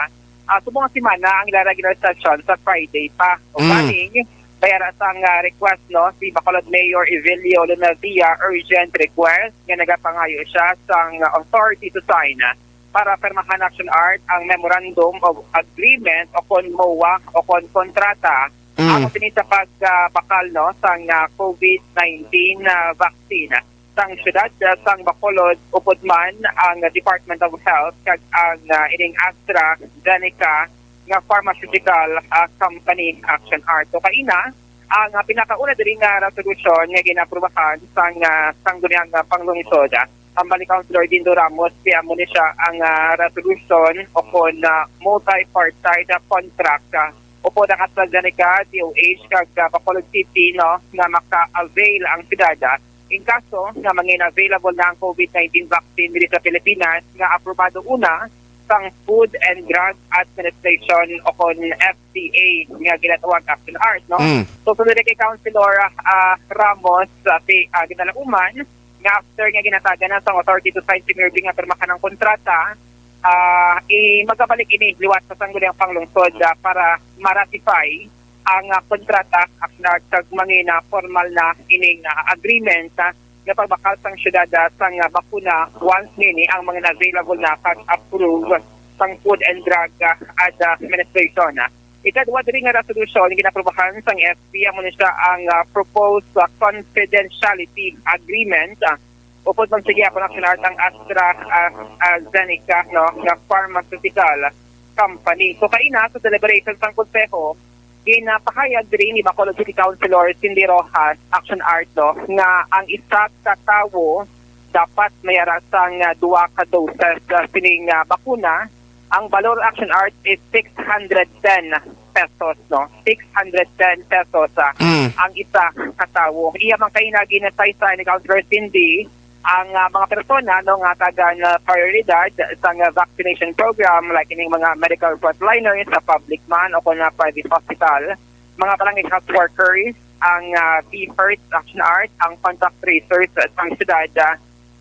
Ah, subong nga semana ang ila regular session sa Friday pa. O Mm. kaning, may ara sang, ah, request, no, si Bacolod Mayor Evelio Lunaldia, urgent request nga nagapangayo siya sang, ah, authority to sign, ah, para pirmahan, Action Art, ang Memorandum of Agreement o kon MOA o kon kontrata Mm. ang sa pag, ah, bakal, no, sang, ah, COVID nineteen, ah, vaccine sang siyudad, ah, sang Bacolod, upod man ang Department of Health kag ang, ah, ining AstraZeneca nga pharmaceutical, ah, company, Action Art. So kaina, ang, ah, pinakauna diri nga resolusyon nga ginaprubahan sang, ah, Sangguniang, ah, Panglungsod, ah, ang balik Councilor Dindo Ramos, kaya mo ni siya ang, ah, resolution o kon, ah, multi-partite, ah, contract, ah, upod ang AstraZeneca, D O H, kag, ah, Bacolod City, no, nga maka-avail ang siyudad, ah, in kaso nga mangin available na ang COVID nineteen vaccine diri sa Pilipinas nga aprobado una sang Food and Drug Administration o kon F D A nga ginatawag, Action Art, no? Mm. So, sunod kay Councilor, ah, Ramos, ah, si, ah, ginalauman nga after nga ginatagan na sang authority to sign si Mayor Bing nga pirmahan ang kontrata, ah, i-, magabalik ini liwat sa Sangguniang Panglungsod, ah, para ma-ratify ang, ah, kontrata, Action Art, kag mangin, ah, formal na ining, ah, agreement, ah, nga pagbakal sang siyudad, ah, sang, ah, bakuna once nini ang mga available na kag approve sang Food and Drug, ah, Administration, ah. Ikadua diri nga resolusyon nga ginaprobahan sang F P, amo ni siya ang, ah, proposed, ah, confidentiality agreement, ah, upod man sige ako Action Art ang Astra, ah, ah, Zeneca, no, nga pharmaceutical company. So kaina sa deliberation sang konseho, ginapahayag diri ni Bacolod City Councilor Cindy Rojas, Action Art, no, nga ang isa ka tawo dapat may ara sang, ah, duha ka doses, ah, sining, ah, bakuna. Ang balor, Action Art, is six hundred ten pesos, no? Six hundred ten pesos, ah, Mm. ang isa ka tawo. Iya man kaina ginasaysay ni Councilor Cindy ang, ah, mga persona, no, nga tagan, ah, prioridad sa nga vaccination program, like ining mga medical frontliners sa public man o kon, ah, private hospital, mga barangay health workers, ang, ah, B F E R T, Action Art, ang contact tracers sa siyudad, ah,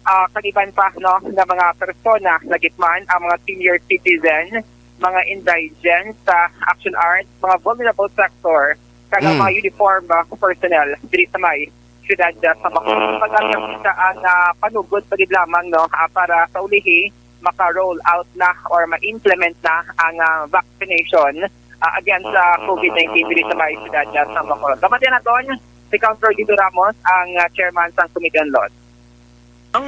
ah, kag iban pa, no, nga mga persona, lagip man ang mga senior citizen, mga indigent sa Action Art, mga vulnerable sector, kag ang Mm. mga uniform, ah, personnel diri sa may siyudad, ah, sa Bacolod. Pag-, ang, ang, ah, panugod pa gid lamang, no, ah, para sa ulihi, maka-roll out na or ma-implement na ang, ah, vaccination, ah, against sa COVID nineteen diri sa may siyudad, ah, sa Bacolod. Kamatian naton si Councilor Dito Ramos, ang, ah, chairman sang Committee on Laws. Ang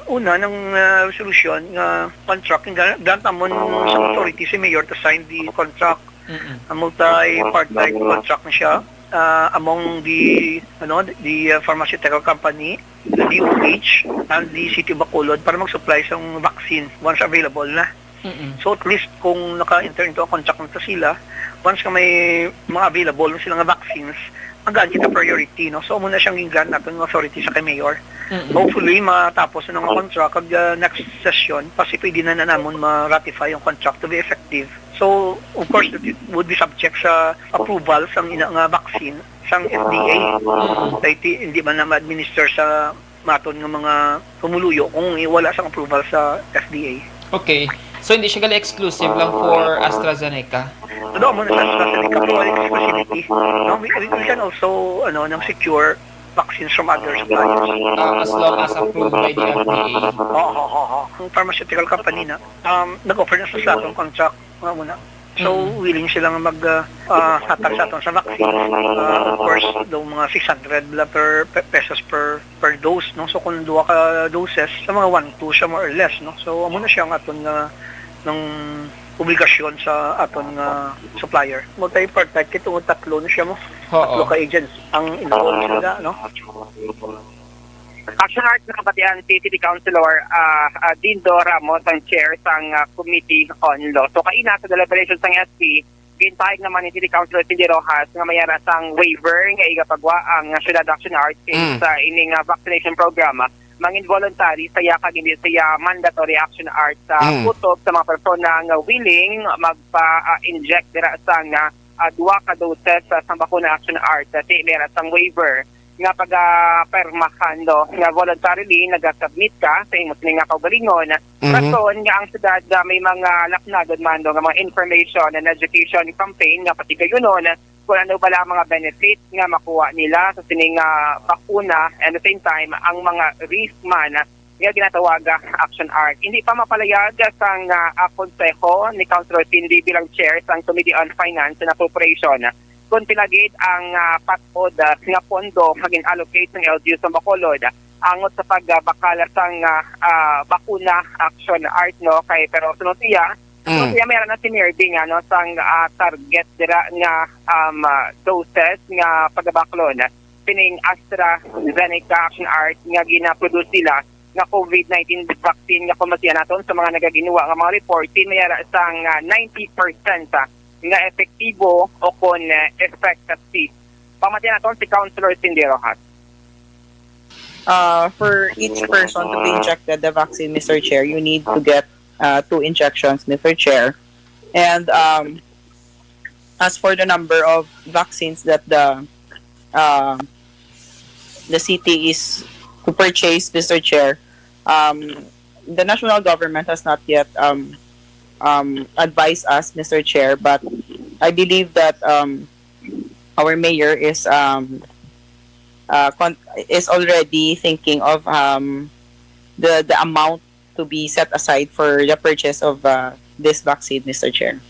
una ng, ah, resolusyon nga contract, ga-, grant namon sa authority si Mayor to sign the contract. Mm-mm. A multi-partite contract na siya, ah, among the, ano, the, ah, pharmaceutical company, the D O H, and the City of Bacolod para mag-supply sa vaccine once available na. Mm-mm. So, at least, kung naka-enter into a contract na sila, once nga may mga available na sila nga vaccines, magaan kita priority, no? So, amo na siyang gin-grant naton nga authority sa kay Mayor. Mm-mm. Hopefully, matapos na nga contract kag, ah, next session, kasi pwede na, na namon ma-ratify yung contract to be effective So, of course, it would be subject sa approval sang ina nga vaccine sang F D A. Kay ti-, hindi man na ma-administer sa maton nga mga pumuluyo kung wala sang approval sa F D A. Okay. So, hindi siya gali exclusive lang for AstraZeneca? Ano mo na sa AstraZeneca po, ang exclusivity. No, we, we, we can also, ano, nang secure vaccines from other suppliers. Ah, as long as approved by the F D A. Oo, oo, oo. Ang pharmaceutical company na, um, nag-offer na sa, sa atong contract, mga muna. So, Mm. willing sila nga mag, ah, ah, hatag sa aton sa vaccine. Ah, of course, daw mga six hundred la per pe-, pesos per, per dose, no? So, kung duha ka doses, sa mga one two siya, more or less, no? So, amo na siya ang aton nga, ng obligasyon sa aton nga supplier. Multi-partite, kay tungod tatlo na siya mo. Oo. Tatlo ka agents ang involved sila, no? Action Art, nabatian si City Councilor, ah, ah, Dindo Ramos, ang chair sang, ah, Committee on Law. So, kaina sa deliberation sang S P, gintayag naman ni City Councilor Cindy Rojas nga may ara sang waiver nga igapagwa ang Syudad Action Art kay Mm. sa ining, ah, vaccination program, ah, mangin-voluntary saya kag hindi saya mandatory Action Art sa Mm. kutob sa mga persona nga willing magpa, ah, inject dira sang, ah, ah, duha ka doses, ah, sang bakuna Action Art, ah, si may ara sang waiver nga pagapermahan, no, nga voluntarily nagasubmit ka sa imo sini nga kaugalingon. Mhm. Rason nga ang syudad, ah, may mga lapnagon man, no, nga mga information and education campaign nga patigayunon kung ano bala ang mga benefit nga makuha nila sa sini nga bakuna, and the same time, ang mga risk man nga ginatawag, ah, Action Art. Hindi pa mapalayag sang, ah, ah, konseho ni Councilor Cindy bilang chair sang Committee on Finance and Appropriation kung pila gid ang, ah, patod, ah, nga pondo nga gin-allocate sang L G U sa Bacolod angot sa pagbakal sang, ah, ah, bakuna Action Art, no? Kay, pero sunod iya, sunod Mm. iya, may ara na si Mirby nga, no, sang, ah, target dira nga, um, ah, doses nga pagabaklon sining AstraZeneca Action Art nga gina-produce nila nga COVID nineteen vaccine nga kung masiya naton sa mga nagaginuwa nga mga report, may ara sang, ah, ninety percent, ah, nga epektibo o kon, ah, effective. Pamatian naton si Councilor Cindy Rojas. Uh, for each person to be injected the vaccine, Mister Chair, you need to get, uh, two injections, Mister Chair. And, um, as for the number of vaccines that the, uh, the city is to purchase, Mister Chair, um, the national government has not yet, um, um, advised us, Mister Chair, but I believe that, um, our mayor is, um, uh, con-, is already thinking of, um, the, the amount to be set aside for the purchase of, uh, this vaccine, Mister Chair.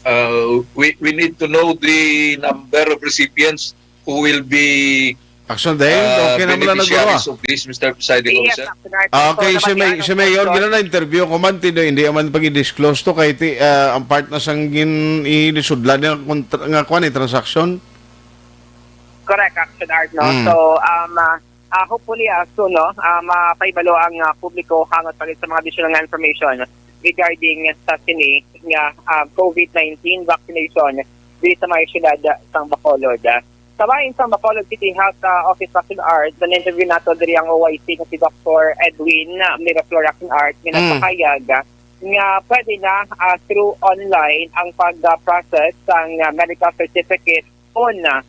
Uh, we, we need to know the number of recipients who will be, Action dahil, uh, okay naman lang nagdala. Beneficiaries of this, Mister Presiding Yes, Officer. Action Art. Ah, okay, So, si May-, nabatian si ang Mayor, question. Gina na-interview ko man, tino, hindi naman pag-i-disclose to kay ti-, ah, ang part na sang gin-, inisudlan nga kontra-, nga kuwan, eh, transaksyon. Correct, Action Art, no? Mm. So, um, ah, ah, hopefully, ah, soon, no, ah, mapahibalo ang, ah, publiko hangot pa gid sa mga additional nga information regarding sa sini nga, ah, COVID nineteen vaccination diri sa mga syudad, ah, sang Bacolod. Sa bahin sang Bacolod City Health, ah, Office, Action Art, na-interview nato diri ang O I C nga si Doktor Edwin, ah, Miraflor, Action Art, nga Mm. nagpahayag, ah, nga pwede na, ah, through online ang pag, ah, process sang, ah, medical certificate kon, ah,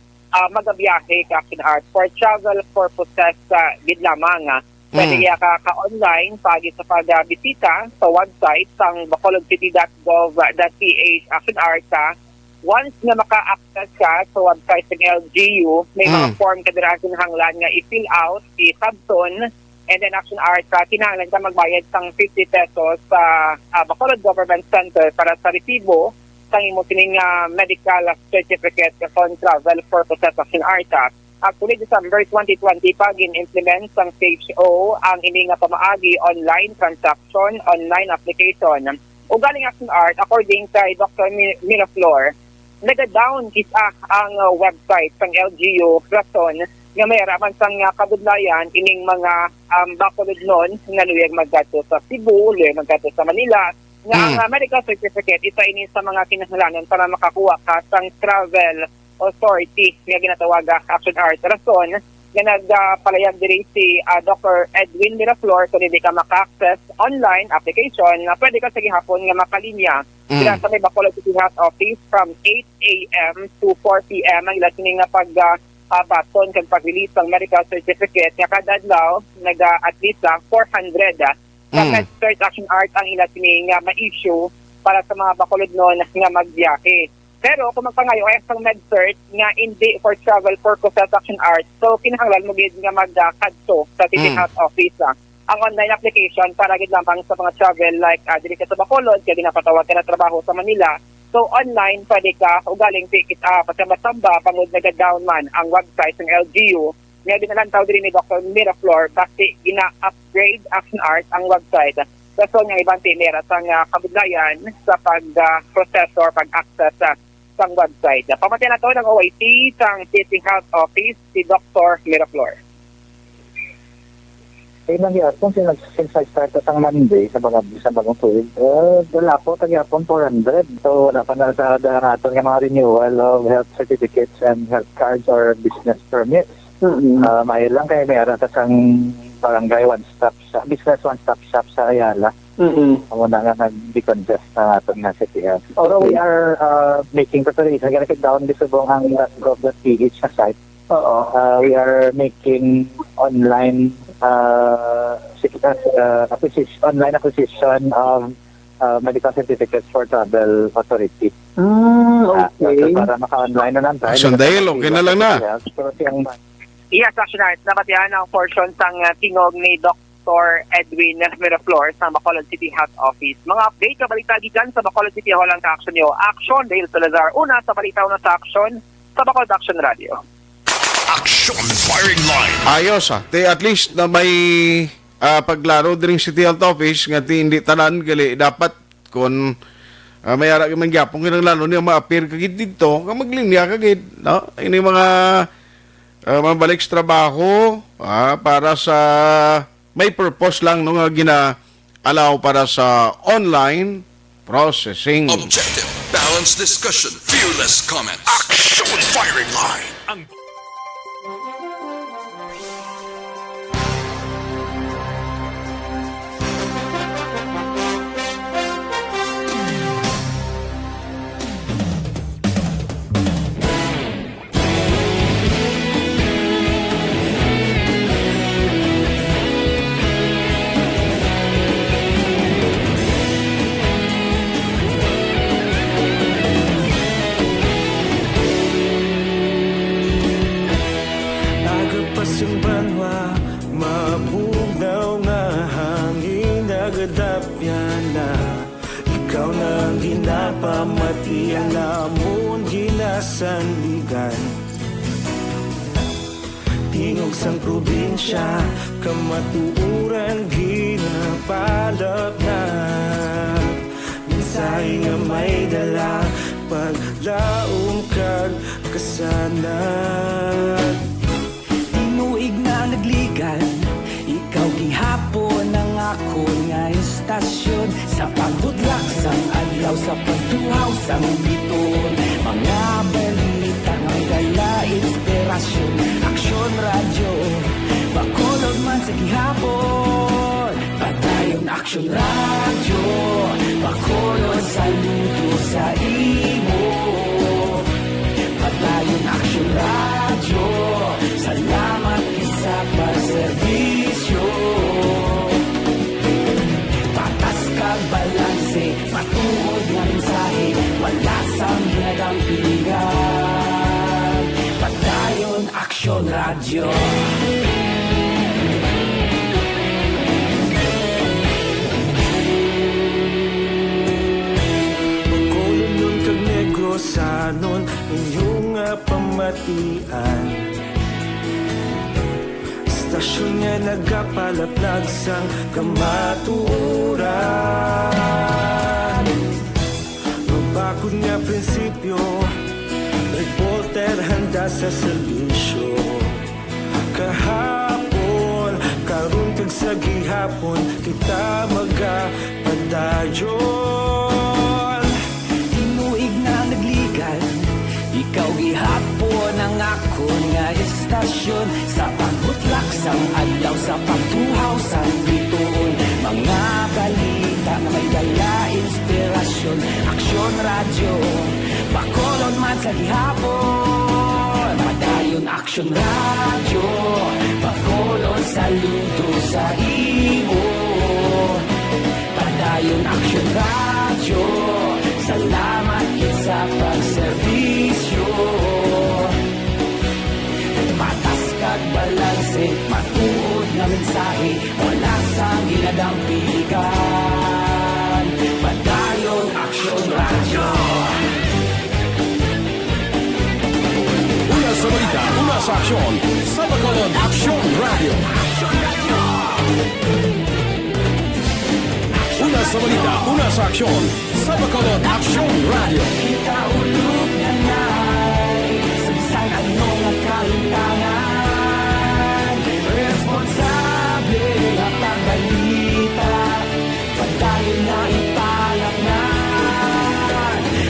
magabiyahe ka, Action Art, for travel purposes, ah, gid lamang, ah. Pwede Mm. iya ka, ka-online paagi sa pagbisita sa website sang bacolodcity dot gov dot P H, Action Art, ah. Once nga maka-access ka sa website ng L G U, may mga Mm. form ka dira kinahanglan nga i-fill out, i-subton, and then Action Art, ah, kinahanglan ka magbayad sang fifty pesos sa, ah, Bacolod Government Center para sa resibo sang imo sining, ah, medical certificate kon travel purposes, Action Art, ah. Actually, December twenty twenty pa gin-implement sang C H O ang ini nga pamaagi, online transaction, online application. Ugaling, Action Art, according kay Doktor Mi-, Miraflor, naga-down kis-a ang, uh, website sang L G U, rason nga may ara man sang, uh, kabudlayan ining mga, um, Bacolodnon nga luyag magkadto sa Cebu, luyag magkadto sa Manila, nga ang, Mm. uh, medical certificate isa ini sa mga kinahanglanon para makakuha ka sang travel authority nga ginatawag, uh, Action Art. Rason nga nagpalayag diri si, ah, Doctor Edwin Miraflor, kung hindi ka maka-access online application, na pwede ka sa gihapon nga makalinya Mm. sila sa may Bacolod City Health Office from eight a m to four p m ang ila sini nga pag, ah, ah, baton kag pag-release sang medical certificate nga kada adlaw naga at least, ah, four hundred, ah, ka Mm. MedCert Action Art ang ila sini nga ma-issue para sa mga Bacolodnon nga magbiyahe. Pero kung magpangayo ka sang MedCert nga hindi for travel purposes Action Art, so kinahanglan mo gid nga magkadto sa City Mm. Health Office, ah. Ang online application para gid lamang sa mga travel like, ah, diri ka sa Bacolod, kay ginapatawag ka na trabaho sa Manila. So online pwede ka, ugaling di kita pasamba-samba bangod naga-down man ang website ng L G U nga ginalantaw diri ni Doctor Miraflor, basi gina-upgrade Action Art ang website. Rason nga iban ti mera sang, ah, kabudlayan sa pag, ah, proseso or pag-access, ah, sang website. Pamatian nato ng O I C sang City Health Office, si Doctor Miraflor. Kay nangyari kung since, since nag-start sa sang Monday sa bagong, sa bagong tuig, eh, wala po, tagyapon four hundred. So, wala pa na sa daraton nga mga renewal of health certificates and health cards or business permits. Mm-mm. Ah, may lang kay may ara ta sang barangay one-stop shop, business one-stop shop sa Ayala. Mm-mm. Amo na nga nag-decongest ang aton nga city health. So, we Okay. are, ah, making preparation. Gonna sit down this subong ang dot gov dot P H na site. Oo. Ah, we are making online, ah, sec-, ah, ah, acquisition, online acquisition of, ah, medical certificates for travel authority. Mm, Ah, so okay. para maka-online na lang tayo. Action Dale, okay na lang na. Pero siyang Yes, Action Art, nabatian ang portion sang, ah, tingog ni Doctor Edwin Miraflor sa Bacolod City Health Office. Mga update nga balita gikan sa Bacolod City Hall ang ka-action nyo. Action Dale Salazar, una sa balita, una sa action, sa Bacolod Action Radio. Action Firing Line. Ayos, ah. Ti at least na may, ah, paglaro diri sa City Health Office nga ti hindi tanan gali dapat kun, ah, may ara man gyapon kinahanglan ni ma-appear ka gid didto, nga maglinya ka gid, no? Ini mga, ah, mga balik sa trabaho, ah, para sa may purpose lang, no, nga gina-allow para sa online processing. Objective, balanced discussion, fearless comments. Action Firing Line. Ang Aga pa sing banwa, mabugnaw nga hangin, nagadapyan na. Ikaw na ang ginapamati, ang amon ginasandigan. Tingog sang probinsya, kamatuoran ginapalapnat. Mensahe nga may dala, paglaom kag kasanag. Tinuig na nagligan, ikaw gihapon ang akon nga istasyon. Sa pagbudlak sang adlaw, sa pagtuhaw sang biton, mga balita nga dala inspirasyon. Aksyon Radyo, Bacolod man sa gihapon. Padayon Aksyon Radyo, Bacolod, saludo sa imo. Padayon Aksyon Radyo, salamat gid sa pagserbisyo. Patas kag balanse, matuod nga mensahe, wala sang ginadampingan. Padayon Aksyon Radyo. Bacolodnon kag Negrosanon, inyo nga pamatian. Istasyon nga nagapalaplag sang kamatuoran. Mabakod nga prinsipyo, reporter handa sa serbisyo. Kahapon, karon kag sa gihapon, kita magapadayon. Tinuig na nagligan, ikaw gihapon ang akon nga istasyon. Sa pagbutlak sang adlaw, sa pagtuhaw sang bituon, mga balita nga may dala inspirasyon. Aksyon Radyo, Bacolod man sa gihapon. Padayon Aksyon Radyo, Bacolod saludo sa imo. Padayon Aksyon Radyo, salamat gid sa pagserbisyo. Patas kag balanse, matuod nga mensahe, wala sang ginadampigan. Padayon Aksyon Radyo. Una sa balita, una sa aksyon, sa Bacolod Aksyon Radyo. Una sa balita, una sa aksyon, sa Bacolod Aksyon Radyo. Kita ulog na nai, sa bisan ano nga kahimtangan, responsable nga pagbalita. Padayon nga ipalaknay,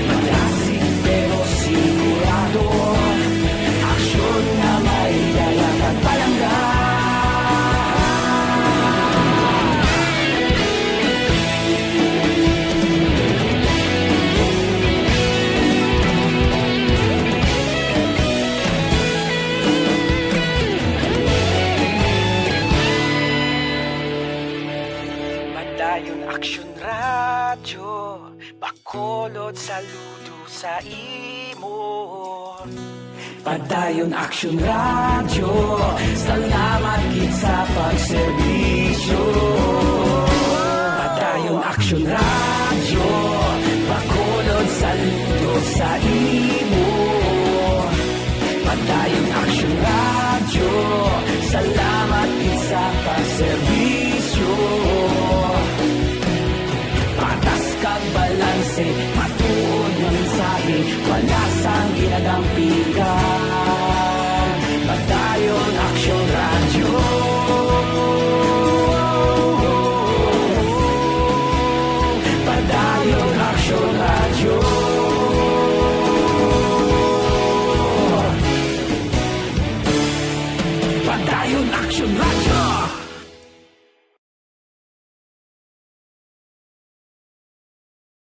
madasig pero sigurado, aksyon nga may dala kag palangga. Padayon Aksyon Radyo, Bacolod saludo sa imo. Padayon Aksyon Radyo, salamat gid sa pagserbisyo. Padayon Aksyon Radyo, Bacolod saludo sa imo. Padayon Aksyon Radyo, salamat gid sa pagserbisyo. Patas kag balanse, matuod nga mensahe, wala sang ginadampigan. Padayon Aksyon Radyo. Padayon Aksyon Radyo. Padayon Aksyon Radyo.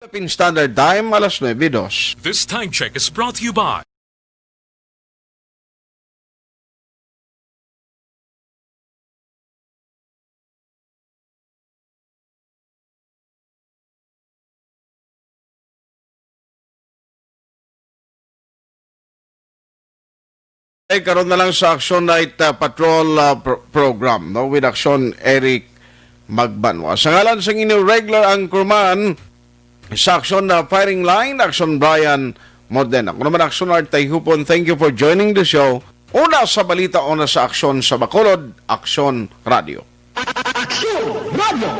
Philippine Standard Time, alas nuebe dos. This time check is brought to you by Ay, karon na lang sa Aksyon Night, uh, Patrol, uh, pro-, program, no? With Aksyon Eric Magbanwa. Sa ngalan sang inyo regular anchorman, sa Aksyon na Firing Line, Aksyon Brian Modena. Ako naman, Aksyon Art Tayhupon. Thank you for joining the show. Una sa balita, una sa aksyon sa Bacolod, Aksyon Radio. Aksyon Radio.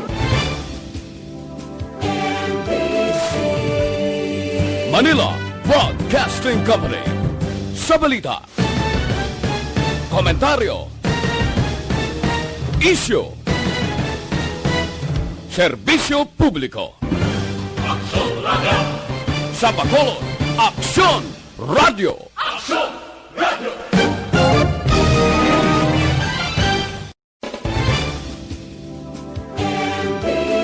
Manila Broadcasting Company. Sa balita, komentaryo, isyu, serbisyo publiko. Aksyon Radio. Sa Bacolod, Aksyon Radio. Aksyon